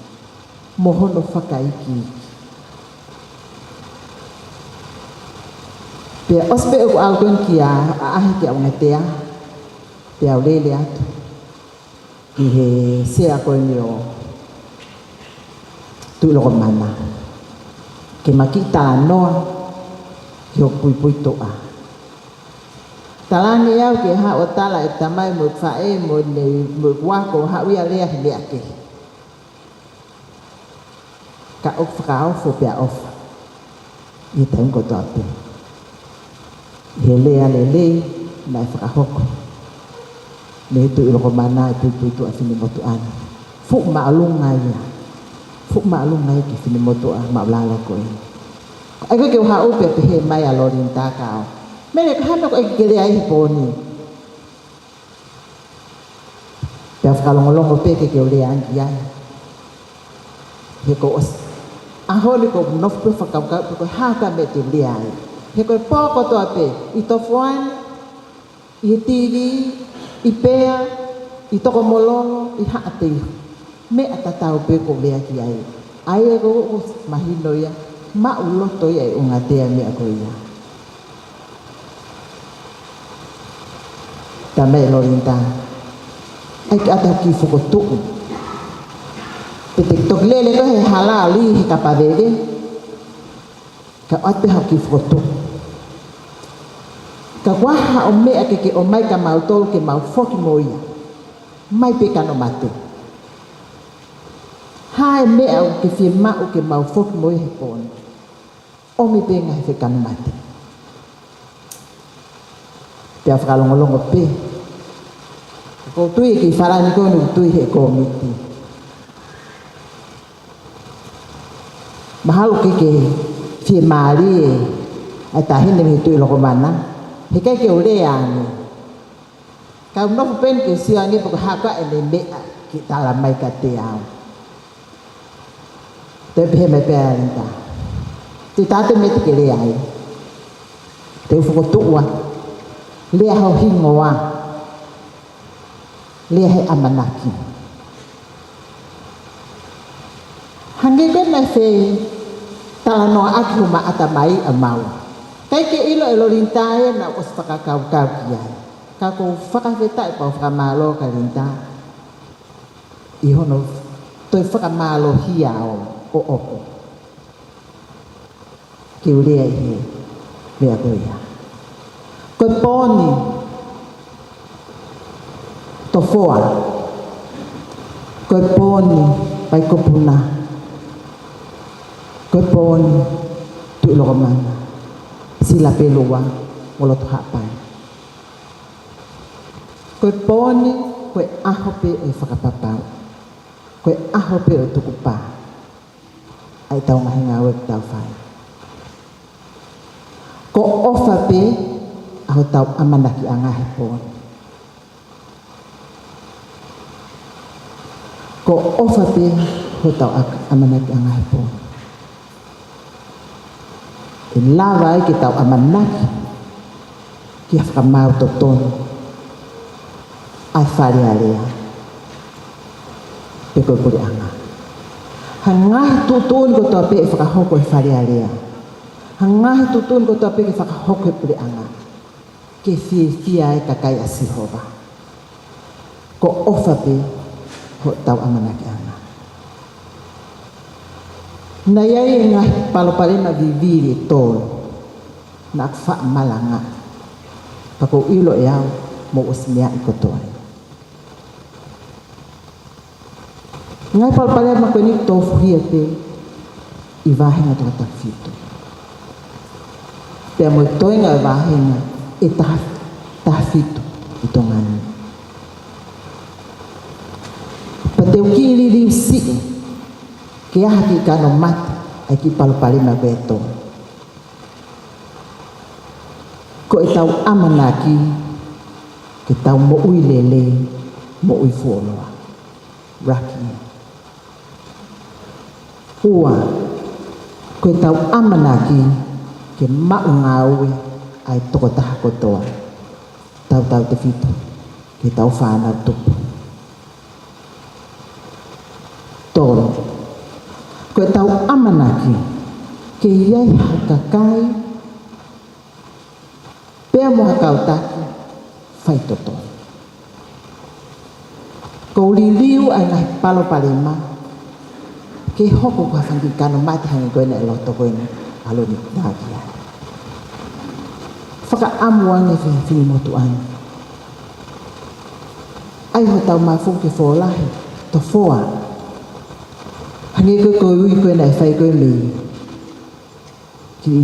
mo hono fakaikiiki. Pea ʻosi pē ʻeku ʻalu ko eni kia ʻaʻahi ki ʻAvangatea, pea u lele atu ki he sea ko eni ʻo Tuʻilokomana ke ma kiʻi talanoa ki hoku puipuituʻa. Talaange au ke haʻu ʻo tala e tamai mo e faʻē mo ne, mo e ako, haʻu ia ʻo lea he meʻa kehe. Ka ʻoku fakaofo pea ʻofa ʻi he taimi kotoa pē ʻi he lea lelei naʻe fakahoko mei he Tuʻilokomana e puipuituʻa finemotuʻa ni. Fuʻu māʻolunga ia. Fuʻu māʻolunga ia ki he finemotuʻa māʻulalo ko ē. ʻAi ko ē ke u haʻu pea pehē mai ʻa Lolinita kia au, Mele, ko e hā e meʻa ko ē ʻoku ke lea ai he pō ni? Pea fakalongolongo pē ke ke u lea ange ai. He kuo ʻosi ʻaho ni ʻoku ou nofo pē ʻo fakakaukau pe ko e hā e meʻa te u lea ai. He ko e pō kotoa pē, ʻi Tofoani, ʻi he TV, ʻi Pea, ʻi Tokomololo, ʻi Haʻateiho, meʻa tatau pē ʻoku ou lea ki ai. ʻA ia ʻoku ou mahino ia, maʻuloto ia ʻi ʻAvangatea e meʻa ko ia. Tamai Lolinita, ʻai ke ʻoatu ha kiʻi fokotuʻu. Pe te ke toki lele koe he hala ʻo lī he kapa veve, ka ʻoatu pē ha kiʻi fokotuʻu. Kapau ʻoku ʻi ai haʻo meʻa ke ke ʻomai kia mautolu ke mau foki mo ia, mai pē kano mate. Hā e meʻa ʻoku ke fiemaʻu ke mau foki mo ia he pō ni? ʻOmi pē ngaahi fekau mate. Pea fakalongolongo pē. ʻOku ou tui e kiʻi falani ko eni ʻoku tui he kōmiti. Mahalo ke ke fiemālie ʻa e taʻahine mei Tuʻilokomana, heʻikai ke u lea ange. Kau nofo pē eni ke sio ange pe ko e hā koā ʻene meʻa ke tala mai kiate au. Toe pehē mai pē ʻa Lolinita, Te u tala atu e meʻa te ke lea ai. Te u fokotuʻu ā. Lea ho hingoa. Lea he ʻamanaki. Hangē ko e naʻe fetalanoaʻaki homa ʻatamai ʻa maua. ʻIkai ke ʻilo ʻe Lolinita ia naʻá ku ʻosi fakakaukau ki ai. Ka ʻoku ou fakafetaʻi pea u fakamālō kia Lolinita ʻi hono toe fakamālohia ʻo, ʻo ʻoku ke u lea ʻi he meʻa ko ia. Ko e pō ni Tofoa. Ko e pō ni Paikopuna. Ko e pō ni Tuʻilokomana, Silapelua mo Loto Haʻapai. Ko e pō ni, ko e ʻaho pē ʻo e fakapapau. Ko e ʻaho pē ʻo e tukupā ʻa ʻetau ngaahi ngāue ʻoku tau fai. Ko e ʻofa pē ʻa hotau ʻamanakiʻanga he pō ni. Ko e ʻofa pē hotau ʻa-, ʻamanakiʻanga he pō ni. ʻE lava ai ke tau ʻamanaki ki ha fakamaau totonu ʻa e Fale Alea pe ko e Puleʻanga. Ha ngaahi tuʻutuʻuni kotoa pē ʻe fakahoko ʻe he Fale Alea, ha ngaahi tuʻutuʻuni kotoa pē ke fakahoko ʻe he Puleʻanga, ke fiefia ai e kakai ʻa Sihova. Ko e ʻofa pē hotau ʻamanakiʻanga. Naʻe ʻi ai e ngaahi palopalema vivili ʻe tolu naʻá ku faʻa malangaʻi, pea ʻoku ou ʻilo ʻe au mou ʻosi meaʻi kotoa ia. Ngaahi palopalema ko eni ʻoku tofuhia pē ʻi he vāhenga toko taha fitu pea mo e toenga e vāhenga ʻe taha, taha fitu ʻi Tonga ni. Pea te u kiʻi liliu siʻi ke ʻai ha kiʻi kano mate ʻa e kiʻi palopalema ko ē ʻe tolu. Ko ʻetau ʻamanaki ke tau moʻui lelei, moʻui fuoloa. Raki. Ua, ko ʻetau ʻamanaki ke maʻu ngāue ʻa e tokotaha kotoa, tautautefito ki heʻetau fānau tupu. Tolu, ko ʻetau ʻamanaki ke ʻi ai ha kakai pea mo ha kau taki faitotonu. Ko e liliu ʻa e ngaahi palopalema ke hoko ko ha fanga kiʻi kano mate hangē ko ena ʻi loto ko ena ʻa Loni Tavia. Fakaʻamu ange fefine motuʻa ni. ʻAi hotau mafu ke fōlahi, Tofoa. Hangē ko e ui ko ena ʻe fai ko e mei kiʻi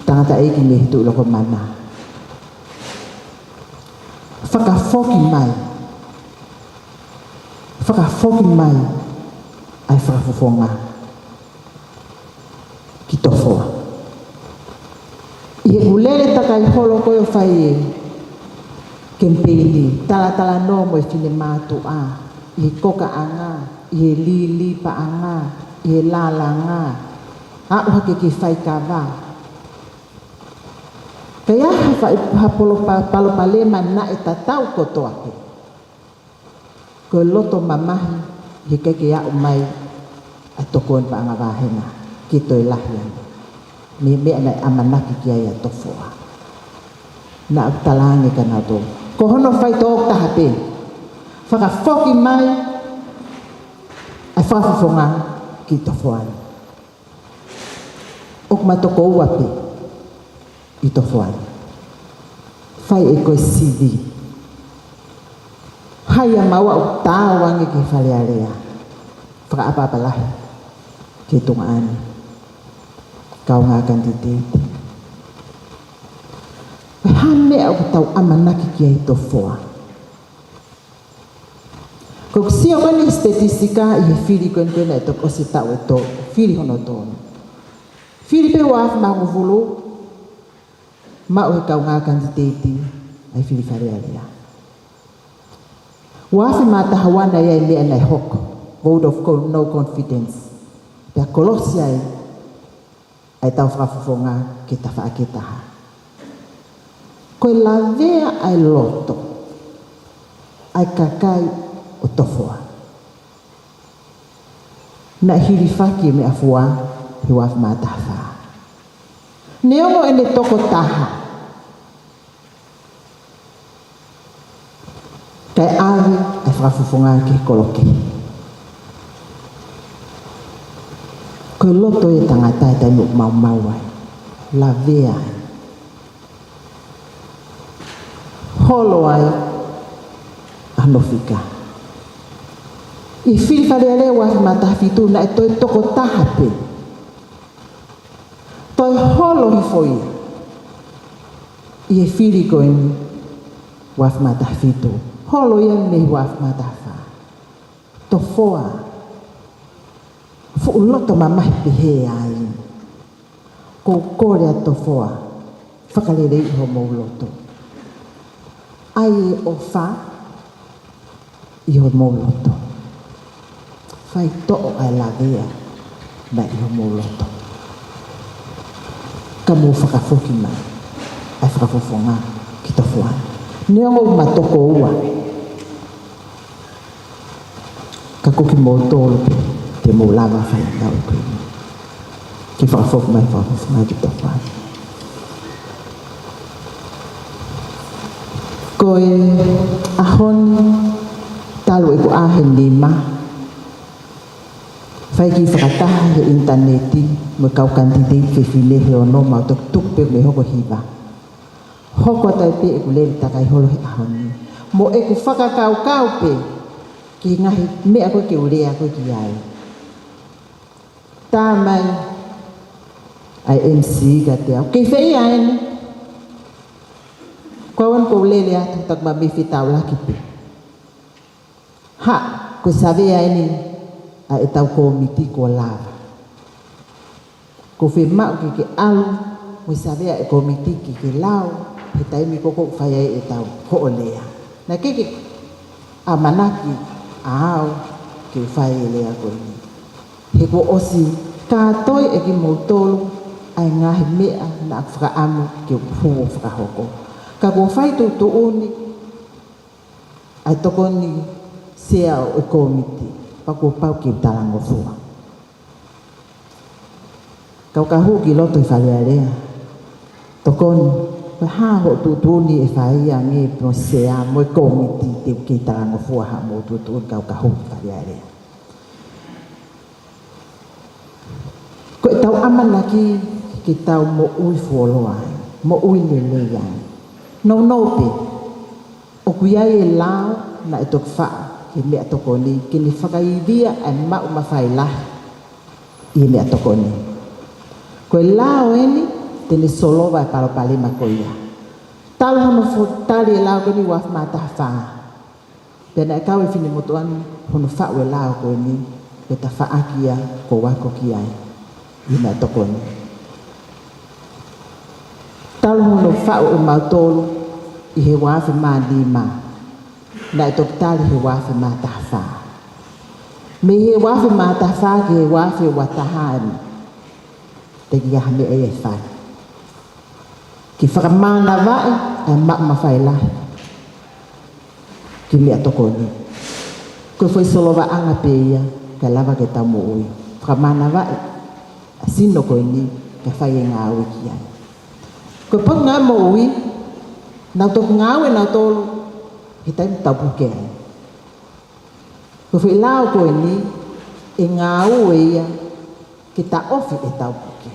tangataʻeiki mei he Tuʻi Lokomana. Fakafoki mai. Fakafoki mai ʻa e fakafofonga ki Tofoa. ʻI heʻeku lele takai holo ko ē ʻo fai e kemipeini, talatalanoa mo e fine mātuʻa, ʻi he kokaʻanga, ʻi he lilipaʻanga, ʻi he lalanga, aʻu hake ki he faikava. Ka ʻi ai ha fai-, ha polopa-, palopalema naʻe tatau kotoa pē. Ko e loto mamahi, ʻi he ʻikai ke aʻu mai ʻa e tokoni paʻanga vāhenga ke toe lahi ange mei he meʻa naʻe ʻamanaki ki ai ʻa Tofoa. Naʻa ku talaange kia nautolu, ko hono faitoʻo taha pē, fakafoki mai ʻa e fakafofonga ki Tofoa ni. ʻOku ma tokoua pē ʻi Tofoa ni. Fai ʻe koe sivi. Hai ʻa maua ʻo tau ange ki Fale Alea. Fakaʻapaʻapa lahi ki he tuongaʻane kaungā kanititeiti. Ko e hā e meʻa ʻoku tau ʻamanaki ki ai ʻi Tofoa? Ko ʻeku sio ko eni he statistika ʻi he fili ko eni ko ena ʻe toki ʻosi e taʻu ʻe tolu, fili hono tolu. Fili pē ua afe mā hongofulu, maʻu ʻe he kaungā kanititeiti ʻa e fili Fale Alea. Ua afe mā taha ua naʻe ʻi ai e meʻa naʻe hoko, vote of co-, no confidence. Pea kolosi ai ʻa ʻetau fakafofonga ki he tafaʻaki ʻe taha. Ko e lavea ʻa e loto ʻa e kakai ʻo Tofoa. Naʻe hilifaki e meʻafua he ua afe mā taha fā. Neongo ʻene tokotaha, kae ʻave ʻa e fakafofonga ki he kolo kehe. Ko e loto ʻo e tangata ʻi he taimi ʻoku maumau ai, lavea ai, holo ai ʻa hono fika. ʻI he fili Fale Alea ua afe mā taha fitu naʻe toe tokotaha pē. Toe holo hifo ia ʻi he fili ko eni ua afe mā taha fitu. Holo ia mei he ua afe mā taha fā. Tofoa, fuʻu loto mamahi pehē ai. Ko e kole ʻa Tofoa, fakaleleiʻi homou loto. ʻAi e ʻofa ʻi homou loto. Faitoʻo ʻa e lavea naʻe ʻi homou loto. Ka mou fakafoki mai ʻa e fakafofonga ki Tofoa. Neongo ʻoku ma tokoua, ka ko kimoutolu pē te mou lava fai ʻa e ʻuhinga ke fakafoki mai fakafofonga ki Tofoa. Ko e ʻaho ni, talu ʻeku ʻā he nima, fai e kiʻi fakataha he ʻinitaneti mo e kau kanititeiti fefine he ono, mau toki tuku pē mei he hoko hiva. Hoko atu ai pē ʻeku lele takai holo he ʻaho ni mo ʻeku fakakaukau pē ki he ngaahi meʻa ko ē ke u lea ko ē ki ai. Tā mai ʻa e M C kiate au, kei fē ia eni? Ko au eni ʻoku ou lele atu, taku ma mei fetaulaki pē. Ha, ko e savea eni ʻa ʻetau kōmiti kuo lava. Ko e fiemaʻu ke ke ʻalu mo e savea ʻa e kōmiti ke ke lau he taimi ko ē ʻoku fai ai ʻetau hoʻo lea. Naʻe ʻikai ke ʻamanaki ʻa au ke fai e lea ko eni. He kuo ʻosi kātoi ʻe kimoutolu ʻa e ngaahi meʻa naʻa ku fakaʻamu ke u hū ʻo fakahoko. Ka kuo fai tuʻutuʻuni ʻa e tokoni sea ʻo e kōmiti, pea kuo pau ke u talangofua. Kau ka hū ki loto ʻi Fale Alea. Tokoni, ko e hā hoʻo tuʻutuʻuni ʻe fai ange mo sea mo e kōmiti te u kei talangofua ha mo tuʻutuʻuni kau ka hū ki Fale Alea. Ko ʻetau ʻamanaki ke tau moʻui fuoloa ai, moʻui lelei ai. Nounou pē, ʻoku ʻi ai e lao naʻe toki faʻu ki he meʻatokoni, ke ne fakaivia ʻa e maʻu mafai lahi ʻi he meʻatokoni. Ko e lao eni te ne solova e palopalema ko ia. Talu hono fo-, tali e lao ko eni ua afe mā taha fā. Pea naʻe kau e finemotuʻa ni hono faʻu e lao ko eni, ko e tafaʻaki ia kuo u ako ki ai ʻi he meʻatokoni. Talu hono faʻu ʻe mautolu ʻi he ua afe mā nima, naʻe toki tali he ua afe mā taha fā. Mei he ua afe mā taha fā ki he ua afe ua taha eni, teʻeki ai ha meʻa ia ʻe fai ke fakamānavaʻi ʻa e maʻu mafai lahi ki he meʻatokoni. Ko e foʻi solovaʻanga pē ia kae lava ke tau moʻui. Fakamānavaʻi ʻa e sino ko eni kae fai e ngāue ki ai. Ko e pau ngā moʻui, nau toki ngāue nautolu he taimi tau puke ai. Ko e foʻi lao ko eni, ʻe ngāue ia ke taʻofi ʻetau puke.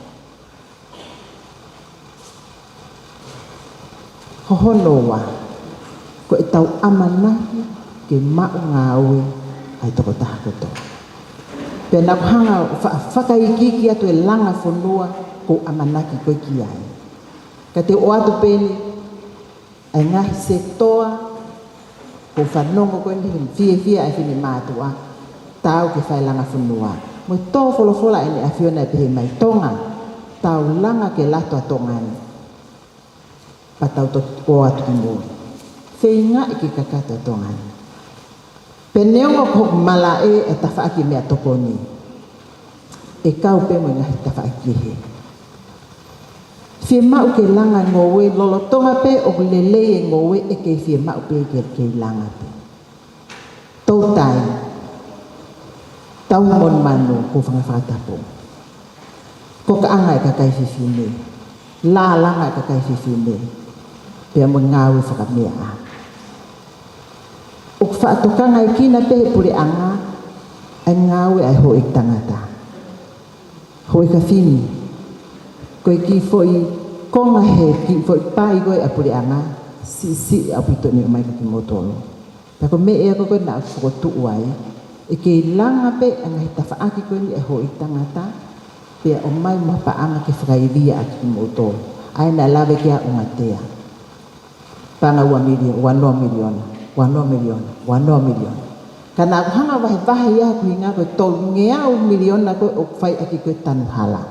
Hono ua, ko ʻetau ʻamanaki ke maʻu ngāue ʻa e tokotaha kotoa. Pea naʻa ku hanga ʻo fa-, fakaikiiki atu e langa fonua ʻoku ou ʻamanaki ko ē ki ai. Ka te u ʻoatu pē eni ʻa e ngaahi sekitoa, ʻoku ou fanongo ko eni he fiefia ʻa e finemātuʻa, tau ke fai langa fonua. Mo e tō folofola ʻa ʻEne ʻAfio naʻe pehē mai, Tonga, tau langa ke lato ʻa Tonga ni, pea tau toki ō atu ki mui. Feingaʻi ke kakato ʻa Tonga ni. Pea neongo ko hoku malaʻe e tafaʻaki meʻatokoni, ʻe kau pē mo e ngaahi tafaʻaki kehe. Fiemaʻu ke langa e ngoue lolotonga pē ʻoku lelei e ngoue, ʻe kei fiemaʻu pē ke kei langa pē. Toutai, tauhi monumanu, kau fanga fakatapu. Kokaʻanga e kakai fefine, lālanga e kakai fefine, pea mo e ngāue fakameaʻa. ʻOku faʻa tokangaekina pē he puleʻanga ʻa e ngāue ʻa e houʻeiki tangata, houʻeiki fefine. Ko e kiʻi foʻi konga he kiʻi foʻi pai ko ē ʻa e puleʻanga, siʻisiʻi ʻaupito ʻene ʻomai kia kimoutolu. Pea ko e meʻa ia ko ē naʻa ku fokotuʻu ai, ʻe kei langa pē ʻa e ngaahi tafaʻaki ko eni ʻa e houʻeiki tangata, pea ʻomai mo ha paʻanga ke fakaivia ʻaki kimoutolu. ʻA ia naʻe lave ki ai ʻa Ungatea. Paʻanga ua milio-, ua noa miliona, ua noa miliona, ua noa miliona. Ka naʻa ku hanga ʻo vahevahe ia ʻi he ʻuhinga ko e tolungeau miliona ko ē ʻoku fai ʻaki ko ē tanu hala.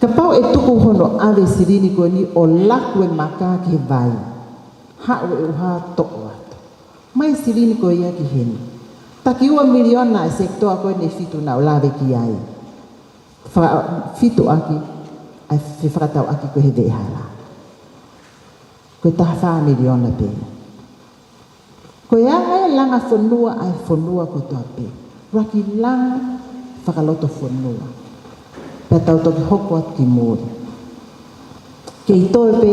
Kapau ʻe tuku hono ʻave silini ko eni ʻo laku e maka ki he vai, haʻu e ʻuha, toʻo atu. ʻOmai silini ko ia ki heni. Taki ua miliona e sekitoa ko eni ʻe fitu naʻa ku lave ki ai. Fa-, fitu ʻaki ʻa e fefakatauʻaki ko ē he veʻehala. Ko e taha fā miliona pē ia. Ko e anga e langa fonua ʻa e fonua kotoa pē. Lava ke langa fakalotofonua. Pea tau toki hoko atu ki mui. Kei toe pē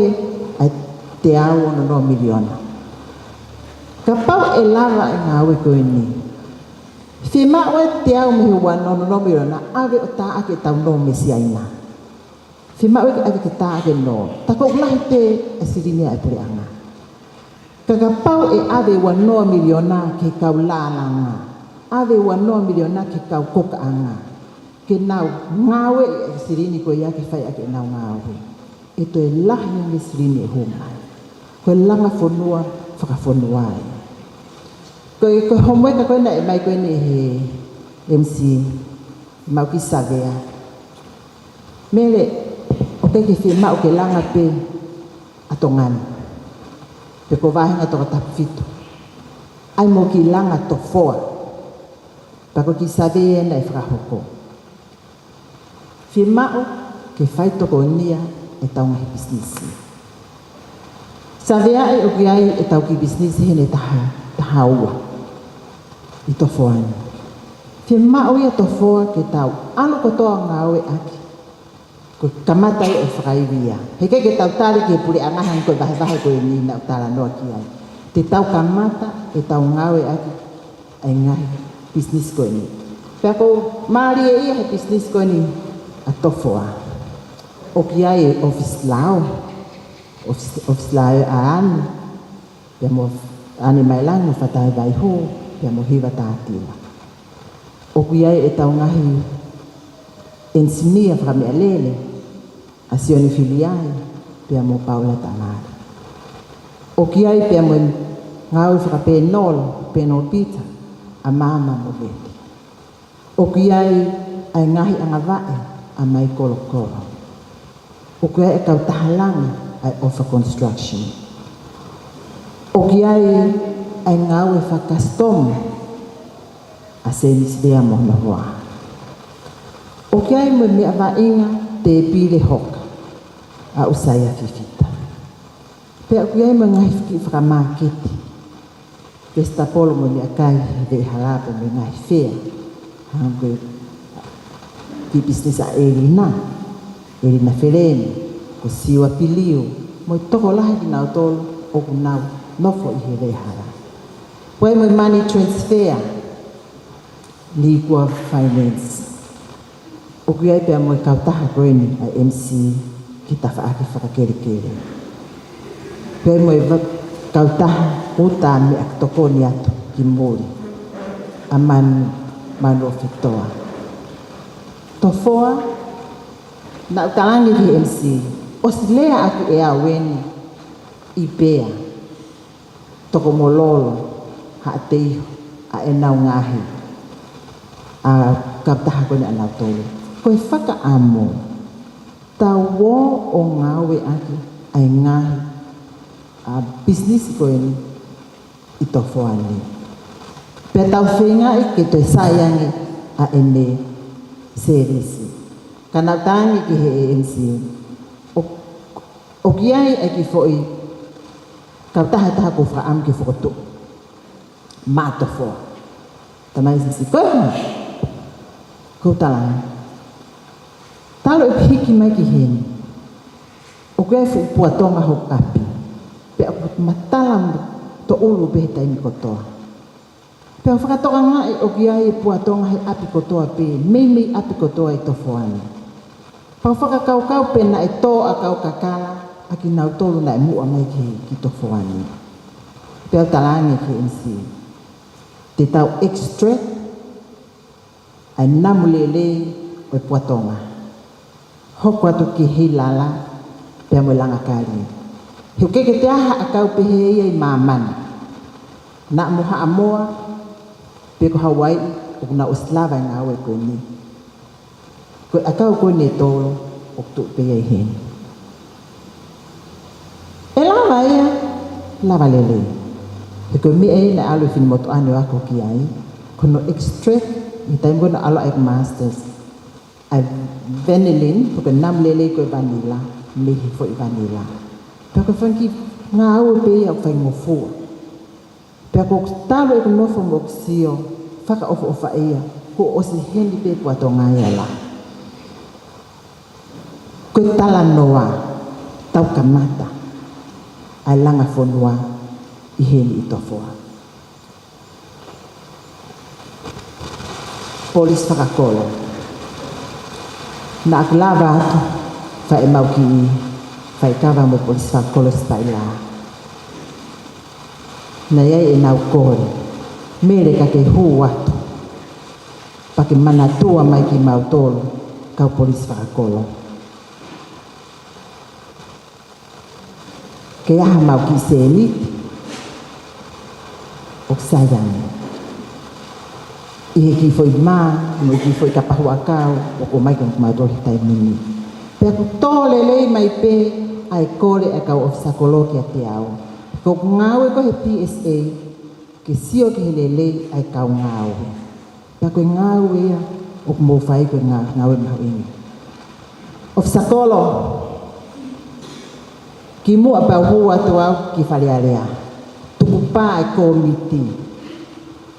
ʻa e teau ono noa miliona. Kapau ʻe lava e ngāue ko eni, fiemaʻu e teau mei he ua noa noa miliona, ʻave ʻo tā ʻaki ʻetau nō mei Siaina. Fiemaʻu ke ʻave ke tā ʻaki e nō. Tā ko ē ʻoku lahi pē e silini ʻa e puleʻanga. Ka kapau ʻe ʻave ua noa miliona ki he kau lālanga, ʻave ua noa miliona ki he kau kokaʻanga, ke nau ngāueʻi e silini ko ia ke fai ʻaki ʻenau ngāue, ʻe toe lahi ange e silini ʻe hū mai. Ko e langa fonua fakafonua ia. Ko e, ko e homework ko ē naʻe ʻomai ko eni he M C, mau ki Savea. Mele, ʻoku ʻikai ke fiemaʻu ke langa pē ʻa Tonga ni, pe ko e vāhenga toko taha fitu. ʻAi mo kiʻi langa tofoa. Pea ko e kiʻi savea ena ʻe fakahoko. Fiemaʻu ke fai tokonia ʻetau ngaahi pisinisi. Saveaʻi ʻoku ʻi ai ʻetau kiʻi pisinisi heni ʻe taha, taha ua ʻi Tofoa ni. Fiemaʻu ia Tofoa ke tau ʻalu kotoa ʻo ngāueʻaki. Ko e kamata ia ʻo e fakaivia. He ʻikai ke tau tali ki he puleʻanga hangē ko e vahevahe ko eni naʻa ku talanoa ki ai. Te tau kamata ʻetau ngāueʻaki ʻa e ngaahi pisinisi ko eni. Pea ʻoku mālie ia he pisinisi ko eni ʻa Tofoa. ʻOku ʻi ai e ʻōfisi lao, ʻōfisi, ʻōfisi lao ʻa Ani, pea mo Ani Mailangi mo Fatai Vaihū, pea mo Hiva Tātila. ʻOku ʻi ai ʻetau ngaahi ʻenisinia fakameʻalele, ʻa Sione Filiai, pea mo Paula Tamale. ʻOku ʻi ai pea mo e ngāue fakapēnolo, pēnolo pita, ʻa Mama mo Veti. ʻOku ʻi ai ʻa e ngaahi angavaʻe ʻa Maikolo Kolo. ʻOku ʻi ai e kautaha langa ʻa e ʻOfa Construction. ʻOku ʻi ai ʻa e ngāue fakakasitomu ʻa Semisi Lea mo hono hoa. ʻOku ʻi ai mo e meʻa vaʻinga tēpile hoka ʻa ʻUsaia Fifita. Pea ʻoku ʻi ai mo e ngaahi kiʻi fakamāketi. Vesitapolo mo e meʻakai he veʻehala pea mo e ngaahi fea. Hangē ko e kiʻi pisinisi ʻa ʻElina, ʻElina Feleni, ko Siua Piliu, mo e tokolahi kinautolu ʻoku nau nofo ʻi he veʻehala. ʻOku ʻi ai mo e money transfer, Nikua Finance. ʻOku ʻi ai pea mo e kautaha ko eni ʻa e M C ki he tafaʻaki fakakelekele. Pea mo e va-, kautaha uta meʻa tokoni atu ki muli ʻa Manu, Manu ʻOfetoa. Tofoa, naʻa ku talaange ki he M C, ʻosi lea ʻaki ʻe au eni ʻi Pea, Tokomololo, Haʻateiho, ʻa ʻenau ngaahi, ʻa e kautaha ko eni ʻanautolu. Ko e fakaʻamu, tau ō ʻo ngāueʻaki ʻa e ngaahi, ʻa e pisinisi ko eni ʻi Tofoa ni. Pea tau feingaʻi ke toe sai ange ʻa ʻene sēvisi. Ka naʻa ku talaange ki he M C, ʻo ʻOku ʻi ai ʻa e kiʻi foʻi kautaha ʻe taha ʻoku ou fakaʻamu ke fokotuʻu maʻa Tofoa. Tamai Sisi, ko e hā? Ko u talaange, talu ʻeku hiki mai ki heni, ʻoku ʻi ai e fuʻu puatonga hoku ʻapi. Pea ʻoku matala mo toʻulu pē he taimi kotoa. Pea u fakatokangaʻi ʻoku ʻi ai e puatonga he ʻapi kotoa pē, meimei ʻapi kotoa ʻi Tofoa ni. Pea u fakakaukau pe naʻe tō ʻa e kau kakala ʻa kinautolu naʻe muʻa mai ki, ki Tofoa ni. Pea u talaange ki he M C, te tau extract ʻa e namu lelei ʻo e puatonga. Hoko atu ki Heilala, pea mo e Langakali. He ʻoku ʻikai ke toe ʻi ai ha ʻakau pehē ia ʻi māmani. Naʻa mo Haʻamoa, pe ko Hauaiʻi, ʻoku nau ʻosi lava e ngāue ko eni. Ko e ʻakau ko eni ʻe tolu, ʻoku tuʻu pē ia ʻi heni. ʻE lava ia, lava lelei. He ko e meʻa ia naʻe ʻalu e finemotuʻa ni ʻo ako ki ai, ko hono extract, ʻi he taimi ko ē naʻe ʻalu ai e masters. ʻA e vanillin, pe ko e namu lelei ko e vanilla, mei he foʻi vanilla. Pea ko e fanga kiʻi ngāue pē ia ʻoku faingofua. Pea ko e talu ʻeku nofo mo ʻeku sio, fakaʻofoʻofa ia, kuo ʻosi heni pē puatonga ia la. Ko e talanoa, tau kamata ʻa e langa fonua ʻi heni ʻi Tofoa. Polisi fakakolo. Naʻa ku lava atu, fai ʻemau kiʻi faikava mo e polisi fakakolo Sipaila. Naʻe ʻi ai ʻenau kole, Mele ka ke hū atu, pea ke manatua mai kimautolu, kau polisi fakakolo. Ke ʻi ai haʻamau kiʻi sēniti ʻoku sai ange ʻi he kiʻi foʻi mā, mo e kiʻi foʻi kapa huʻakau ʻoku ʻomai kiate kimautolu he taimi ni. Pea ʻoku tō lelei mai pē ʻa e kole ʻa e kau ʻōfisa kolo kiate au. Ko ʻeku ngāue ko ē he P S A, ke sio ki he lelei ʻa e kau ngāue. Pea ko e ngāue ia ʻoku mou fai ko e ngā-, ngāue mahuʻinga. ʻOfisa Kolo, kimuʻa pea u hū atu au ki Fale Alea, tukupā e kōmiti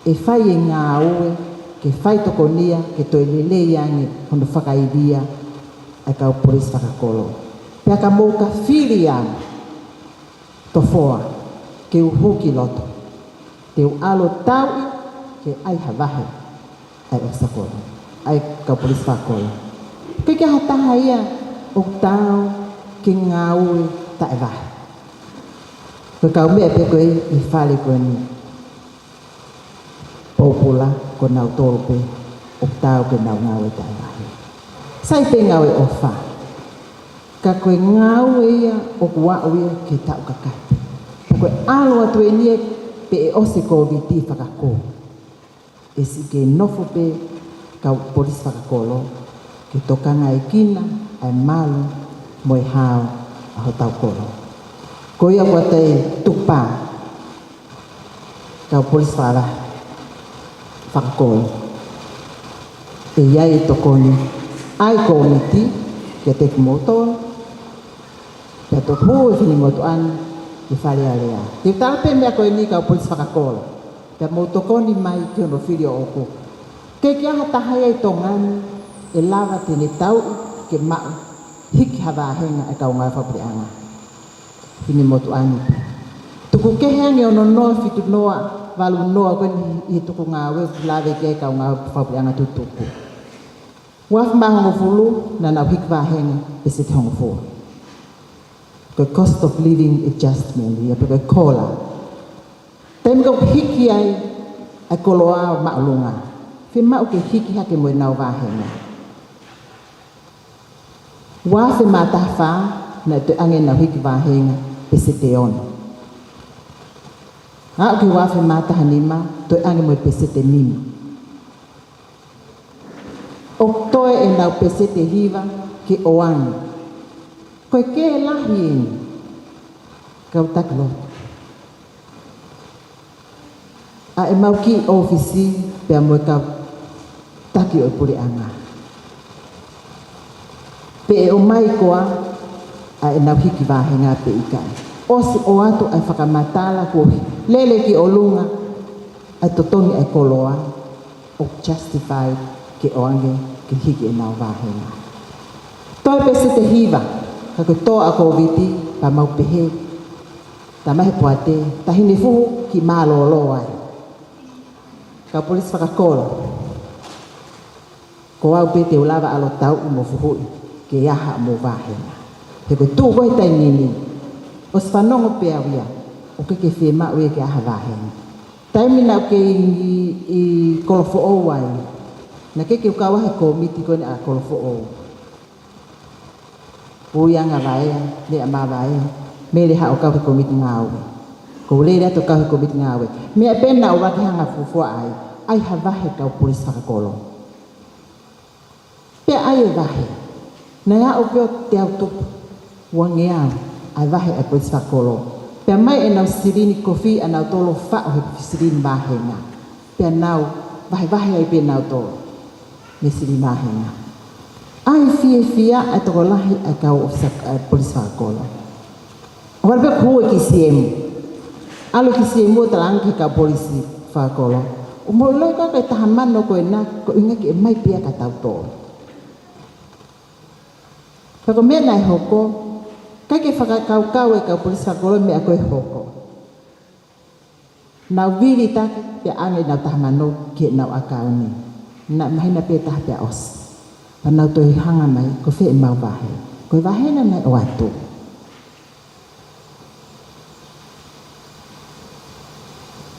ʻe fai e ngāue ke faitokonia ke toe lelei ange hono fakaivia ʻa e kau polisi fakakolo. Pea ka mou ka fili au, Tofoa, ke u hū ki loto, te u ʻalu ʻo tauʻi ke ʻai ha vahe ʻa e ʻofisa kolo, ʻa e kau polisi fakakolo. ʻOku ʻikai ke ʻi ai ha taha ia ʻoku taau ke ngāue taʻevahe. Ko e kau meʻa pē ko ē ʻi he fale ko eni, pōpula, ko nautolu pē ʻoku taau ke nau ngāue taʻevahe. Sai pē ngāue ʻofa. Ka ko e ngāue ia ʻoku aʻu ia ki he taʻu kakato. Ka ko e ʻalu atu eni ia pe ʻe ʻosi e Kōviti fakakū, ʻe siʻi kei nofo pē kau polisi fakakolo ke tokangaekina ʻa e malu mo e hao ʻa hotau kolo. Ko ia ʻoku ou tui, tukupā kau polisi fakavahe, fakakolo, ʻe ʻi ai e tokoni ʻa e kōmiti kiate kimoutolu, pea toki hū e Finemotuʻa ni ki Fale Alea. Te u tala pē meʻa ko eni kau polisi fakakolo, pea mou tokoni mai ki hono fili ʻoʻoku. ʻOku ʻikai ke ʻi ai ha taha ia ʻi Tonga ni ʻe lava te ne tauʻi ke maʻu hiki ha vāhenga ʻa e kau ngāue fakapuleʻanga. Finemotuʻa ni pē. Tuku kehe ange ono noa, fitu noa, valu noa ko eni ʻi he tuku ngāue ʻoku lave ki ai e kau ngāue fakapuleʻanga tutuku. Ua afe mā hongofulu naʻa nau hiki vāhenga pēseti hongofulu. Ko e cost of living adjustment ia pe ko e kola. Taimi ʻoku hiki ai ʻa e koloa ʻo māʻolunga, fiemaʻu ke hiki hake mo ʻenau vāhenga. Ua afe mā taha fā naʻe toe ʻange ʻenau hiki vāhenga pēseti ono. Aʻu ki he ua afe mā taha nima, toe ʻange mo e pēseti nima. ʻOku toe ʻenau pēseti hiva ke ʻoange. Ko e kē lahi eni, kau taki lotu, ʻa ʻemau kiʻi ʻōfisi pea mo e kau taki ʻo e puleʻanga, pe ʻe ʻomai koā ʻa ʻenau hiki vāhenga pe ʻikai. ʻOsi ʻoatu ʻa e fakamatala kuo lele ki ʻolunga ʻa e totongi ʻa e koloa ʻoku justify ke ʻoange ke hiki ʻenau vāhenga. Toe pēseti hiva, ka ko e tō ʻa e Kōviti, pea mau pehē, tā mai he poate, taʻahine fuhu kiʻi mālōlō ai. Kau polisi fakakolo, ko au pē te u lava ʻalu ʻo tauʻi mo fuhuʻi ke ʻi ai haʻamou vāhenga. He ko e tuʻu ko ē he taimi ni, ʻosi fanongo pē au ia ʻoku ʻikai ke fiemaʻu ia ke ʻi ai ha vāhenga. Taimi naʻa ku kei ʻi, ʻi Kolofoʻou ai, naʻe ʻikai ke u kau ai he kōmiti ko eni ʻa Kolofoʻou. Ui ʻa Ngavaea, Meʻa Mavaea, Mele, haʻu ʻo kau he kōmiti ngāue. Ko u lele atu ʻo kau he kōmiti ngāue. Meʻa pē naʻa ku ʻuluaki hanga ʻo fuofua ʻai, ʻai ha vahe kau polisi fakakolo. Pea ʻai e vahe. Naʻe aʻu pē ʻo teau tupu, uangeau ʻa e vahe ʻa e polisi fakakolo. Pea ʻomai ʻenau silini kofi ʻanautolu ʻo faʻo he silini vāhenga. Pea nau vahevahe ai pē nautolu mei he silini vāhenga. ʻAi fiefia ʻa e tokolahi ʻa e kau ʻofisa, ʻa e polisi fakakolo. ʻOku ʻalu pē ʻo hū e kiʻi siemu. ʻAlu e kiʻi siemu ʻo talaange ki he kau polisi fakakolo, ʻoku mou ʻiloʻi ko e taha mano ko ena, ko e ʻuhinga ke ʻomai pē ia kia tautolu. Pea ko e meʻa naʻe hoko, ʻikai ke fakakaukau e kau polisi fakakolo e meʻa ko ē hoko. Nau vilitaki pea ʻange ʻenau taha mano ki heʻenau ʻakauni. Naʻe māhina pē taha pea ʻosi. Pea nau toe hanga mai, ko fē ʻemau vahe? Ko e vāhenga naʻe ʻoatu.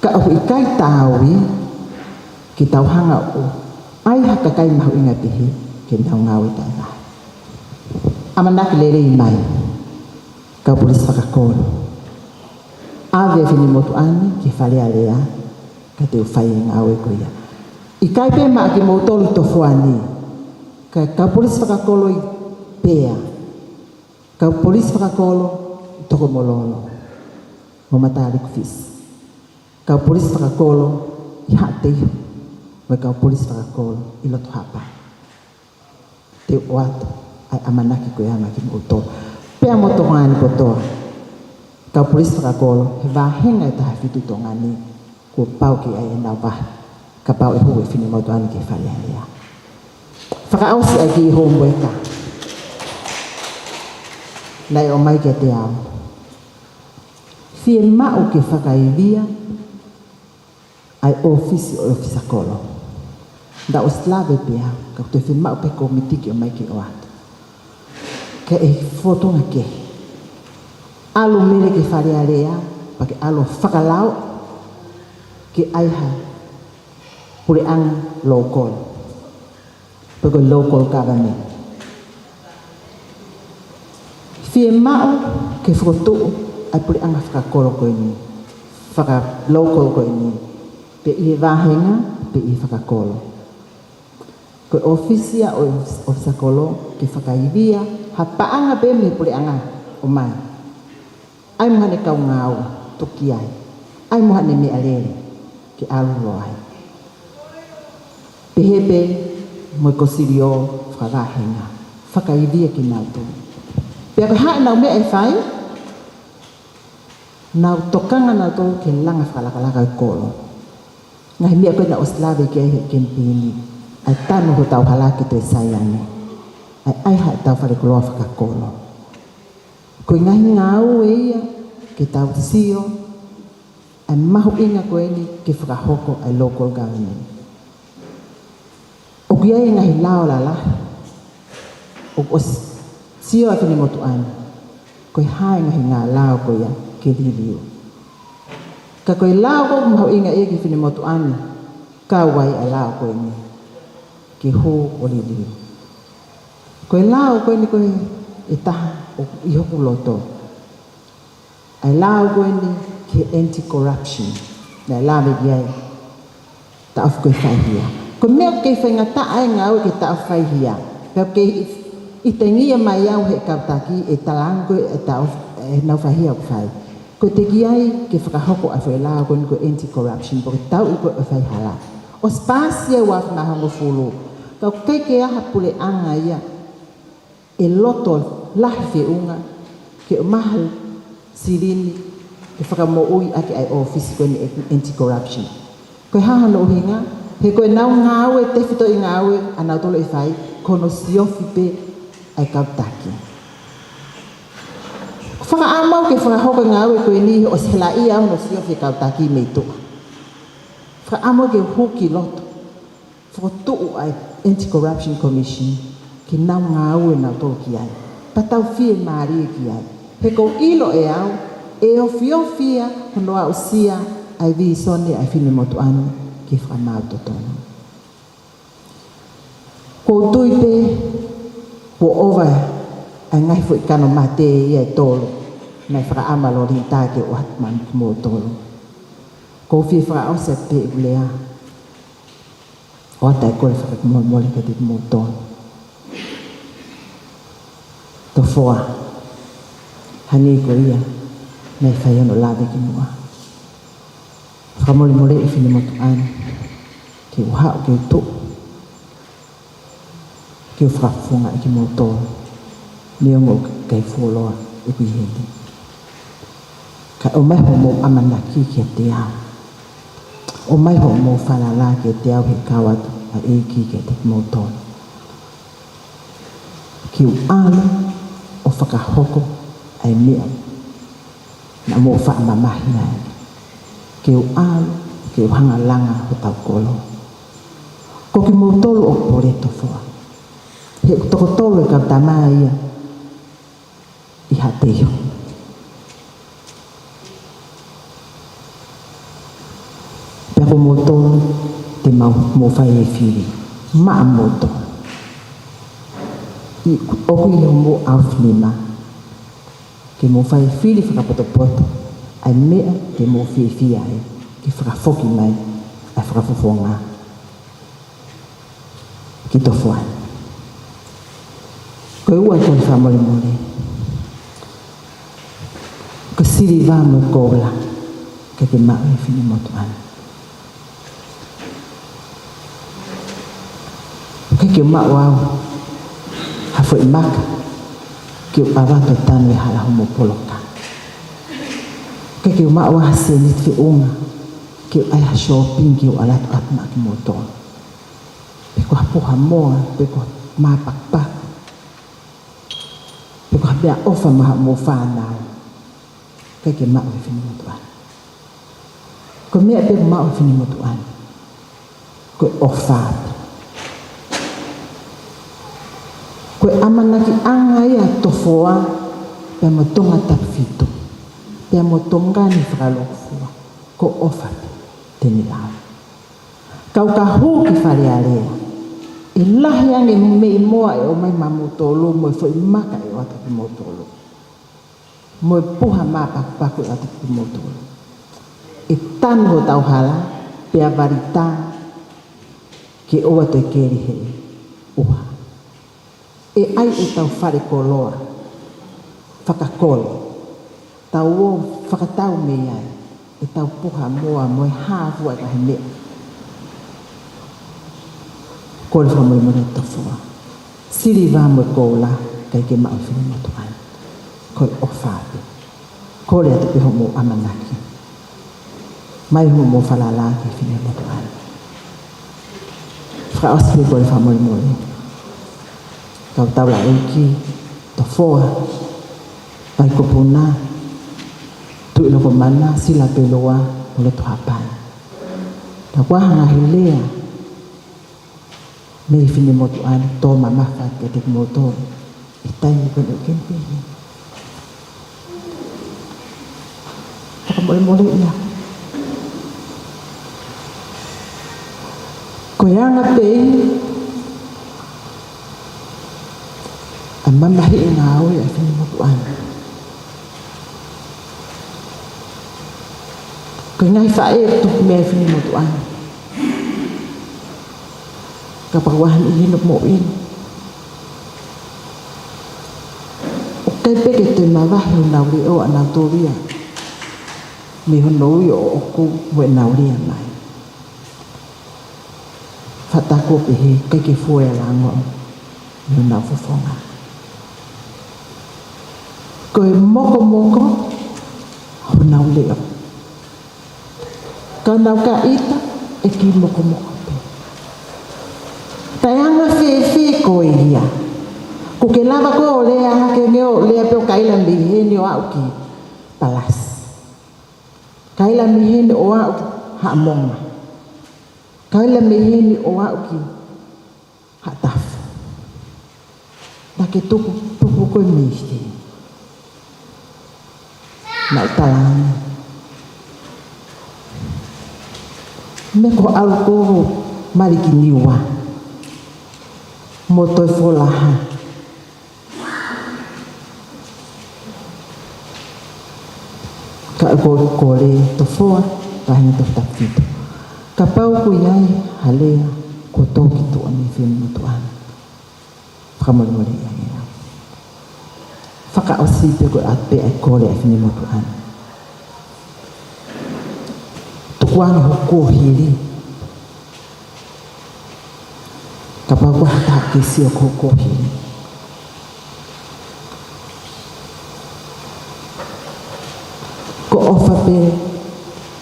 Ka ʻoku ʻikai taau ia ke tau hanga ʻo ʻai ha kakai mahuʻinga pehē ke nau ngāue taʻevahe. ʻAmanaki lelei mai, kau polisi fakakolo. ʻAve e Finemotuʻa ni ki Fale Alea, ka te u fai e ngāue ko ia. ʻIkai pē maʻa kimoutolu ʻi Tofoa ni, ka kau polisi fakakolo ʻi Pea, kau polisi fakakolo ʻi Tokomololo mo Mataliku Fisi. Kau polisi fakakolo ʻi Haʻateiho mo e kau polisi fakakolo ʻi loto Haʻapai. Te u ʻoatu ʻa e ʻamanaki ko ia maʻa kimoutolu. Pea mo Tonga ni kotoa. Kau polisi fakakolo, he vāhenga ʻe taha fitu Tonga ni, kuo pau ke ʻi ai ʻenau vahe, kapau ʻe hū e finemotuʻa ni ki Fale Alea. Fakaʻosi ʻa e kiʻi homework naʻe ʻomai kiate au. Fiemaʻu ke fakaivia ʻa e ʻōfisi ʻo e ʻōfisa kolo. Naʻa ku ʻosi lave pē au, ka ʻoku toe fiemaʻu pē kōmiti ke ʻomai ke ʻoatu. Ka ʻi he fōtunga kehe, ʻalu Mele ki Fale Alea, pea ke ʻalu fakalao ke ʻai ha puleʻanga local. Pe ko e local government. Fiemaʻu ke fokotuʻu ʻa e puleʻanga fakakolo ko eni, faka-local ko eni, pe ʻi he vāhenga, pe ʻi he fakakolo. Ko e ʻōfisi ia ʻo e ʻōfisa kolo ke fakaivia ha paʻanga pē mei he puleʻanga ʻomai. ʻAi mo haʻane kau ngāue, tuku ki ai. ʻAi mo haʻane meʻalele, ke ʻalu holo ai. Pehē pē mo e kōsilio fakavāhenga, fakaivia kinautolu. Pea ko e hā ʻenau meʻa ʻe fai, nau tokanga nautolu ke langa fakalakalaka e kolo. Ngaahi meʻa ko ē naʻe ʻosi lave ki ai he kemipeni, ʻa e tanu hotau hala ke toe sai ange. ʻA e ʻai haʻatau falekoloa fakakolo. Ko e ngaahi ngāue ia ke tau sio ʻa e mahuʻinga ko eni ke fakahoko ʻa e local government. ʻOku ʻi ai e ngaahi lao lalahi ʻoku ʻosi sio ʻa e finemotuʻa ni, ko e hā e ngaahi ngaahi lao ko ia ke liliu. Ka ko e lao ʻoku mahuʻinga ia ki he finemotuʻa ni, kau ai ʻa e lao ko eni ke hū ʻo liliu. Ko e lao ko eni ko ē ʻe taha ʻoku ʻi hoku loto. ʻA e lao ko eni ki he anti-corruption. Naʻe lave ki ai Taʻofi ko e Faihia. Ko e meʻa ʻoku kei faingataʻa e ngāue ki he taʻofi faihia. Pea ʻoku kei ʻi-, ʻitengia mai au he kau taki ʻe talaange ko e taʻofi, ʻenau faihia ʻoku fai. Ko e teʻeki ai ke fakahoko ʻa e foʻi lao ko eni ko e anti-corruption, pe ko e tauʻi ko ē ʻo e faihala. ʻOsi paasi ia ua afe mā hongofulu. Ka ʻoku ʻikai ke ʻi ai ha puleʻanga ia ʻe loto lahi feʻunga ke ʻomai ha silini ke fakamoʻui ʻaki ʻa e ʻōfisi ko eni anti-corruption. Ko e hā hono ʻuhinga? He ko ʻenau ngāue, tefitoʻi ngāue ʻanautolu ʻe fai, ko hono siofi pē ʻa e kau taki. Fakaʻamu au ke fakahoko e ngāue ko eni he ʻosi helaʻia au hono siofi e kau taki mei tuʻa. Fakaʻamu au ke hū ki loto. Fokotuʻu ʻa e Anti-Corruption Commission ke nau ngāue nautolu ki ai. Pea tau fiemālie ki ai. He ʻoku ou ʻilo ʻe au, ʻe ofiofi ia hono aʻusia ʻa e vīsone ʻa e finemotuʻa ni ke fakamaau totonu. ʻOku ou tui pē, kuo ʻova ʻa e ngaahi foʻi kano mate ia ʻe tolu, naʻe fakaʻamu ʻa Lolita ke ʻoatu maʻa kimoutolu. ʻOku ou fie fakaʻosi atu pē ʻeku lea. ʻOatu e kole fakamolemole kiate kimoutolu. Tofoa, hangē ko ia naʻe fai hono lave ki muʻa. Fakamolemoleʻi e finemotuʻa ni, ke u haʻu ke u tuʻu, ke u fakafofongaʻi kimoutolu, neongo ʻoku ʻikai fuoloa ʻeku ʻi heni. Kae ʻomai hoʻomou ʻamanaki kiate au. ʻOmai hoʻomou falala kiate au he kau atu ʻa e ʻEiki kiate kimoutolu. Ke u ʻalu ʻo fakahoko ʻa e meʻa naʻa mou faʻa mamahi ai. Ke u ʻalu, ke u hanga ʻo langa hotau kolo. Ko kimoutolu ʻoku pole, Tofoa. He ʻoku toko tolu e kau tama ia ʻi Haʻateiho. Pea ko moutolu te mau, mou fai e fili maʻamoutolu. ʻI, ʻoku ʻi homou ʻaofinima ke mou fai e fili fakapotopoto ʻa e meʻa te mou fiefia ai, ke fakafoki mai ʻa e fakafofonga ki Tofoa ni. Ko e ua e kole fakamolemole. Ko e siliva mo e koula, ʻikai ke maʻu ʻe he finemotuʻa ni. ʻIkai ke maʻu au ha foʻi maka ke u ʻavatu e tanu e hala homo poloka. ʻIkai ke maʻu au ha sēniti feʻunga ke u ʻai ha shopping ke u ʻalu atu maʻa kimoutolu. Pe ko ha puha moa, pe ko ha mā pakupaku, pe ko ha meʻaʻofa maʻa hoʻomou fānau. ʻIkai ke maʻu ʻe he finemotuʻa ni. Ko e meʻa pē ʻoku maʻu ʻe he finemotuʻa ni, ko e ʻofa pē. Ko e ʻamanakiʻanga ia ʻa Tofoa pea mo Tongatapu fitu, pea mo Tonga ni fakalōfua, ko e ʻofa pē te ne lau. Kau ka hū ki Fale Alea, ʻe lahi ange e meʻi moa ʻe ʻomai maʻamoutolu mo e foʻi maka ʻe ʻoatu kiate kimoutolu, mo e puha mā pakupaku ʻe ʻoatu kiate kimoutolu. ʻE tanu hotau hala, pea valita ke ʻoua toe keli he ʻuha. ʻE ʻai ʻetau fale koloa fakakolo, tau ō fakatau mei ai ʻetau puha moa mo e hā fua e ngaahi meʻa. Kole fakamolemole ʻa Tofoa. Siliva mo e koula ʻikai ke maʻu ʻe he finemotuʻa ni. Ko e ʻofa pē. Kole atu pē hoʻomou ʻamanaki. ʻOmai hoʻomou falala ki he finemotuʻa ni. Fakaʻosi pē kole fakamolemole. Kau taulaʻeiki, Tofoa, Paikupuna, Tuʻilokomana, Silapelua, mo Lotohapai. Ka ko e ngaahi lea mei he finemotuʻa ni ʻoku tō mamafa kiate kimoutolu ʻi he taimi ko eni ʻoku ke pehē. Fakamolemole ia. Ko e anga pē ia ʻa e mamahiʻi ngāue ʻa e finemotuʻa ni. Ko e ngaahi faʻē ʻoku tupu mei he finemotuʻa ni. Kapau ʻoku ʻi ai ha niʻihi ʻi hono moʻui ni ʻoku ʻikai pē ke toe mavahe honau leʻo ʻanautolu ia mei hono ui ʻoʻoku mo ʻenau lea mai. Fakataha ʻoku pehē ʻikai ke fua e lango mei honau fofonga. Ko e mokomoko honau leʻo. Ka nau ka ʻita ʻe kiʻi mokomoko pē. Taʻeʻanga fēfē koe ia? ʻOku ke lava koe ʻo lea hake ange ʻo lea pē ʻo kaila mei heni ʻo aʻu ki Palasi. Kaila mei heni ʻo aʻu ki Haʻamonga. Kaila mei heni ʻo aʻu ki Haʻatafu. Naʻa ke tuku, tuku koe mei fē? Naʻe tala ange, meʻa ko e ʻalu ko ē ʻo mali ki Niua mo toe folaha. Ka ko e kole Tofoa, vahenga Tongatapu fitu. Kapau ʻoku ʻi ai ha lea kuo tō ki tuʻa mei he finemotuʻa ni, fakamolemole ia ʻe au. Fakaʻosi pē ko e ʻatu pē ʻa e kole ʻa e finemotuʻa ni. Tukuange ho kuohili. Kapau ko ha taha ke sio ki ho kuohili, ko e ʻofa pē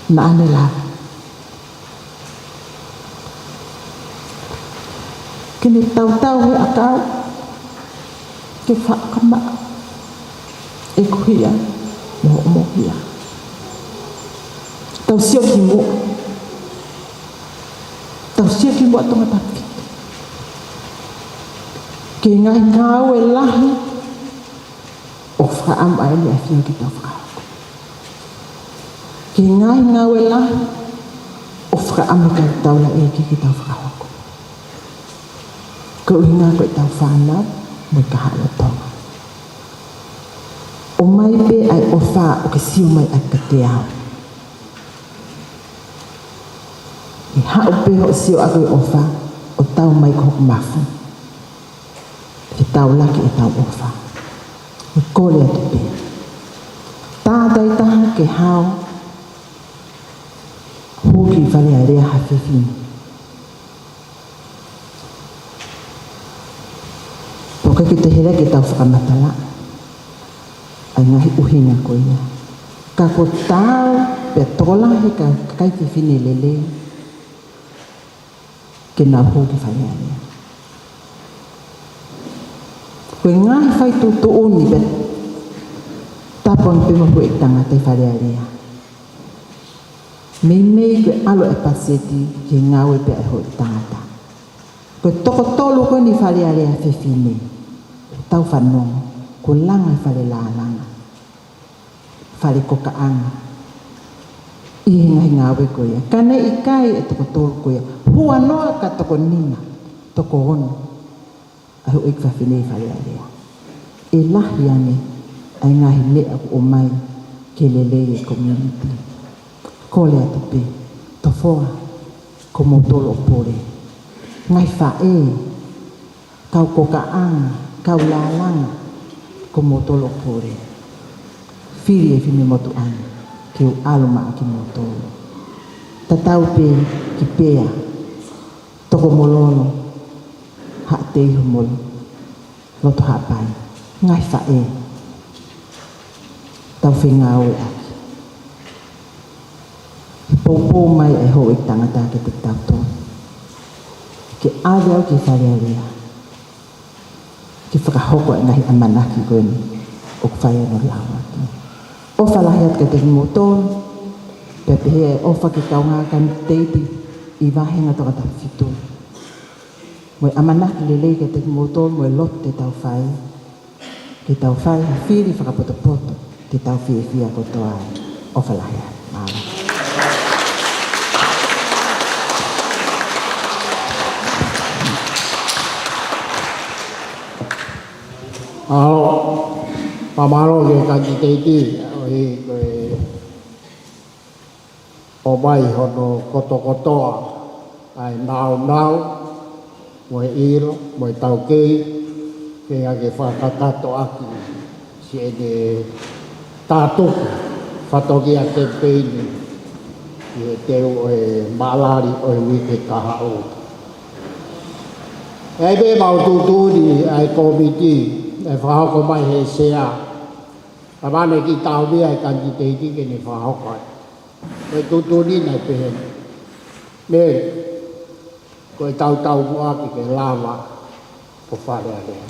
naʻa ne lava ke ne tautau he ʻakau ke fakamaʻa ʻeku hia mo hoʻomou hia. Tau sio ki muʻa. Tau sio ki muʻa Tongatapu ki he ngaahi ngāue lahi ʻoku fakaʻamu ai ʻa e ʻAfiona ke tau fakahoko. Ki he ngaahi ngāue lahi ʻoku fakaʻamu ai ʻa e taulaʻeiki ke tau fakahoko. Ko e ʻuhinga ko ʻetau fānau mo e kahaʻu ʻo Tonga. ʻOmai pē ʻa e ʻofa ʻo ke sio mai ai kiate au. ʻE haʻu pē hoʻo sioʻaki e ʻofa ʻo tau mai ki hoku mafu. Ke tau laki ʻetau ʻofa. ʻE kole atu pē, tātātaha ke hao Fale Alea ha fefine. Pea ʻoku ʻikai ke toe hela ke tau fakamatala ʻa e ngaahi ʻuhinga ko ia. Ka kuo taau pea tokolahi e kakai fefine lelei ke nau hū ki Fale Alea. Ko e ngaahi fai tuʻutuʻuni pea tapu ange pē mo e houʻeiki tangata ʻi Fale Alea. Meimei ko e ʻalu e paseti ki he ngāue pē ʻa e houʻeiki tangata. Ko e toko tolu ko eni Fale Alea fefine, tau fanongo, kuo langa e fale lālanga, fale kokaʻanga ʻi he ngaahi ngāue ko ia. Ka naʻe ʻikai e toko tolu ko ia, huanoa ka toko nima, toko ono ʻa e houʻeiki fefine ʻi Fale Alea. ʻE lahi ange ʻa e ngaahi meʻa ʻoku ʻomai ke lelei e community. Kole atu pē, Tofoa, ko moutolu ʻoku pule. Ngaahi faʻē, kau kokaʻanga, kau lālanga, ko moutolu ʻoku pule. Fili e finemotuʻa ni ke u ʻalu maʻa kimoutolu. Tatau pē ki Pea, Tokomololo, Haʻateiho mo Loto Haʻapai, ngaahi faʻē, tau fengāueʻaki. ʻE poupou mai e houʻeiki tangata kiate kitautolu ke ʻave au ki Fale Alea ke fakahoko e ngaahi ʻamanaki ko eni ʻoku fai hono lau atu. ʻOfa lahi atu kiate kimoutolu, pea pehē e ʻofa ki he kaungā kanititeiti ʻi he vāhenga toko taha fitu. Mo e ʻamanaki lelei kiate kimoutolu mo e lotu te tau fai, ke tau fai ha fili fakapotopoto te tau fiefia kotoa ai. ʻOfa lahi atu. Mālō. Mālō. Fakamālō ki he kanititeiti, ʻoku ʻi ai ko e ʻomai hono kotokotoa ʻa e naunau, mo e ʻilo, mo e taukei, ke ʻai ke fakakakato ʻaki siʻene tātuku fatongia kemipeini ʻi he teu ʻo e maʻalali ʻo e uike kahaʻu. ʻE ʻi ai pē ʻemau tuʻutuʻuni ʻa e kōmiti, ʻe fakahoko mai he sea, ʻa mane ki taumia e kanititeiti ke ne fakahoko ai. Ko e tuʻutuʻuni naʻe pehē ni. Mele, ko e tautau muʻa ke ke lava ko Fale Alea.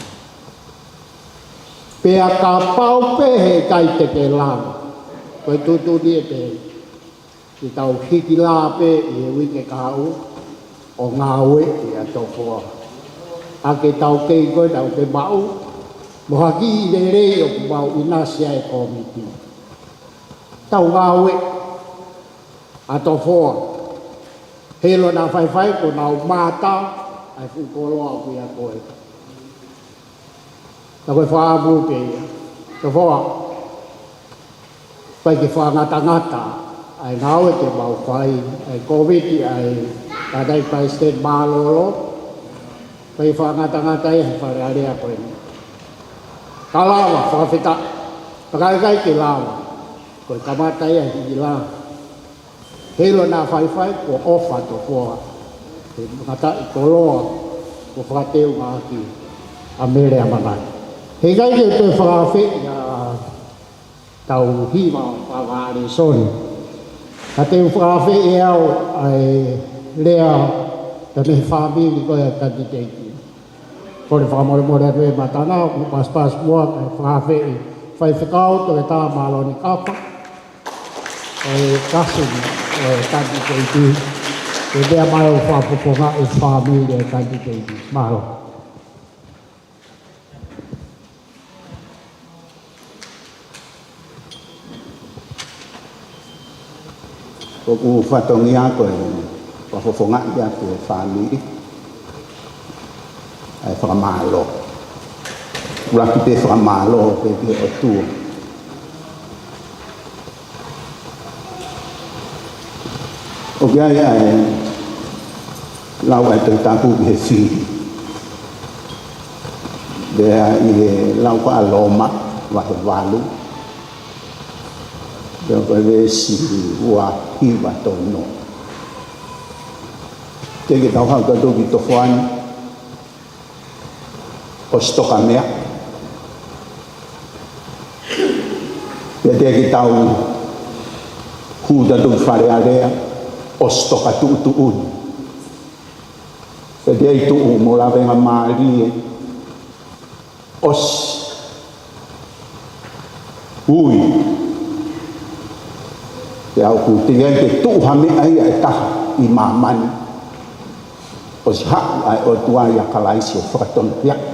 Pea kapau pē heʻikai te ke lava, ko e tuʻutuʻuni ʻe pehē ni, ke tau hiki lā pē ʻi he uike kahaʻu ʻo ngāueʻi ʻa Tofoa. ʻA e taukei ko ē naʻa ke maʻu, mo ha kiʻi lelei ʻoku mau ʻinasi ai e kōmiti. Tau ngāueʻi ʻa Tofoa. Heiʻilo naʻa faifai kuo nau mātā ʻa e fuʻu koloa ʻoku ʻia koe. Ka ko e fakaʻamu pē ia. Tofoa, ʻikai ke fakangatangata ʻa e ngāue te mau fai, ʻa e kōmiti, ʻa e Tangataʻeiki Palesiteni Mālōlō, ʻikai fakangatangata ia he Fale Alea ko eni. Ka lava, fakafetaʻi. Ka ʻikai ke lava, ko e kamata ia hiki lā. Heiʻilo naʻa faifai kuo ʻofa ʻa Tofoa he ngataʻi koloa kuo fakateungaʻaki ʻa Mele ʻAmanaki. Heʻikai ke u toe fakaafeʻi ʻa Tauhi ma Pava Alesoni. Ka te u fakaafeʻi ʻe au ʻa e lea mei he fāmili ko ē ʻa e kanititeiti. Kole fakamolemole atu e matanga, ʻoku pasipasi muʻa ke fakaafeʻi Faifekau Toketā Maloni Kapa, ʻa e kasini ʻo e kanititeiti, ke lea mai ʻo fakafofongaʻi e fāmili ʻo e kanititeiti. Mālō. ʻOku ou fatongia ko e fakafofongaʻi atu e fāmili ʻa e fakamālō. ʻUluaki pē fakamālō pē ki he ʻOtua. ʻOku ʻi ai ʻa e lau ʻa e Tohi Tapu ki he fili. Pea ʻi he lau ko ē ʻa Loma, vahe valu, pea ko e veesi ua hiva tonu. Teʻeki ke tau haʻu tautolu ki Tofoa ni ʻosi toka meʻa. Pea teʻeki ke tau hū tautolu ki Fale Alea ʻosi toka tuʻutuʻuni. Pea teʻeki tuʻu mo lavengamālie ʻosi ui. Pea ʻoku teʻeki ai ke tuʻu ha meʻa ia ʻe taha ʻi māmani ʻosi haʻu ʻa e ʻOtua ʻia Kalaisi ʻo fakatonuhiaʻi.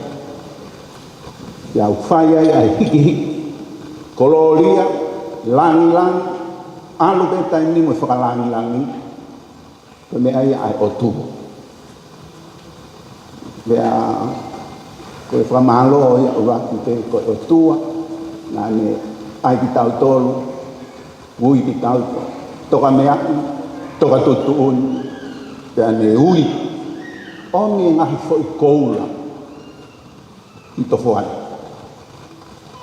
Pea ʻoku fai ai ʻa e hikihiki, kolōlia, langilangi, ʻalu pē taimi ni mo e fakalangilangi. Ko e meʻa ia ʻa e ʻOtua. Pea ko e fakamālō ia ʻuluaki pē ko e ʻOtua naʻa ne ʻai kitautolu, ui kitautolu, toka meʻa, toka tuʻutuʻuni, pea ne ui. ʻOmi e ngaahi foʻi koula ʻi Tofoa ni.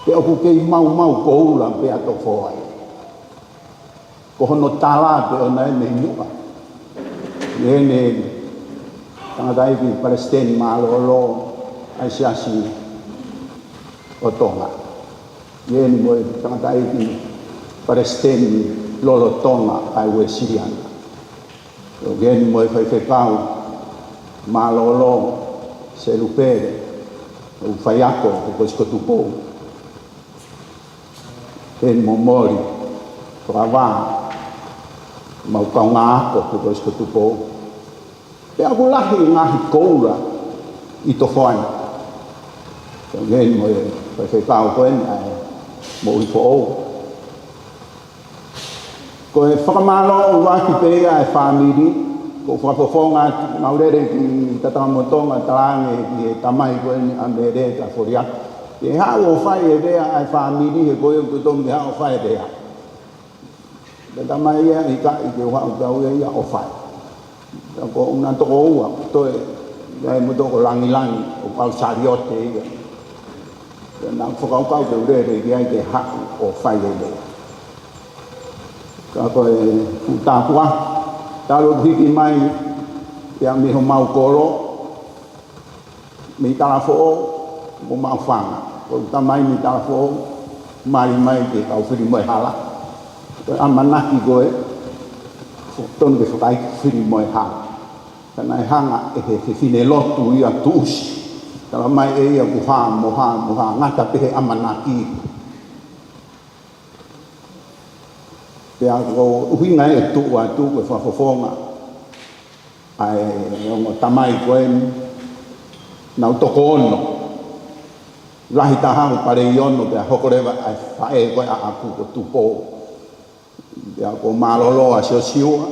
Pea ʻoku kei maumau koula pē ʻa Tofoa ni. Ko hono tala pē ʻona ʻe mei muʻa. ʻI heʻene tangataʻeiki palesiteni mālōlō ʻa e Siasi ʻo Tonga. ʻI heni mo e tangataʻeiki palesiteni lolotonga ʻa e Uēsiliana. ʻI heni mo e faifekau mālōlō Selupele, ʻo faiako he Kolisi ko Tupou. Heni mo Moli Fakavā, mau kaungāako he Kolisi ko Tupou. Pea ʻoku lahi e ngaahi koula ʻi Tofoa ni. Heni mo e faifekau ko eni ʻa e Moʻui Foʻou. Ko e fakamālō ʻuluaki pē ia ʻa e fāmili, ko e fakafofonga atu, mau lele ki Tatakamotonga, talaange ki he tamai ko eni ʻa Mele Tafoliaki ke haʻu ʻo fai e lea ʻa e fāmili, he ko ia ʻoku totonu ke haʻu ʻo fai e lea. Pea tamai ia ʻikai ke u haʻu au ia ʻo fai. Pea ko ʻuna toko ua, toe, ia e motuʻa ko Langilangi, ʻo kau Saliote ia. Pea naʻa ku fakakaukau ke u lele ki ai ke haʻu ʻo fai e lea. Ka ko e fuʻu tāpuaki, talu ʻeku hiki mai ia mei homau kolo, mei Talafoʻou, mo Maʻufanga. Ko e tamai mei Talafoʻou, mali mai ke kau fili mo e hala. Ko e ʻamanaki ko ē, tonu ke fakaiki fili mo e hala. Ka naʻe hanga ʻe he fefine lotu ia tuʻusi. Tala mai ʻe ia ʻoku hā mo hā mo hā, ngata pē he ʻamanaki. Pea ko e ʻuhinga ia e tuʻu atu ko e fakafofonga ʻa e ongo tamai ko eni, naʻa nau toko ono. Lahi taha ʻoku pale ʻi ono, pea hoko leva ʻa e faʻē ko ē ʻaʻaku ko Tupou. Pea ko Mālōlō ʻa Siosiua.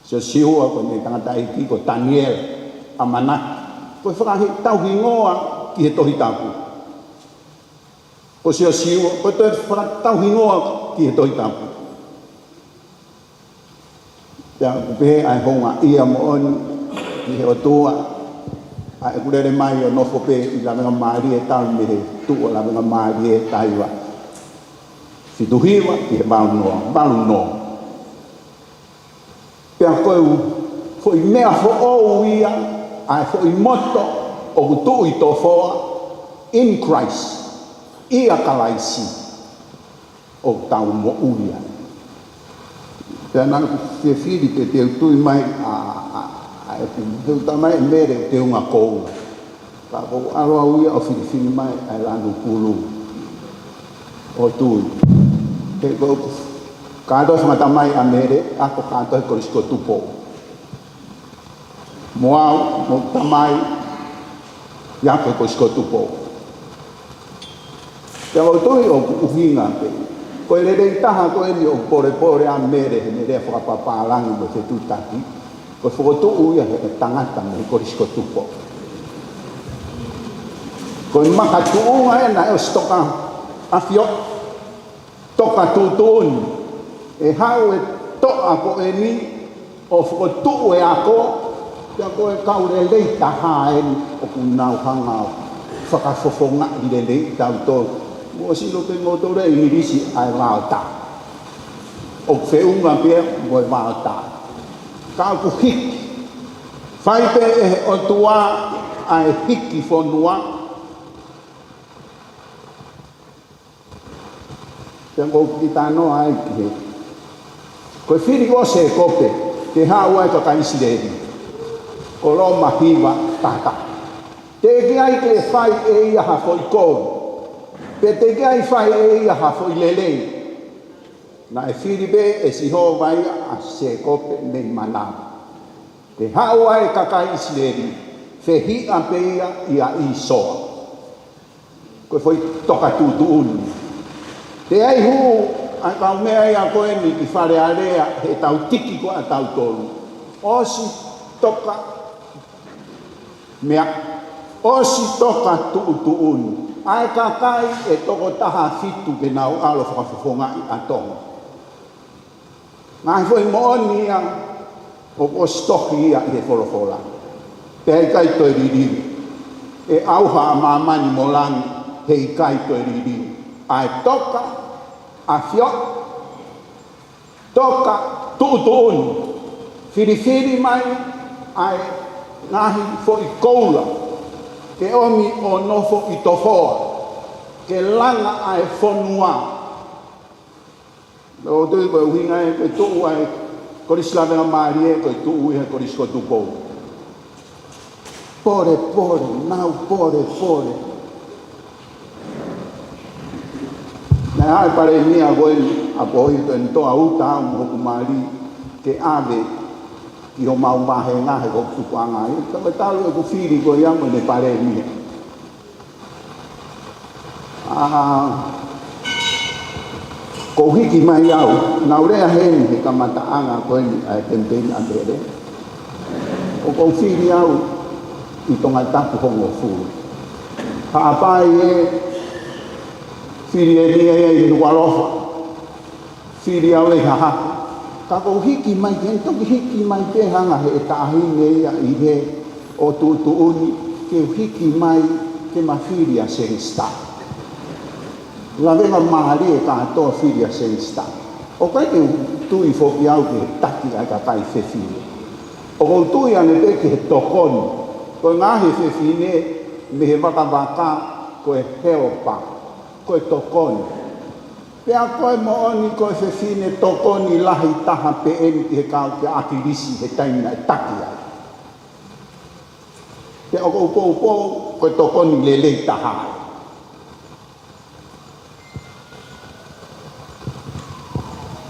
Siosiua ko ʻene tangataʻeiki ko Taniela ʻAmanaki. Ko e fakahi-, tauhingoa ki he Tohi Tapu. Ko Siosiua, ko e toe fakatauhingoa ki he Tohi Tapu. Pea ʻoku pehē ʻa e houngaʻia moʻoni ki he ʻOtua, ʻa ʻeku lele mai ʻo nofo pē ʻi Lavengamālie, talu mei he tuʻu ʻo Lavengamālie, taha hiva fitu hiva ki he valu noa, valu noa. Pea ko e foʻi meʻa foʻou ia, ʻa e foʻi moto ʻoku tuʻu ʻi Tofoa, in Christ, ʻia Kalaisi ʻoku tau moʻui ai. Pea naʻa ku fefili ke te u tui mai ʻa, ʻa, ʻa ʻeku, he ʻoku tamai ʻe Mele ʻeku teunga koula. Ka ʻoku ou ʻalu au ia ʻo filifili mai ʻa e lanu pulu ʻo tui. He ko ʻeku kātoa fakatamai ʻa Mele, ako kātoa he Kolisi ko Tupou. Mo au, mo tamai, ia ko e Kolisi ko Tupou. Pea ʻoku ou tui ʻoku ʻuhinga pē. Ko e lelei taha ko eni ʻoku polepole ʻa Mele, he Mele fakapapālangi mo e fetuʻutaki. Ko e fokotuʻu ia he tangata mei he Kolisi ko Tupou. Ko e makatuʻunga ena ʻosi toka ʻafio, toka tuʻutuʻuni. ʻE haʻu e toʻa ko eni ʻo fokotuʻu e ako, pea ko e kau lelei taha eni ʻoku nau hanga ʻo fakafofongaʻi lelei tautolu. Mo sino pē mo tole ʻIngilisi ʻa e vaotā. ʻOku feʻunga pē mo e vaotā. Ka ʻoku hiki Fai pē ʻe he ʻOtua ʻa e hiki fonua. Te u kiʻi talanoa ai ki he, ko e fili ʻo Sēkope ke haʻu ai e kakai ʻIsileli, ko Loma hiva taha taha. Teʻeki ai ke fai ʻe ia ha foʻi kovi, pea teʻeki ai fai ʻe ia ha foʻi lelei. Naʻe fili pē ʻe Sihova ia ʻa Sēkope mei manava, ke haʻu ai e kakai ʻIsileli, fehiʻa pē ia ʻia ʻĪsoa. Ko e foʻi toka tuʻutuʻuni. Teʻeki ai hū ʻa e kau meʻa ia ko eni ki Fale Alea heʻetau tiki ko ē ʻatautolu. ʻOsi toka meʻa, ʻosi toka tuʻutuʻuni. ʻA e kakai ʻe toko taha fitu ke nau ʻalu ʻo fakafofongaʻi ʻa Tonga. Ngaahi foʻi moʻoni ia ʻoku ʻosi tohi ia ʻi he folofola. Pea ʻikai toe liliu. ʻE ʻauha ʻa māmani mo langi, heʻikai toe liliu. ʻA e toka, ʻafioʻi, toka tuʻutuʻuni, filifili mai ʻa e ngaahi foʻi koula ke ʻomi ʻo nofo ʻi Tofoa, ke langa ʻa e fonua. ʻOku ou tui ko e ʻuhinga ē ko e tuʻu ʻa e Kolisi Lavengamālie ko e tuʻu ia he Kolisi ko Tupou. Pole, pole, nau pole, pole. Naʻe ʻai ʻe he Palēmia ko eni ʻapohipolo eni, toʻa uta au mo hoku mali ke ʻave ki homau vāhenga he ko e tupuʻanga ia. Ka ko e talu ʻeku fili ko ia mo ʻene Palēmia. ʻA, ʻoku ou hiki mai au, naʻa ku lea heni he kamataʻanga ko eni ʻa e kemipeini ʻa Mele. ʻOku ou fili au ʻi Tongatapu hongofulu. Haʻapai ē, fili eni ia ʻi Nukuʻalofa. Fili au ʻi Haʻapai. Ka ʻoku ou hiki mai, ke toki hiki mai pē hangē ha taʻahine ia ʻi he ʻo tuʻutuʻuni, ke u hiki mai ke ma fili ʻa Sangster. Lavengamālie kātoa fili ʻa Sangster. ʻOku ʻikai ke u tui foki au ki he taki ʻa e kakai fefine. ʻOku ou tui ange pē ki he tokoni. Ko e ngaahi fefine mei he vakavaka ko e helper. Ko e tokoni. Pea ko e moʻoni ko e fefine tokoni lahi taha pē eni ki he kau kia ʻAkilisi he taimi naʻe taki ai. Pea ʻoku ou poupou ko e tokoni lelei taha.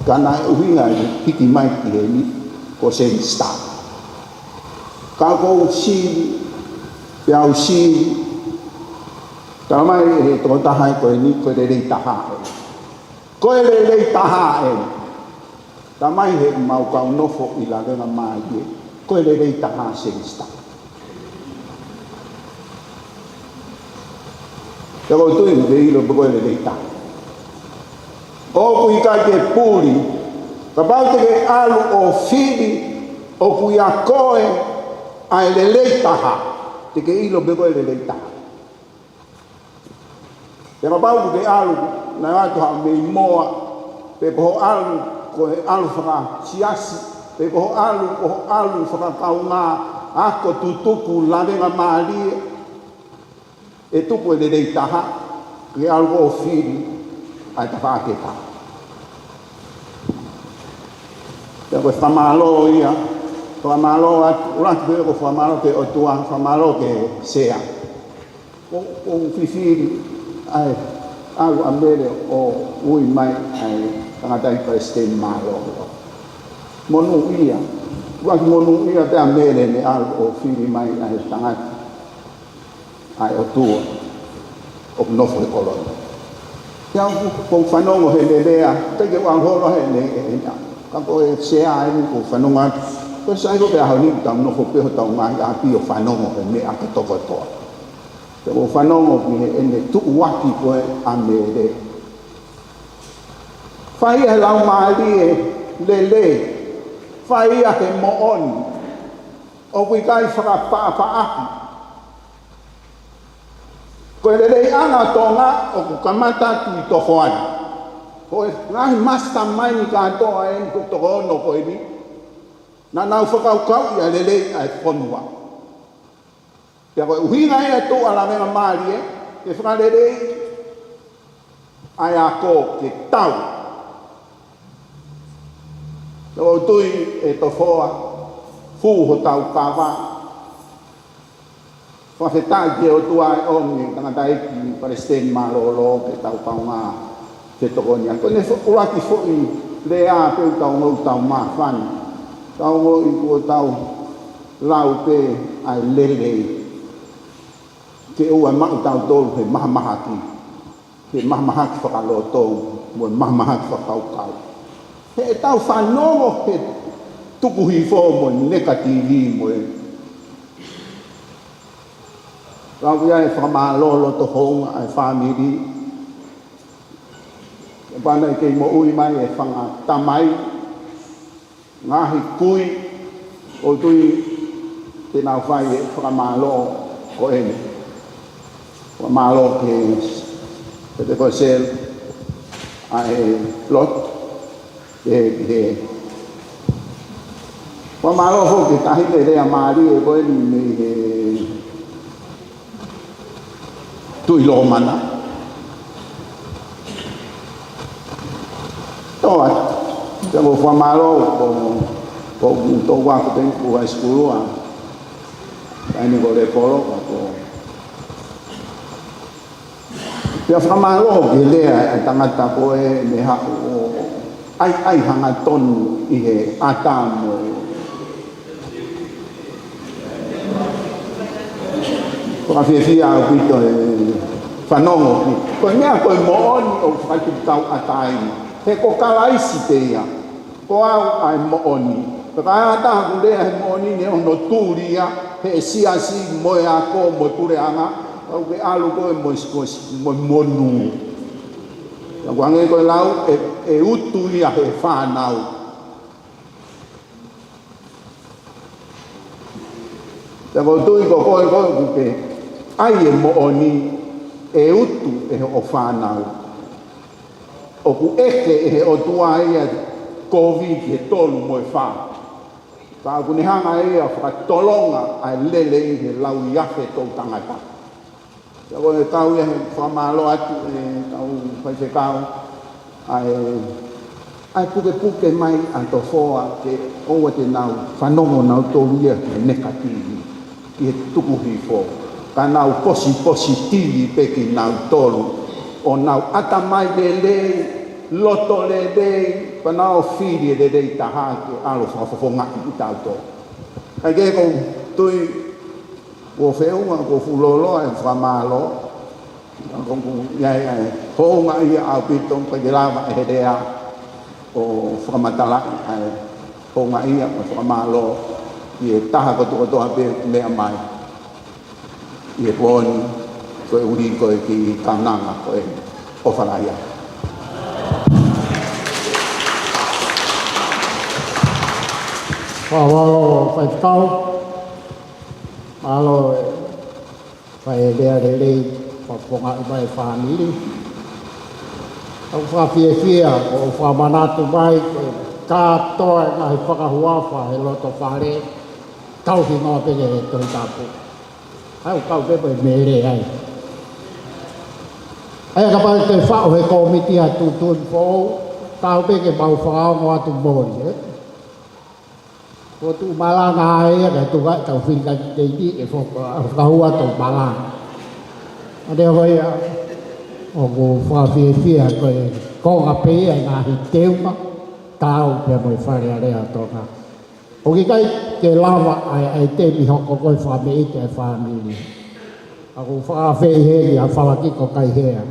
Ka naʻe ʻuhinga ʻi he hiki mai ki heni ko Sangster. Ka ʻoku ou sili, pea u sili, talamai ʻe he tokotaha ko eni ko e lelei taha ē. Ko e lelei taha ē. Talamai ʻe heʻemau kau nofo ʻi Lavengamālie, ko e lelei taha Sangster. Pea ʻoku ou tui ʻoku ke ʻilo pe ko e lelei taha. ʻOku ʻikai ke puli, kapau te ke ʻalu ʻo fili ʻoku ʻia koe ʻa e lelei taha, te ke ʻilo pe ko e lelei taha. Pea kapau ʻoku ke ʻalu, naʻa ʻoatu ha meʻi moa, pe ko hoʻo ʻalu ko e ʻalu fakasiasi, pe ko hoʻo ʻalu ko hoʻo ʻalu fakakaungā ako tutuku lavengamālie, ʻe tupu e lelei taha, ke ʻalu ʻo fili ʻa e tafaʻaki ʻe taha. Pea ko e fakamālō ia, fakamālō atu, ʻuluaki pē ko e fakamālō ki he ʻOtua, fakamālō ki he Sea. ʻOku, ʻoku fifili ʻa e ʻalu ʻa Mele ʻo ui mai ʻa e tangataʻeiki palesiteni mālōlō. Monūʻia. ʻUluaki monūʻia pē ʻa Mele ne ʻalu ʻo fili mai ʻa e tangata ʻa e ʻOtua ʻoku nofo he kolo ni. Pea ʻoku ou fanongo he lelei, ʻikai ke u ʻalu holo he lelei, ka ko e Sea eni ʻoku ou fanongo atu. Ko e sai ko e ʻaho ni ʻoku tau nofo pē hotau ngaahi ʻapi ʻo fanongo he meʻa kotokotoa. Pea ʻoku ou fanongo ki heʻene tuʻuaki ko ē ʻa Mele. Fai ia he laumālie lelei. Fai ia he moʻoni. ʻOku ʻikai fakapaʻapaʻaki. Ko e leleiʻanga ʻo Tonga ʻoku kamata atu ʻi Tofoa ni. Ko e ngaahi mastermind kātoa eni ko e toko ono ko eni. Naʻa nau fakakaukauʻi ʻa e lelei ʻa e fonua. Pea ko e ʻuhinga ia ʻa e tuʻu ʻa e lavengamālie, ke fakaleleiʻi ʻa e ako ke tau. Pea ʻoku ou tui ʻe Tofoa, fū hotau kava. Fakafetaʻi ki he ʻOtua ʻe ʻomi e tangataʻeiki palesiteni mālōlō ke tau kaungā fetokoniʻaki. Ko ʻene fo-, ʻuluaki foʻi lea pē ʻoku tau ongoʻi ʻoku tau māfana. Tau ongoʻi kuo tau lau pē ʻa e lelei. Ke ʻoua ʻe maʻu ʻe tautolu he mahamahaki. He mahamahaki fakaloto, mo e mahamahaki fakakaukau. He ʻetau fanongo he tukuhifo mo e nekativi mo e. Ka ʻoku ʻi ai e fakamālō loto houngaʻia ʻa e fāmili. Kapau naʻe kei moʻui mai e fanga tamai, ngaahi kui, ʻoku ou tui te nau fai e fakamālō ko eni. Fakamālō ki he, ki he Pentecostal, ʻa e lotu, ki he, ki he. Fakamālō foki ki he taʻahine lea mālie ko eni mei he Tuʻi Lomana. Toa, te mo fakamālō, ko, ko, ko, ko, ko, ko, ko, ko, ko, pea fakamālō ki he lea ʻa e tangata ko ē naʻe haʻu ʻo ʻai, ʻai hangatonu ʻi he ʻata mo e. Fakafiefia ʻaupito e fanongo ki. Ko e meʻa ko e moʻoni ʻoku fakatupu tau ʻatai. He ko Kalaisi pē ia. Ko au ʻa e moʻoni. Pea ka ai ha taha ʻoku lea he moʻoni ni ʻoku ne tuli ia, he siasi mo e ako mo e puleʻanga, ʻoku ke ʻalu koe mo e sikosi, mo e monū. Pea ʻoku hangē ko e lau, ʻe, ʻe utu ia he fānau. Pea ʻoku ou tui ko koe, ko koe ʻoku ke ʻai e moʻoni ʻe utu ʻe hoʻo fānau. ʻOku ʻeke ʻe he ʻOtua ia kovi ki he tolu mo e fā. Ka ʻoku ne hanga ia ʻo fakatolonga ʻa e lelei he lauiafe toʻutangata. Pea ko e kau ia he fakamālō atu ʻe kau faifekau ʻa e, ʻa e pukepuke mai ʻa Tofoa ke ʻoua te nau fanongo nautolu ia ki he nekativi. Ki he tukuhifo, ka nau posi positivi pē kinautolu, ʻo nau ʻatamai lelei, loto lelei, pea nau fili e lelei taha ke ʻalu ʻo fakafofongaʻi kitautolu. Kae kehe ʻoku ou tui, ʻoku feʻunga, ʻoku fuʻu lōloa e fakamālō, ʻoku ʻi ai ʻa e houngaʻia ʻaupito, pea ke lava ʻe he lea ʻo fakamatalaʻi ʻa e houngaʻia mo e fakamālō ʻi he taha kotokotoa pē meʻa mai ʻi he pō ni, koeʻuhi ko e kiʻi kaunanga ko eni. ʻOfa lahi ā. Fakamālō faifekau. Mālō e fai e lea lelei, fakafofongaʻi mai e fāmili. ʻOku fakafiefia, ʻoku fakamanatu mai, ko e kātoa e ngaahi fakahuafa he loto fale, tauhi noa pē ki he Tohi Tapu. ʻOku kau pē mo e mele ai. ʻA ia kapau te faʻu he kōmiti ha tuʻutuʻuni foʻou, tau pē ke mau fakaongo atu moli, ē? Ko e tuʻu malanga ai ia, kae tuku ʻetau fili kanditeiti ke faka-, fakahū atu ʻo malanga. ʻA ia ko ia, ʻoku fakafiefia ko e konga pē ia e ngaahi teunga, tau pea mo e Fale Alea ʻo Tonga. ʻOku ʻikai ke lava ʻa e, ʻa e temi hoko ko e fakameʻite e fāmili. ʻOku fakaafeʻi heni ʻa Falakiko Kaihea.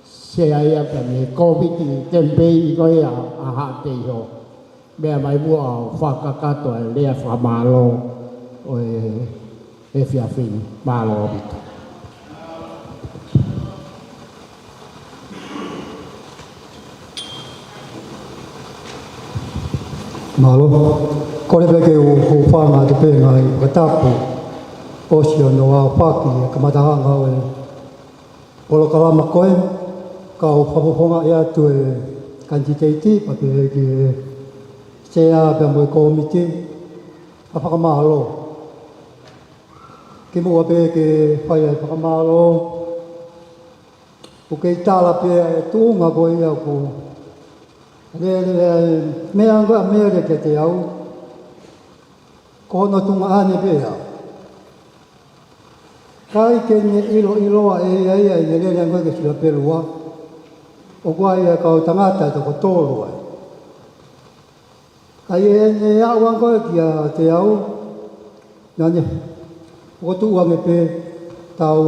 Sea ia pea mei he kōmiti kemipeini ko ia ʻa Haʻateiho. Meʻa mai muʻa ʻo fakakakato e lea fakamālō ʻo e, e efiafi ni. Mālō ʻaupito. Mālō. Kole pē ke u hūfanga atu pē ngaahi fakatapu. ʻOsi hono aofaki e kamataʻanga ʻo e polokalama ko ē, kau fakafofongaʻi atu e kanditeiti, pea pehē ki he Sea pea mo e kōmiti, Ka fakamālō. Kimuʻa pē ke fai ai fakamālō, ʻoku kei tala pē ʻa e tuʻunga ko ia ʻoku lele ai e meʻa ko ia ʻa Mele kiate au, ko hono tuʻunga ʻane pē ia. ʻIkai ke ne ʻiloʻiloa ʻe ia ia ʻene lele ange ko ē ki Silapelua, ʻoku ʻi ai e kau tangata ʻe toko tolu ai. Ka ʻi heʻene aʻu ange ko ē kiate au, naʻa ne fokotuʻu ange pē tau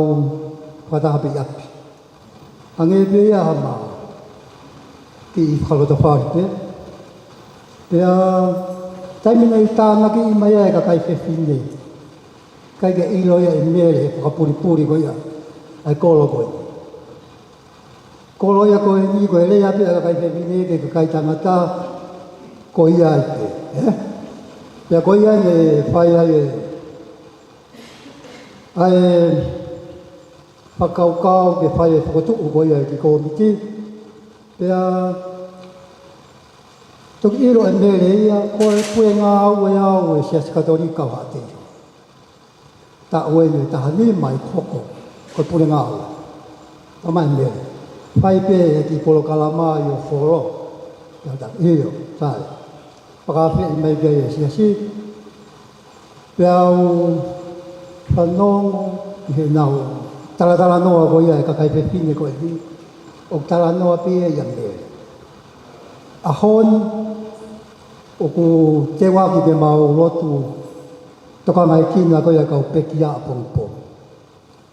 fakataha pē ʻi ʻapi. Hangē pē ia ha kiʻi fakalotofale pē. Pea taimi naʻe tānaki mai ai e kakai fefine, ʻikai ke ʻilo ia ʻe Mele e fakapulipuli ko ia ʻa e kolo ko ē. Kolo ia ko eni ko e lea pē ʻa e kakai fefine ki he kakai tangata, ko ia ai pē, ē? Pea ko ia ne fai ai e, ʻa e fakakaukau ke fai e fokotuʻu ko ia e kiʻi kōmiti. Pea toki ʻilo ʻe Mele ia, ko e pulengaue au e Siasi Katolika ʻo Haʻateiho. Taʻu eni ʻe taha nima ʻi hoko ko e pulengaue. Talamai ʻe Mele, fai pē e kiʻi polokalama ʻi ho holo. Pea u talaange, ʻio, sai. Fakaafeʻi mai ki ai e siasi. Pea u fanongo ki heʻenau talatalanoa ko ia e kakai fefine ko eni, ʻoku talanoa pē ia ʻia Mele. ʻAho ni, ʻoku teuaki ke mau lotu tokangaekina ko ia e kau pekia ʻapongipongi.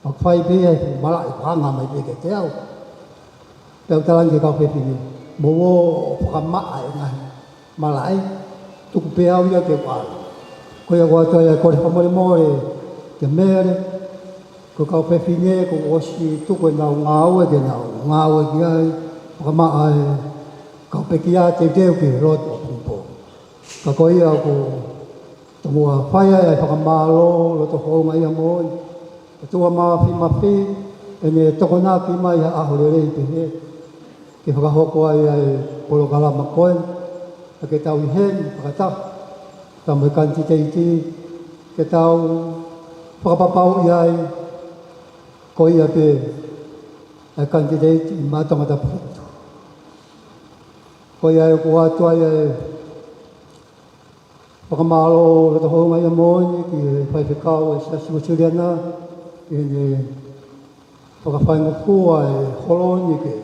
ʻOku fai pē ia he fuʻu malaʻe ʻoku hanga mai pē kiate au. Pea u talaange ki he kau fefine, mou ō ʻo fakamaʻa e ngaahi malaʻe, tuku pē au ia ke u ʻalu. Ko ia ʻoku ʻoatu ai e kole fakamolemole kia Mele, ko e kau fefine kuo ʻosi tuku ʻenau ngāue ke nau ngāue ki ai, fakamaʻa e kau pekia teuteu ki he lotu ʻapongipongi. Ka ko ia ʻoku tomuʻa fai ai e fakamālō loto houngaʻia moʻoni. ʻOtua Māfimafi, ʻene tokonaki mai ha ʻaho lelei pehē ke fakahoko ai ʻa e polokalama ko ē, ka ke tau ʻi heni fakataha pea mo e kanititeiti, ke tau fakapapauʻi ai ko ia pē ʻa e kanititeiti maʻa Tongatapu fitu. Ko ia ʻoku ʻoatu ai e fakamālō loto houngaʻia moʻoni ki he faifekau ʻa e Siasi Uēsiliana, ʻi heʻene fakafaingofua e holo ni ke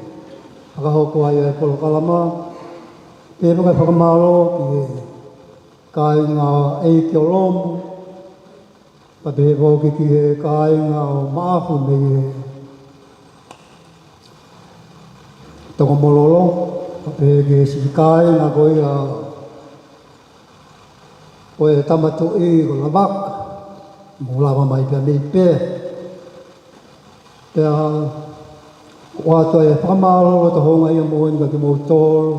fakahoko ai e polokalama. Pea mo e fakamālō ki he kāinga ʻeiki ʻo Lomu, pea pehē foki ki he kāinga ʻo Maʻafu mei he Tonga Mololo, pea pehē ki he siʻi kāinga ko ia ʻo e Tama Tuʻi ko Lavaka, mou lava mai pea mei pē. Pea ʻoatu ai e fakamālō loto houngaʻia moʻoni kia kimoutolu,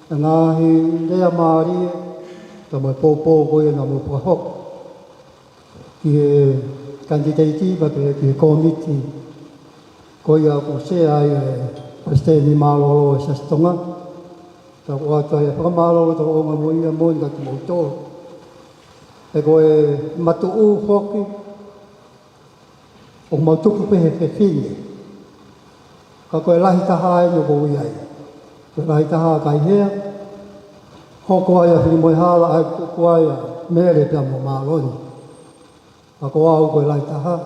e ngaahi lea mālie, pea mo e poupou ko ia naʻa mou fakahoko ki he kanititeiti, pea pehē ki he kōmiti ko ia ʻoku sea ai e Palesiteni Mālōlō ʻo e Siasi Tonga. Pea ʻoatu ai e fakamālō loto houngaʻia moʻoni kia kimoutolu. He ko e matuʻu foki, ʻoku mau tupu pē he fefine. Ka ko e lahi taha eni ʻoku ou ʻi ai. Ko e lahi taha ʻa Kaihea. Hoko ai ʻa Filimoehala, ʻa e tuku ai ʻa Mele pea mo Māloni. Ka ko au ko e lahi taha.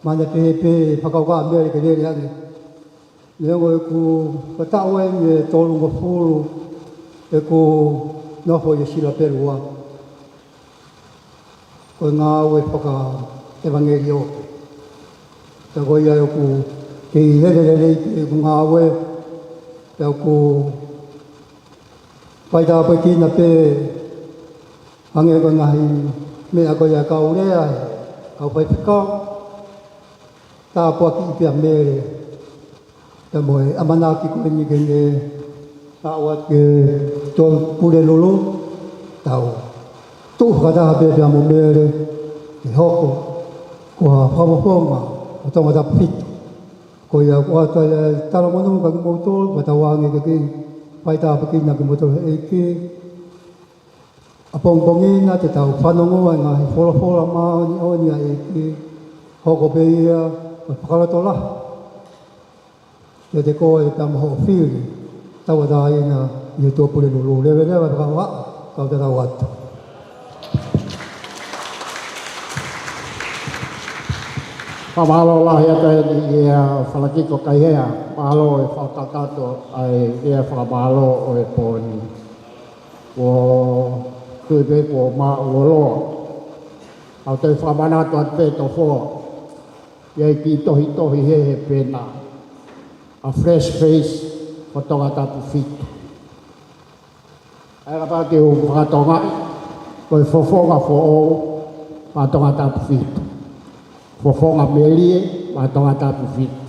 Mahalo pē he pē fakakaukau ʻa Mele ke lele ange. Neongo ʻeku, ko e taʻu eni ʻe tolungofulu ʻeku nofo ʻi Silapelua. Ko e ngāue fakaʻevangeliō. Pea ko ia ʻoku kei lele lelei pē ʻeku ngāue. Pea ʻoku faitāpuekina pē hangē ko e ngaahi meʻa ko ia ʻoku lea ai e kau faifekau. Tāpuakiʻi pē ʻa Mele. Pea mo e ʻamanaki ko eni ke ne ʻalu atu ki he Tuʻapulelulu, tau tuʻu fakataha pē pea mo Mele ke hoko ko ha fakafofonga ʻo Tongatapu fitu. Ko ia ʻoku ʻoatu ai e talamonū kia kimoutolu, pea tauange ke kei faitāpuekina kimoutolu ʻe he ʻEiki. ʻApongipongi na te tau fanongo ai ngaahi folofola māʻoniʻoni ʻa e ʻEiki, hoko pē ia ko e fakalotolahi kiate koe pea mo hoʻo fili tauʻatāina ʻi he tuʻapulelulu. Leveleva e fakahohaʻa, kau tatau atu. Fakamālō lahi atu eni ʻia Falakiko Kaihea, mālō e fakakakato ʻa e lea fakamālō ʻo e pō ni. Kuo tui pē kuo maʻu ʻo loa. ʻOku ou toe fakamanatu atu pē Tofoa, ʻi ai e kiʻi tohitohi he he pena, a fresh face for Tongatapu fitu. ʻA ia kapau te u fakatonga, ko e fofonga foʻou maʻa Tongatapu fitu. Fofonga melie maʻa Tongatapu fitu.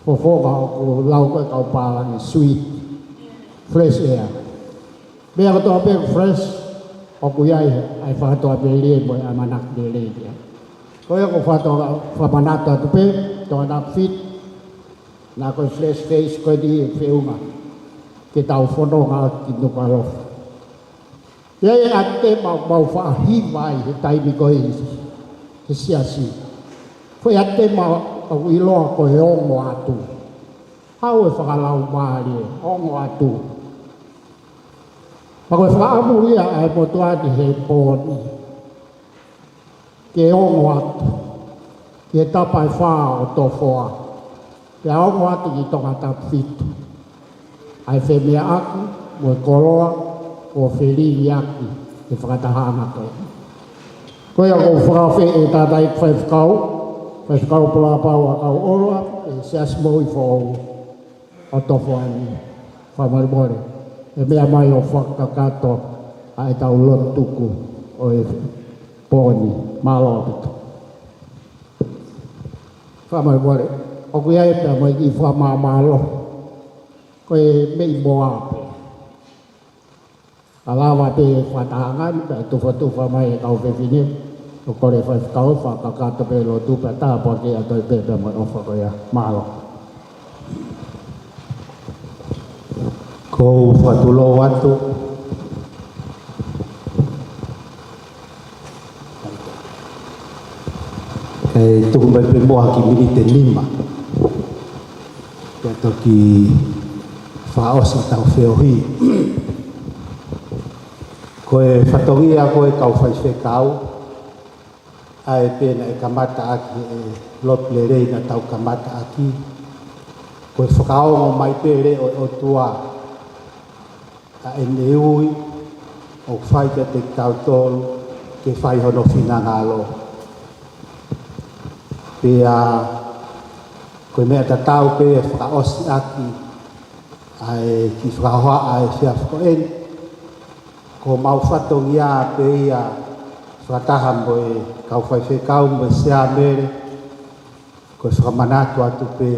Fofonga ʻoku lau ko e kau pālangi sweet, fresh air. Meʻa kotoa pē fresh, ʻoku ʻi ai ʻa e fakatoa melie mo e ʻamanaki lelei ia. Ko ia ʻoku ou fakatonga, fakamanatu atu pē, Tongatapu fitu, naʻa ko e fresh face ko eni ʻe feʻunga ke tau fononga ki Nukuʻalofa. ʻI ai e ʻatema ʻoku mau faʻa hiva ai he taimi ko ē he siasi. Ko e ʻatema ʻoku ʻiloa ko e ongo atu. Haʻu e fakalaumālie, ongo atu. Pea ko e fakaʻamu ia ʻa e motuʻa ni he pō ni ke ongo atu ki he tapa ʻe fā ʻo Tofoa, pea ongo atu ki Tongatapu fitu, ʻa e femeʻaʻaki mo e koloa kuo feliliaki he fakatahaʻanga ko ē. Ko ia ʻoku ou fakaafeʻi e tangataʻeiki faifekau, faifekau Pulapau ʻa Kauʻola, e siasi moʻui foʻou ʻo Tofoa ni, fakamolemole, ʻe meʻa mai ʻo fakakakato ʻa ʻetau lotu tuku ʻo e pō ni. Mālō ʻaupito. Fakamolemole, ʻoku ʻi ai pē mo e kiʻi fakamāmālohi, ko e meʻi moa pē. Ka lava pē fakatahaʻanga ni, pea tufatufa mai e kau fefine, ʻo kole faifekau, fakakakato pē lotu, pea tāpuakiʻi atu pē pea mo e ʻofa ko ia. Mālō. Ko u fakatulou atu ke tuku mai pē muʻa ha kiʻi miniti ʻe nima, pea toki fakaʻosi ʻetau feohi. Ko e fatongia ko e kau faifekau, ʻa e pē naʻe kamata ʻaki e lotu lelei naʻa tau kamata ʻaki, ko e fakaongo mai pē e leʻo ʻo e ʻOtua, ʻa ʻene ui ʻoku fai kiate kitautolu ke fai hono finangalo. Pea ko e meʻa tatau pē e fakaʻosi ʻaki ʻa e kiʻi fakahohaʻa ʻa e efiafi ko eni. Ko homau fatongia pē ia fakataha mo e kau faifekau mo e siamele, ko e fakamanatu atu pē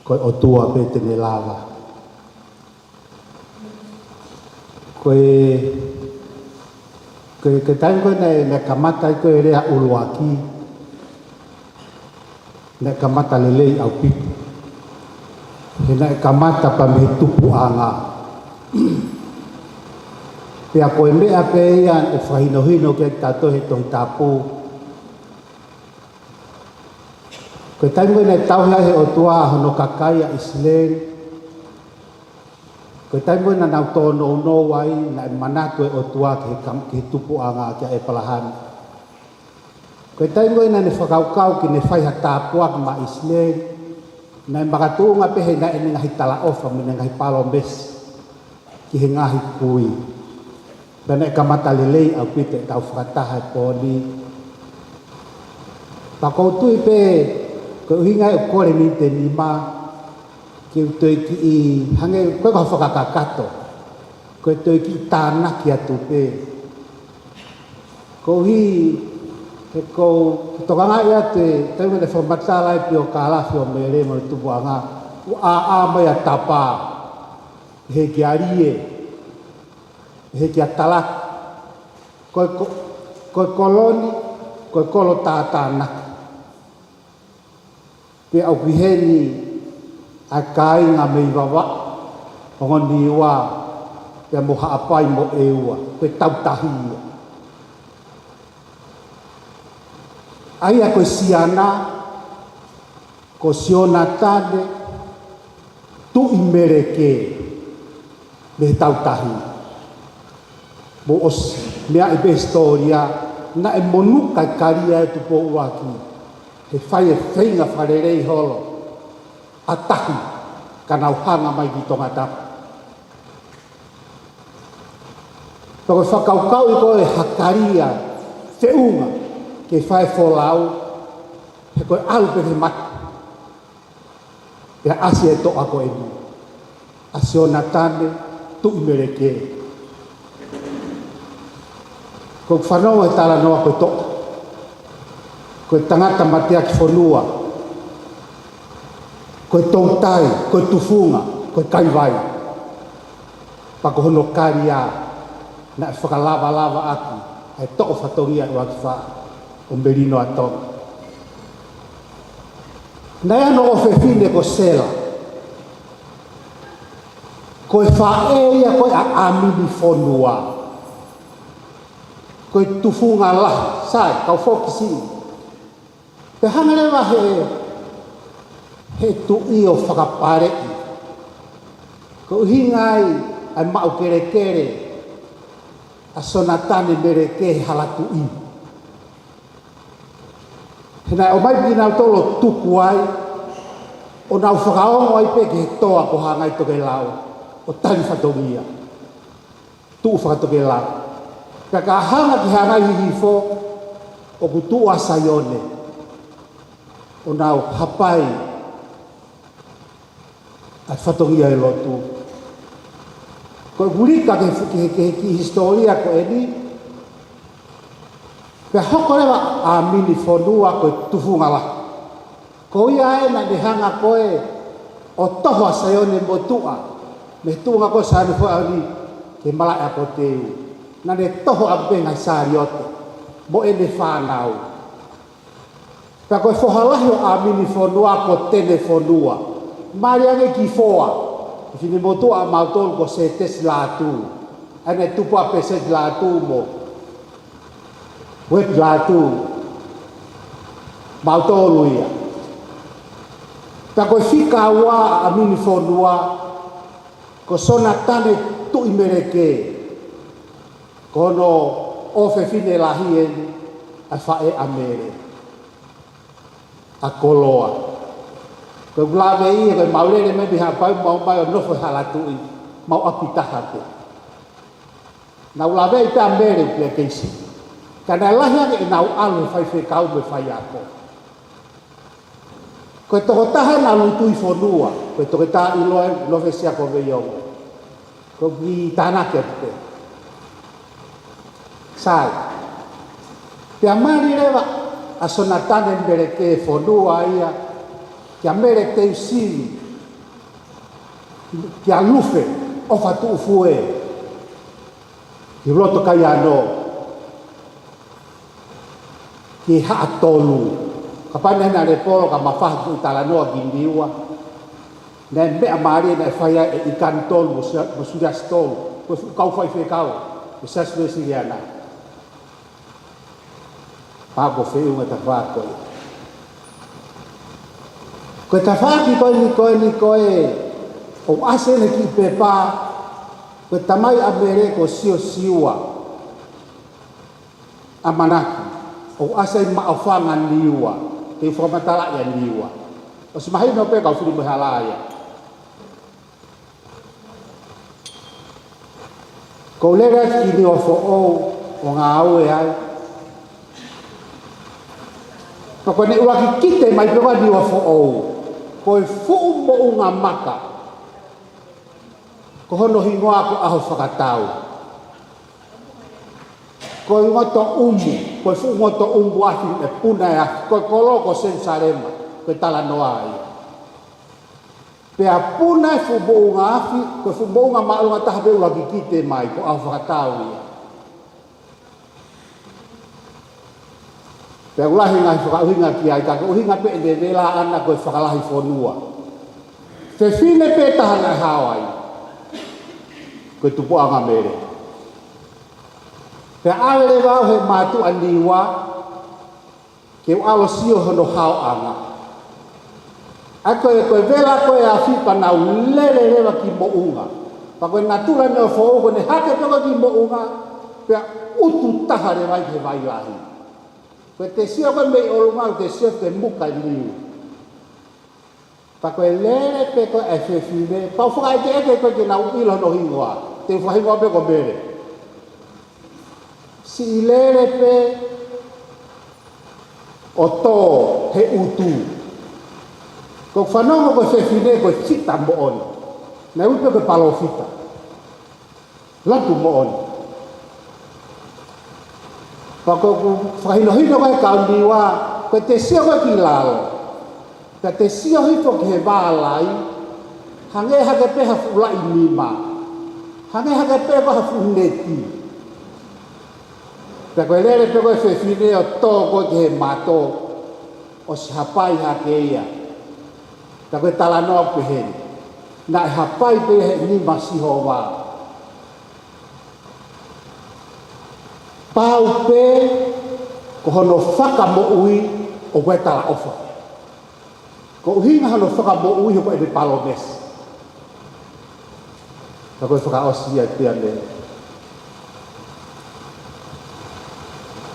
ko e ʻOtua pē te ne lava. Ko e, ko e, ko e taimi ko ē naʻe, naʻe kamata ai ko e lea ʻuluaki, naʻe kamata lelei ʻaupito. He naʻe kamata pē mei he tupuʻanga. Pea ko e meʻa pē ia ʻoku fakahinohino kiate kitautolu he Tohi Tapu. Ko e taimi ko ē naʻe tauhi ai he ʻOtua hono kakai ʻa ʻIsileli, ko e taimi ko ē naʻa nau tōnounou ai, naʻe manatu e ʻOtua ki he kam-, ki he tupuʻanga kia ʻĒpalahame. Ko e taimi ko ē naʻa ne fakakaukau ke ne fai ha tāpuaki maʻa ʻIsileli, naʻe makatuʻunga pē he naʻe ʻi ai e ngaahi talaʻofa mo e ngaahi palōmesi ki he ngaahi kui. Pea naʻe kamata lelei ʻaupito ʻetau fakataha he pō ni. Pea ʻoku ou tui pē, ko e ʻuhinga ia ʻeku kole miniti ʻe nima, ke u toe kiʻi, hangē ko e kau fakakakato, ko e toe kiʻi tānaki atu pē. Koeʻuhi he ʻoku ou tokangaʻi atu e taimi naʻe fakamatala ai e piokalafi ʻo Mele mo e tupuʻanga, ʻoku ʻāʻā mai ʻa Tapa, ʻe he kia Lie, ʻe he kia Talaki, ko e ko-, ko e kolo ni, ko e kolo tātānaki. Pea ʻoku ʻi heni ʻa e kāinga mei Vavaʻu, Hongoniua, pea mo Haʻapai mo ʻEua, ko e tautahi ia. ʻA ia ko e siana, ko Sionatane Tuʻimeleke mei he tautahi. Mou ʻosi meaʻi pē hisitōlia, naʻe monuka e kalia ʻo Tupou ʻUluaki he fai e feinga fakalelei holo ʻa tahi ka nau hanga mai ki Tongatapu. Pea ko e fakakaukauʻi ko e hā e kalia feʻunga ke fai e folau, he ko e ʻalu pē ki he mate. Pea ʻasi e toʻa ko eni, ʻa Sionatane Tuʻimeleke. Ko e fanongo he talanoa ko e toʻa, ko e tangata mateaki fonua, ko e toutai, ko e tufunga, ko e kaivai. Pea ko hono kalia naʻe fakalavalava ʻaki ʻa e toʻo fatongia ʻo ʻUluaki Fā ʻo Melino ʻa Tonga. Naʻe ʻi ai hono ʻofefine ko Sela. Ko e faʻē ia ko ē ʻa ʻAminifonua. Ko e tufunga lahi, sai, kau foki siʻi. Pea hanga leva he, he tuʻi ʻo fakapaleʻi. Ko e ʻuhinga ia ʻa e maʻu kelekele ʻa Sionatane Meleke he hala tuʻi. He naʻe ʻomai pē kinautolu ʻo tuku ai, ʻo nau fakaongo ai pē ki he toa ko Hangaitokelau, ʻo tali fatongia. Tuʻu fakatokelau. Pea ka hanga ki Hangaihihifo, ʻoku tuʻu ʻa Saione, ʻo nau hapai ʻa e fatongia ʻo e lotu. Ko e ʻuluaki ke, ke, ke, ke hisitōlia ko eni, pea hoko leva ʻa ʻAminifonua ko e tufunga lahi. Ko ia ē naʻa ne hanga ko ē ʻo toho ʻa Saione Motuʻa mei he tuʻunga ko Saione Foʻaʻoni ki he malaʻe ʻa Poteu. Naʻa ne toho ʻaki pē ngaahi saliote mo ʻene fānau. Pea ko e foha lahi ʻo ʻAminifonua ko Tenefonua. Mali ange ki Foa, ʻa e fefine motuʻa ʻamautolu ko Sētesi Lātū. ʻA ia naʻe tupu ʻa Pēseti Lātū mo Uepi Lātū, mautolu ia. Pea ko e fika ua ʻa ʻAminifonua, ko Sionatane Tuʻimeleke, ko hono ʻofefine lahi eni, ʻa e faʻē ʻa Mele, ʻa Koloa. Ko ʻeku lave ia, ko ʻemau lele mai mei Haʻapai, mau ō mai ʻo nofo he hala tuʻi, mau ʻapi taha pē. Nau laveʻi pē ʻa Mele ʻoku pea keisi. Ka naʻe lahi ange ʻenau ʻalu he faifekau mo e faiako. Ko e tokotaha naʻa ne tuʻi fonua, ko e toketā ʻiloa ʻi Novesi ʻa ko Veiongo. Ko e kiʻi tānaki atu pē. Sai. Pea mali leva ʻa Sionatane Meleke fonua ia, kia Mele Teusivi, kia Lufe ʻOfatuʻufue, ki Lotokaiano, ki Haʻatolu. Kapau naʻe ʻi ai ha lepolo ka mafahi ki he talanoa ki Niua, naʻe meʻa mālie naʻe fai ai ʻe ʻIkani Tolu mo Sia-, mo Suliasi Tolu, ko e fuʻu kau faifekau ʻo e Siasi Uēsiliana. Pea ko e feʻunga tafaʻaki ko ē. Ko e tafaʻaki ko eni, ko eni ko ē, ʻoku ʻasi ʻene kiʻi pepa, ko e tamai ʻa Mele ko Siosiua ʻAmanaki, ʻoku ʻasi ai Maʻufanga Niua, te u fakamatalaʻi ʻa Niua. ʻOsi mahino pē kau fili mo e hala ia. Ko u lele atu ki Niuafoʻou ʻo ngāue ai. Pea ko ʻene ʻuluaki kite mai pē ko Niuafoʻou, ko e fuʻu moʻunga maka, ko hono hingoa ko ʻAhofakatau. Ko e ngotoʻumu, ko e fuʻu ngotoʻumu afi ʻe puna e afi, ko e kolo ko Selusalema, ko e talanoa ia. Pea puna e fuʻu moʻunga afi, ko e fuʻu moʻunga māʻolunga taha pē ʻuluaki kite mai, ko ʻAhofakatau ia. Pea ʻoku lahi ngaahi fakaʻuhinga ki ai, ka ko e ʻuhinga pē ʻene vela ʻana ko e fakalahi fonua. Fefine pē taha naʻe hao ai. Ko e tupuʻanga Mele. Pea ʻave leva au he mātuʻa Niua, ke u ʻalu ʻo sio hono haoʻanga. ʻA ia ko e, ko e vela ko ē ʻa e afi pea naʻa ku lele leva ki moʻunga. Pea ko e natula ʻeni ʻo e foʻou ko ʻene hake pē ko ē ki moʻunga, pea utu taha leva ia ki he vai lahi. Ko ʻete sio ko ē mei ʻolunga, ʻete sio ki he muka ʻi liu. Pea ko e lele pē ko ē ʻa e fefine, pea u fakaʻekeʻeke ko ē ke nau ʻilo hono hingoa, te u fakahingoa pē ko Mele. Siʻi lele pē ʻo tō he utu. Ko e fanongo ko ē fefine ko e fita moʻoni. Naʻe ui pē ko e palōfita. Lotu moʻoni. Pea ko ʻeku fakahinohino ko ē kau Niua, ko ʻete sio ko ē ki lalo. Pea te sio hifo ki he vā lai, hangē hake pē ha fuʻu laʻi nima. Hangē hake pē ko ha fuʻu neti. Pea ko e lele pē ko ē fefine ʻo tō ko ē ki he mato, ʻosi hapai hake ia. Pea ko e talanoa pehē ni. Naʻe hapai pē he nima ʻo Sihova. Pau pē ko hono fakamoʻui ʻoku ʻi ai e talaʻofa. Ko e ʻuhinga hono fakamoʻui he ko ʻene palōmesi. Ka ko e fakaʻosi ia pea mei.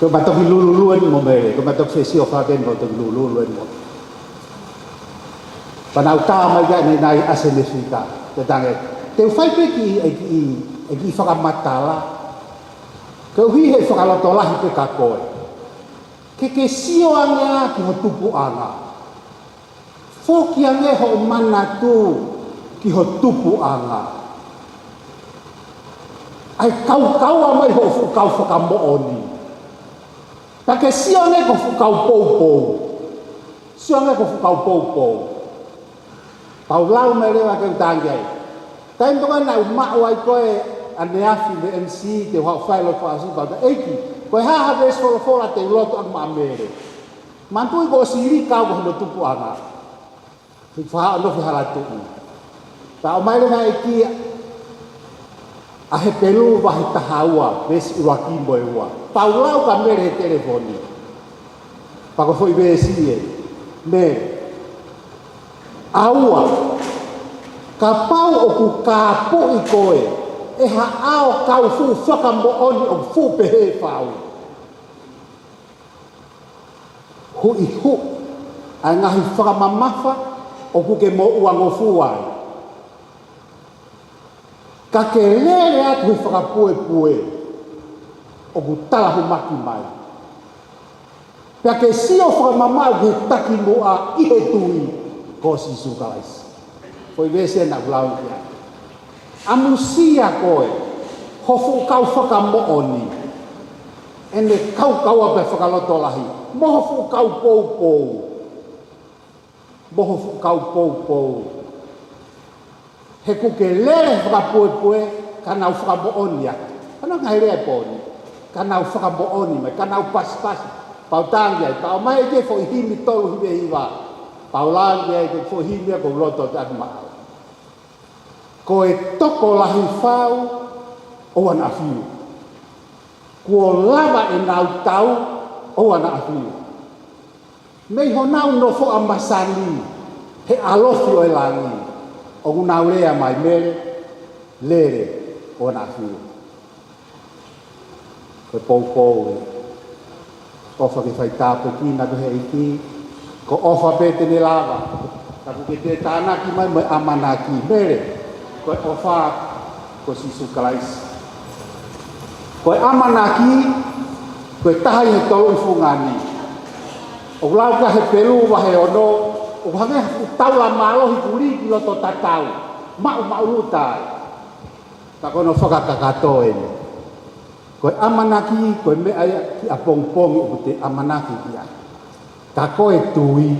Ko e matoki lululue ni mo Mele, ko e matoki fesiofake ni mo toki lululue ni mo. Pea naʻa ku tā mai ka ne nai ʻa Senefika, te tange. Te u fai pē ki, e ki, e ki fakamatala. Koeʻuhi he fakalotolahi pē ka ko ē. Ke ke sio ange ā ki ho tupuʻanga. Foki ange hoʻo manatu ki ho tupuʻanga. ʻAi kaukaua mai hoʻo fuʻu kau fakamoʻoni. Pea ke sio ange ki ho fuʻu kau poupou. Sio ange ki ho fuʻu kau poupou. Pea u lau mai leva ke u tangi ai. Taimi ko ē naʻa ku maʻu ai ko ē ʻaneafi mei he M C te u haʻu ʻo fai e lotu fakaʻosi pea u talaange, ʻEiki, ko e hā ha veesi folofola te u lotu ʻaki maʻa Mele. Manatuʻi kuo ʻosi lika au ko hono tupuʻanga. Fika faʻa nofo he hala tuʻi. Pea ʻomai leva ʻe he ʻEiki ʻa Hepelū vahe taha ua, veesi ʻuluaki mo e ua. Pea u lau kia Mele he telefoni. Pea ko e foʻi veesi ē, Mele. ʻAua, kapau ʻoku kāpuʻi koe ʻe ha ʻao kau fuʻu fakamoʻoni ʻoku fuʻu pehē fau. Huʻihuʻi ʻa e ngaahi fakamamafa ʻoku ke moʻuangofua ai. Ka ke lele atu he fakapuepue ʻoku talahumaki mai. Pea ke sio fakamamaʻu ki he takimuʻa ʻi he tui ko Sīsū Kalaisi. Foʻi veesi ē naʻa ku lau ki ai. ʻAmusia koe, ho fuʻu kau fakamoʻoni. ʻEne kaukaua pē fakalotolahi. Mo ho fuʻu kau poupou. Mo ho fuʻu kau poupou. He ʻoku ke lele fakapuepue, ka nau fakamoʻoni atu. Ka nau ngaahi lea poni. Ka nau fakamoʻoni mai, ka nau pasipasi. Pea u tangi ai, pea ʻomai ʻe he ʻEiki e foʻi himi tolu hiva hiva. Pea u lau ki ai e foʻi himi ʻoku ou loto atu maʻau. Ko e tokolahi fau ʻoua naʻa fiu. Kuo lava ʻenau tau ʻoua naʻa fiu. Mei honau nofoʻa masani he ʻalofi ʻo e langi, ʻoku nau lea mai Mele, lele ʻoua naʻa fiu. Ko e poupou ē. ʻOfa ke fai tāpuekina koe ʻe he ʻEiki, ko e ʻofa pē te ne lava. Ka ʻoku ke tānaki mai mo e ʻamanaki, Mele, ko e ʻofa ko Sīsū Kalaisi. Ko e ʻamanaki, ko e taha ʻi he tolu ʻi fungani. ʻOku lau kia Hepelū vahe ono, ʻoku hangē ha fuʻu taula mālohi kuo lī ki loto tatau, maʻumaʻuluta ai. Ka ko hono fakakakato eni. Ko e ʻamanaki, ko e meʻa ia ki ʻapongipongi ʻoku te ʻamanaki ki ai. Ka ko e tui,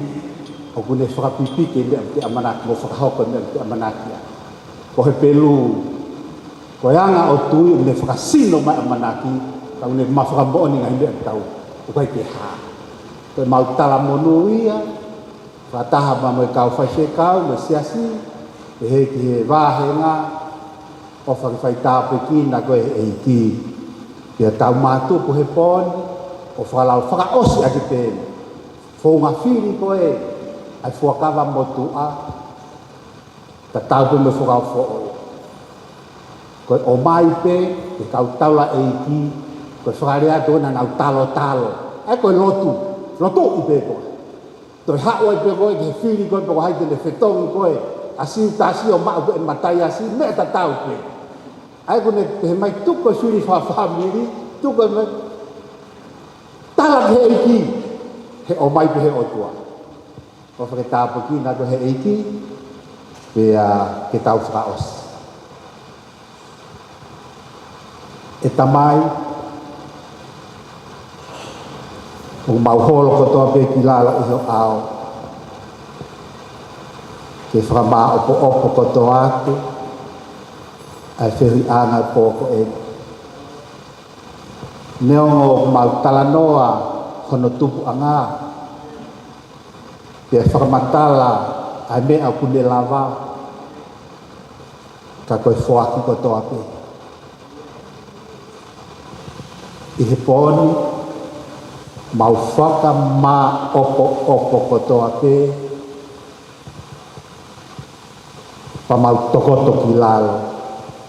ʻoku ne fakapipiki e meʻa ʻoku te ʻamanaki, mo fakahoko e meʻa ʻoku te ʻamanaki ai. Ko Hepelū, ko e anga ʻo e tui, ʻoku ne fakasino mai ʻamanaki, ka ʻoku ne mafakamoʻoni ngaahi meʻa ʻoku tau, ʻoku ʻikai ke hā. Ko e mau talamonū ia, fakataha mo e kau faifekau, mo e siasi, ʻi he, ki he vāhenga, ʻOfa ke fai tāpuekina koe ʻe he ʻEiki. Pea tau mātuku he pō ni ʻo fakalao fakaʻosi ʻaki pē founga fili ko ē ʻa e fuakava motuʻa, tatau pē mo e Fuakava Foʻou. Ko e ʻomai pē ʻe he kau taulaʻeiki, ko e fakalea atu naʻa nau talotalo. ʻA ia ko e lotu, lotuʻi pē koe. Toe haʻu ai pē koe ki he fili ko ē pe ko hai te ne fetongi koe ʻa Siutasi ʻo maʻu ko ē ʻa e mataʻi asi, meʻa tatau pē. ʻA ia ko ʻene pehē mai tuku e fili fakafāmili, tuku e meʻa, tala ki he ʻEiki, he ʻomai pē ʻe he ʻOtua. ʻOfa ke tāpuekina koe ʻe he ʻEiki, pea ke tau fakaʻosi. ʻE Tamai, ʻoku mau holo kotoa pē ki lalo ʻi ho ʻao, ke fakamāʻopoʻopo kotoa atu ʻa e feohiʻanga ʻo e pō ko eni. Neongo ʻoku mau talanoa hono tupuʻanga, pea fakamatala ʻa e meʻa ʻoku ne lava, ka ko e foaki kotoa pē. ʻI he pō ni, mau fakamāʻopoʻopo kotoa pē, pea mau tokoto ki lalo,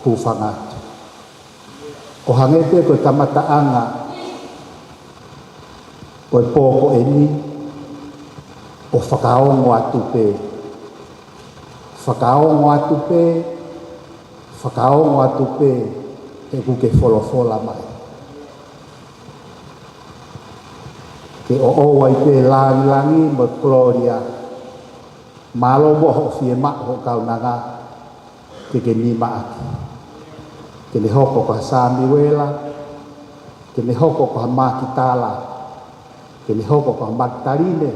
hūfanga atu. ʻO hangē pē ko e kamataʻanga ʻo e pō ko eni, ʻo fakaongo atu pē, fakaongo atu pē, fakaongo atu pē, he ʻoku ke folofola mai. Ke ʻoʻou ai pē langilangi mo e kolōlia, mālō mo hoʻo fiemaʻu hoʻo kaunanga, ke ke nima ʻaki. Ke ne hoko ko ha Samiuela, ke ne hoko ko ha Makitala, ke ne hoko ko ha Makitaline,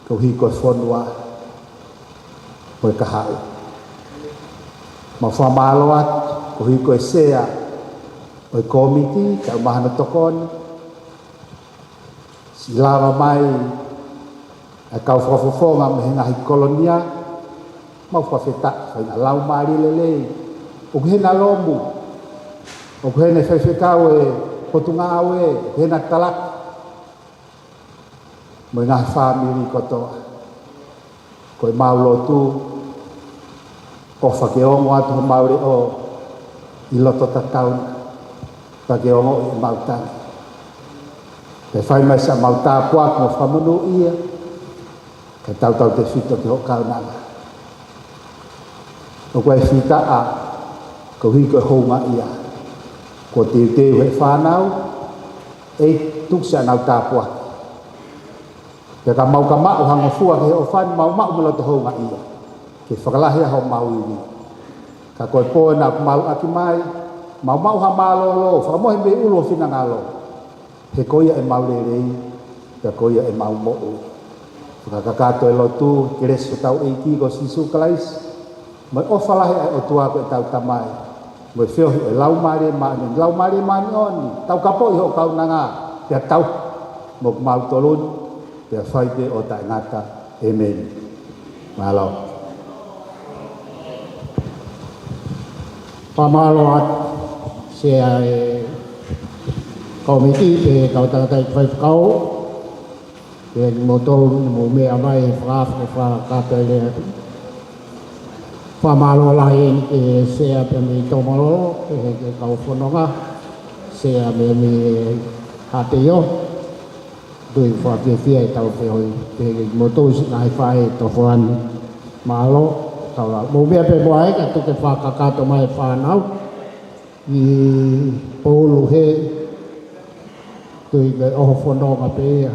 koeʻuhi ko e fonua mo e kahaʻu. Mau fakamālō atu, koeʻuhi ko e sea ʻo e kōmiti, kae ʻumaʻā hono tokoni, siʻi lava mai ʻa e kau fakafofonga mei he ngaahi kolonia, mau fakafetaʻi, faʻahinga laumālie lelei, ʻoku ʻi hena Lomu, ʻoku ʻi hena e faifekau ʻo e Potungāue, ʻoku ʻi hena Talaki, mo e ngaahi fāmili kotoa. Ko e mau lotu, ʻofa ke ongo atu homau leʻo ʻi loto tatau na, pea ke ongoʻi ʻemau tangi. Pea fai mai siʻemau tāpuaki mo fakamonūʻia, kae tautautefito ki hoʻo kaunanga. ʻOku ʻi ai e fitaʻa, koeʻuhi ko e houngaʻia. Kuo teuteu ʻe he fānau, ʻEiki, tuku siʻenau tāpuaki. Pea ka mau ka maʻu ha ngofua ki he ʻofa ni, mau maʻu mo e loto houngaʻia, ke fakalahi ʻa homau ivi. Ka ko e pō ena ʻoku malu ʻaki mai, mau maʻu ha mālōlō, fakamohe mei ʻulu ho finangalo. He ko ia ʻemau lelei, pea ko ia ʻemau moʻui. Fakakakato e lotu, kelesi hotau ʻEiki ko Sīsū Kalaisi, mo e ʻofa lahi ʻa e ʻOtua ko ʻetau Tamai, mo e feohi ʻo e Laumālie Māʻoniʻoni, Laumālie Māʻoniʻoni, taukapoʻi hoʻo kaunanga, pea tauhi mo kimautolu ni, pea fai pē ʻo taʻengata. ʻĒmeni. Mālō. Fakamālō atu, Sea ʻo e kōmiti, pea kau tangataʻeiki faifekau, pea kimoutolu ʻoku mou meʻa mai he fakaafe, fakakakato e lea. Fakamālō lahi eni ki he Sea pea mei Tomalolo, pea ki he kau fononga, Sea pea mei Haʻapeio. Tui fakafiefia ʻetau feohi, pea kimoutolu siʻi ngaahi faʻē ʻi he tokoua ni. Mālō, tau lau. Mou meʻa pē muʻa ai, kae tuku ke fakakakato mai e fānau. ʻI Poulu he, tui ke ʻoho fononga pē ia.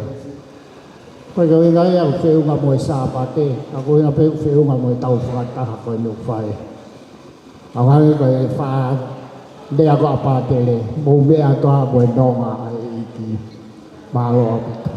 Ko e ʻuhinga ia ʻoku feʻunga mo e Sāpate, ka ko e ʻuhinga pē ʻoku feʻunga mo e tau fakataha ko eni ʻoku fai. ʻAuhau ko e faʻa lea ko ē ʻa Pātele, mou meʻa atu ā mo e nonga ʻa e ʻEiki. Mālō ʻaupito.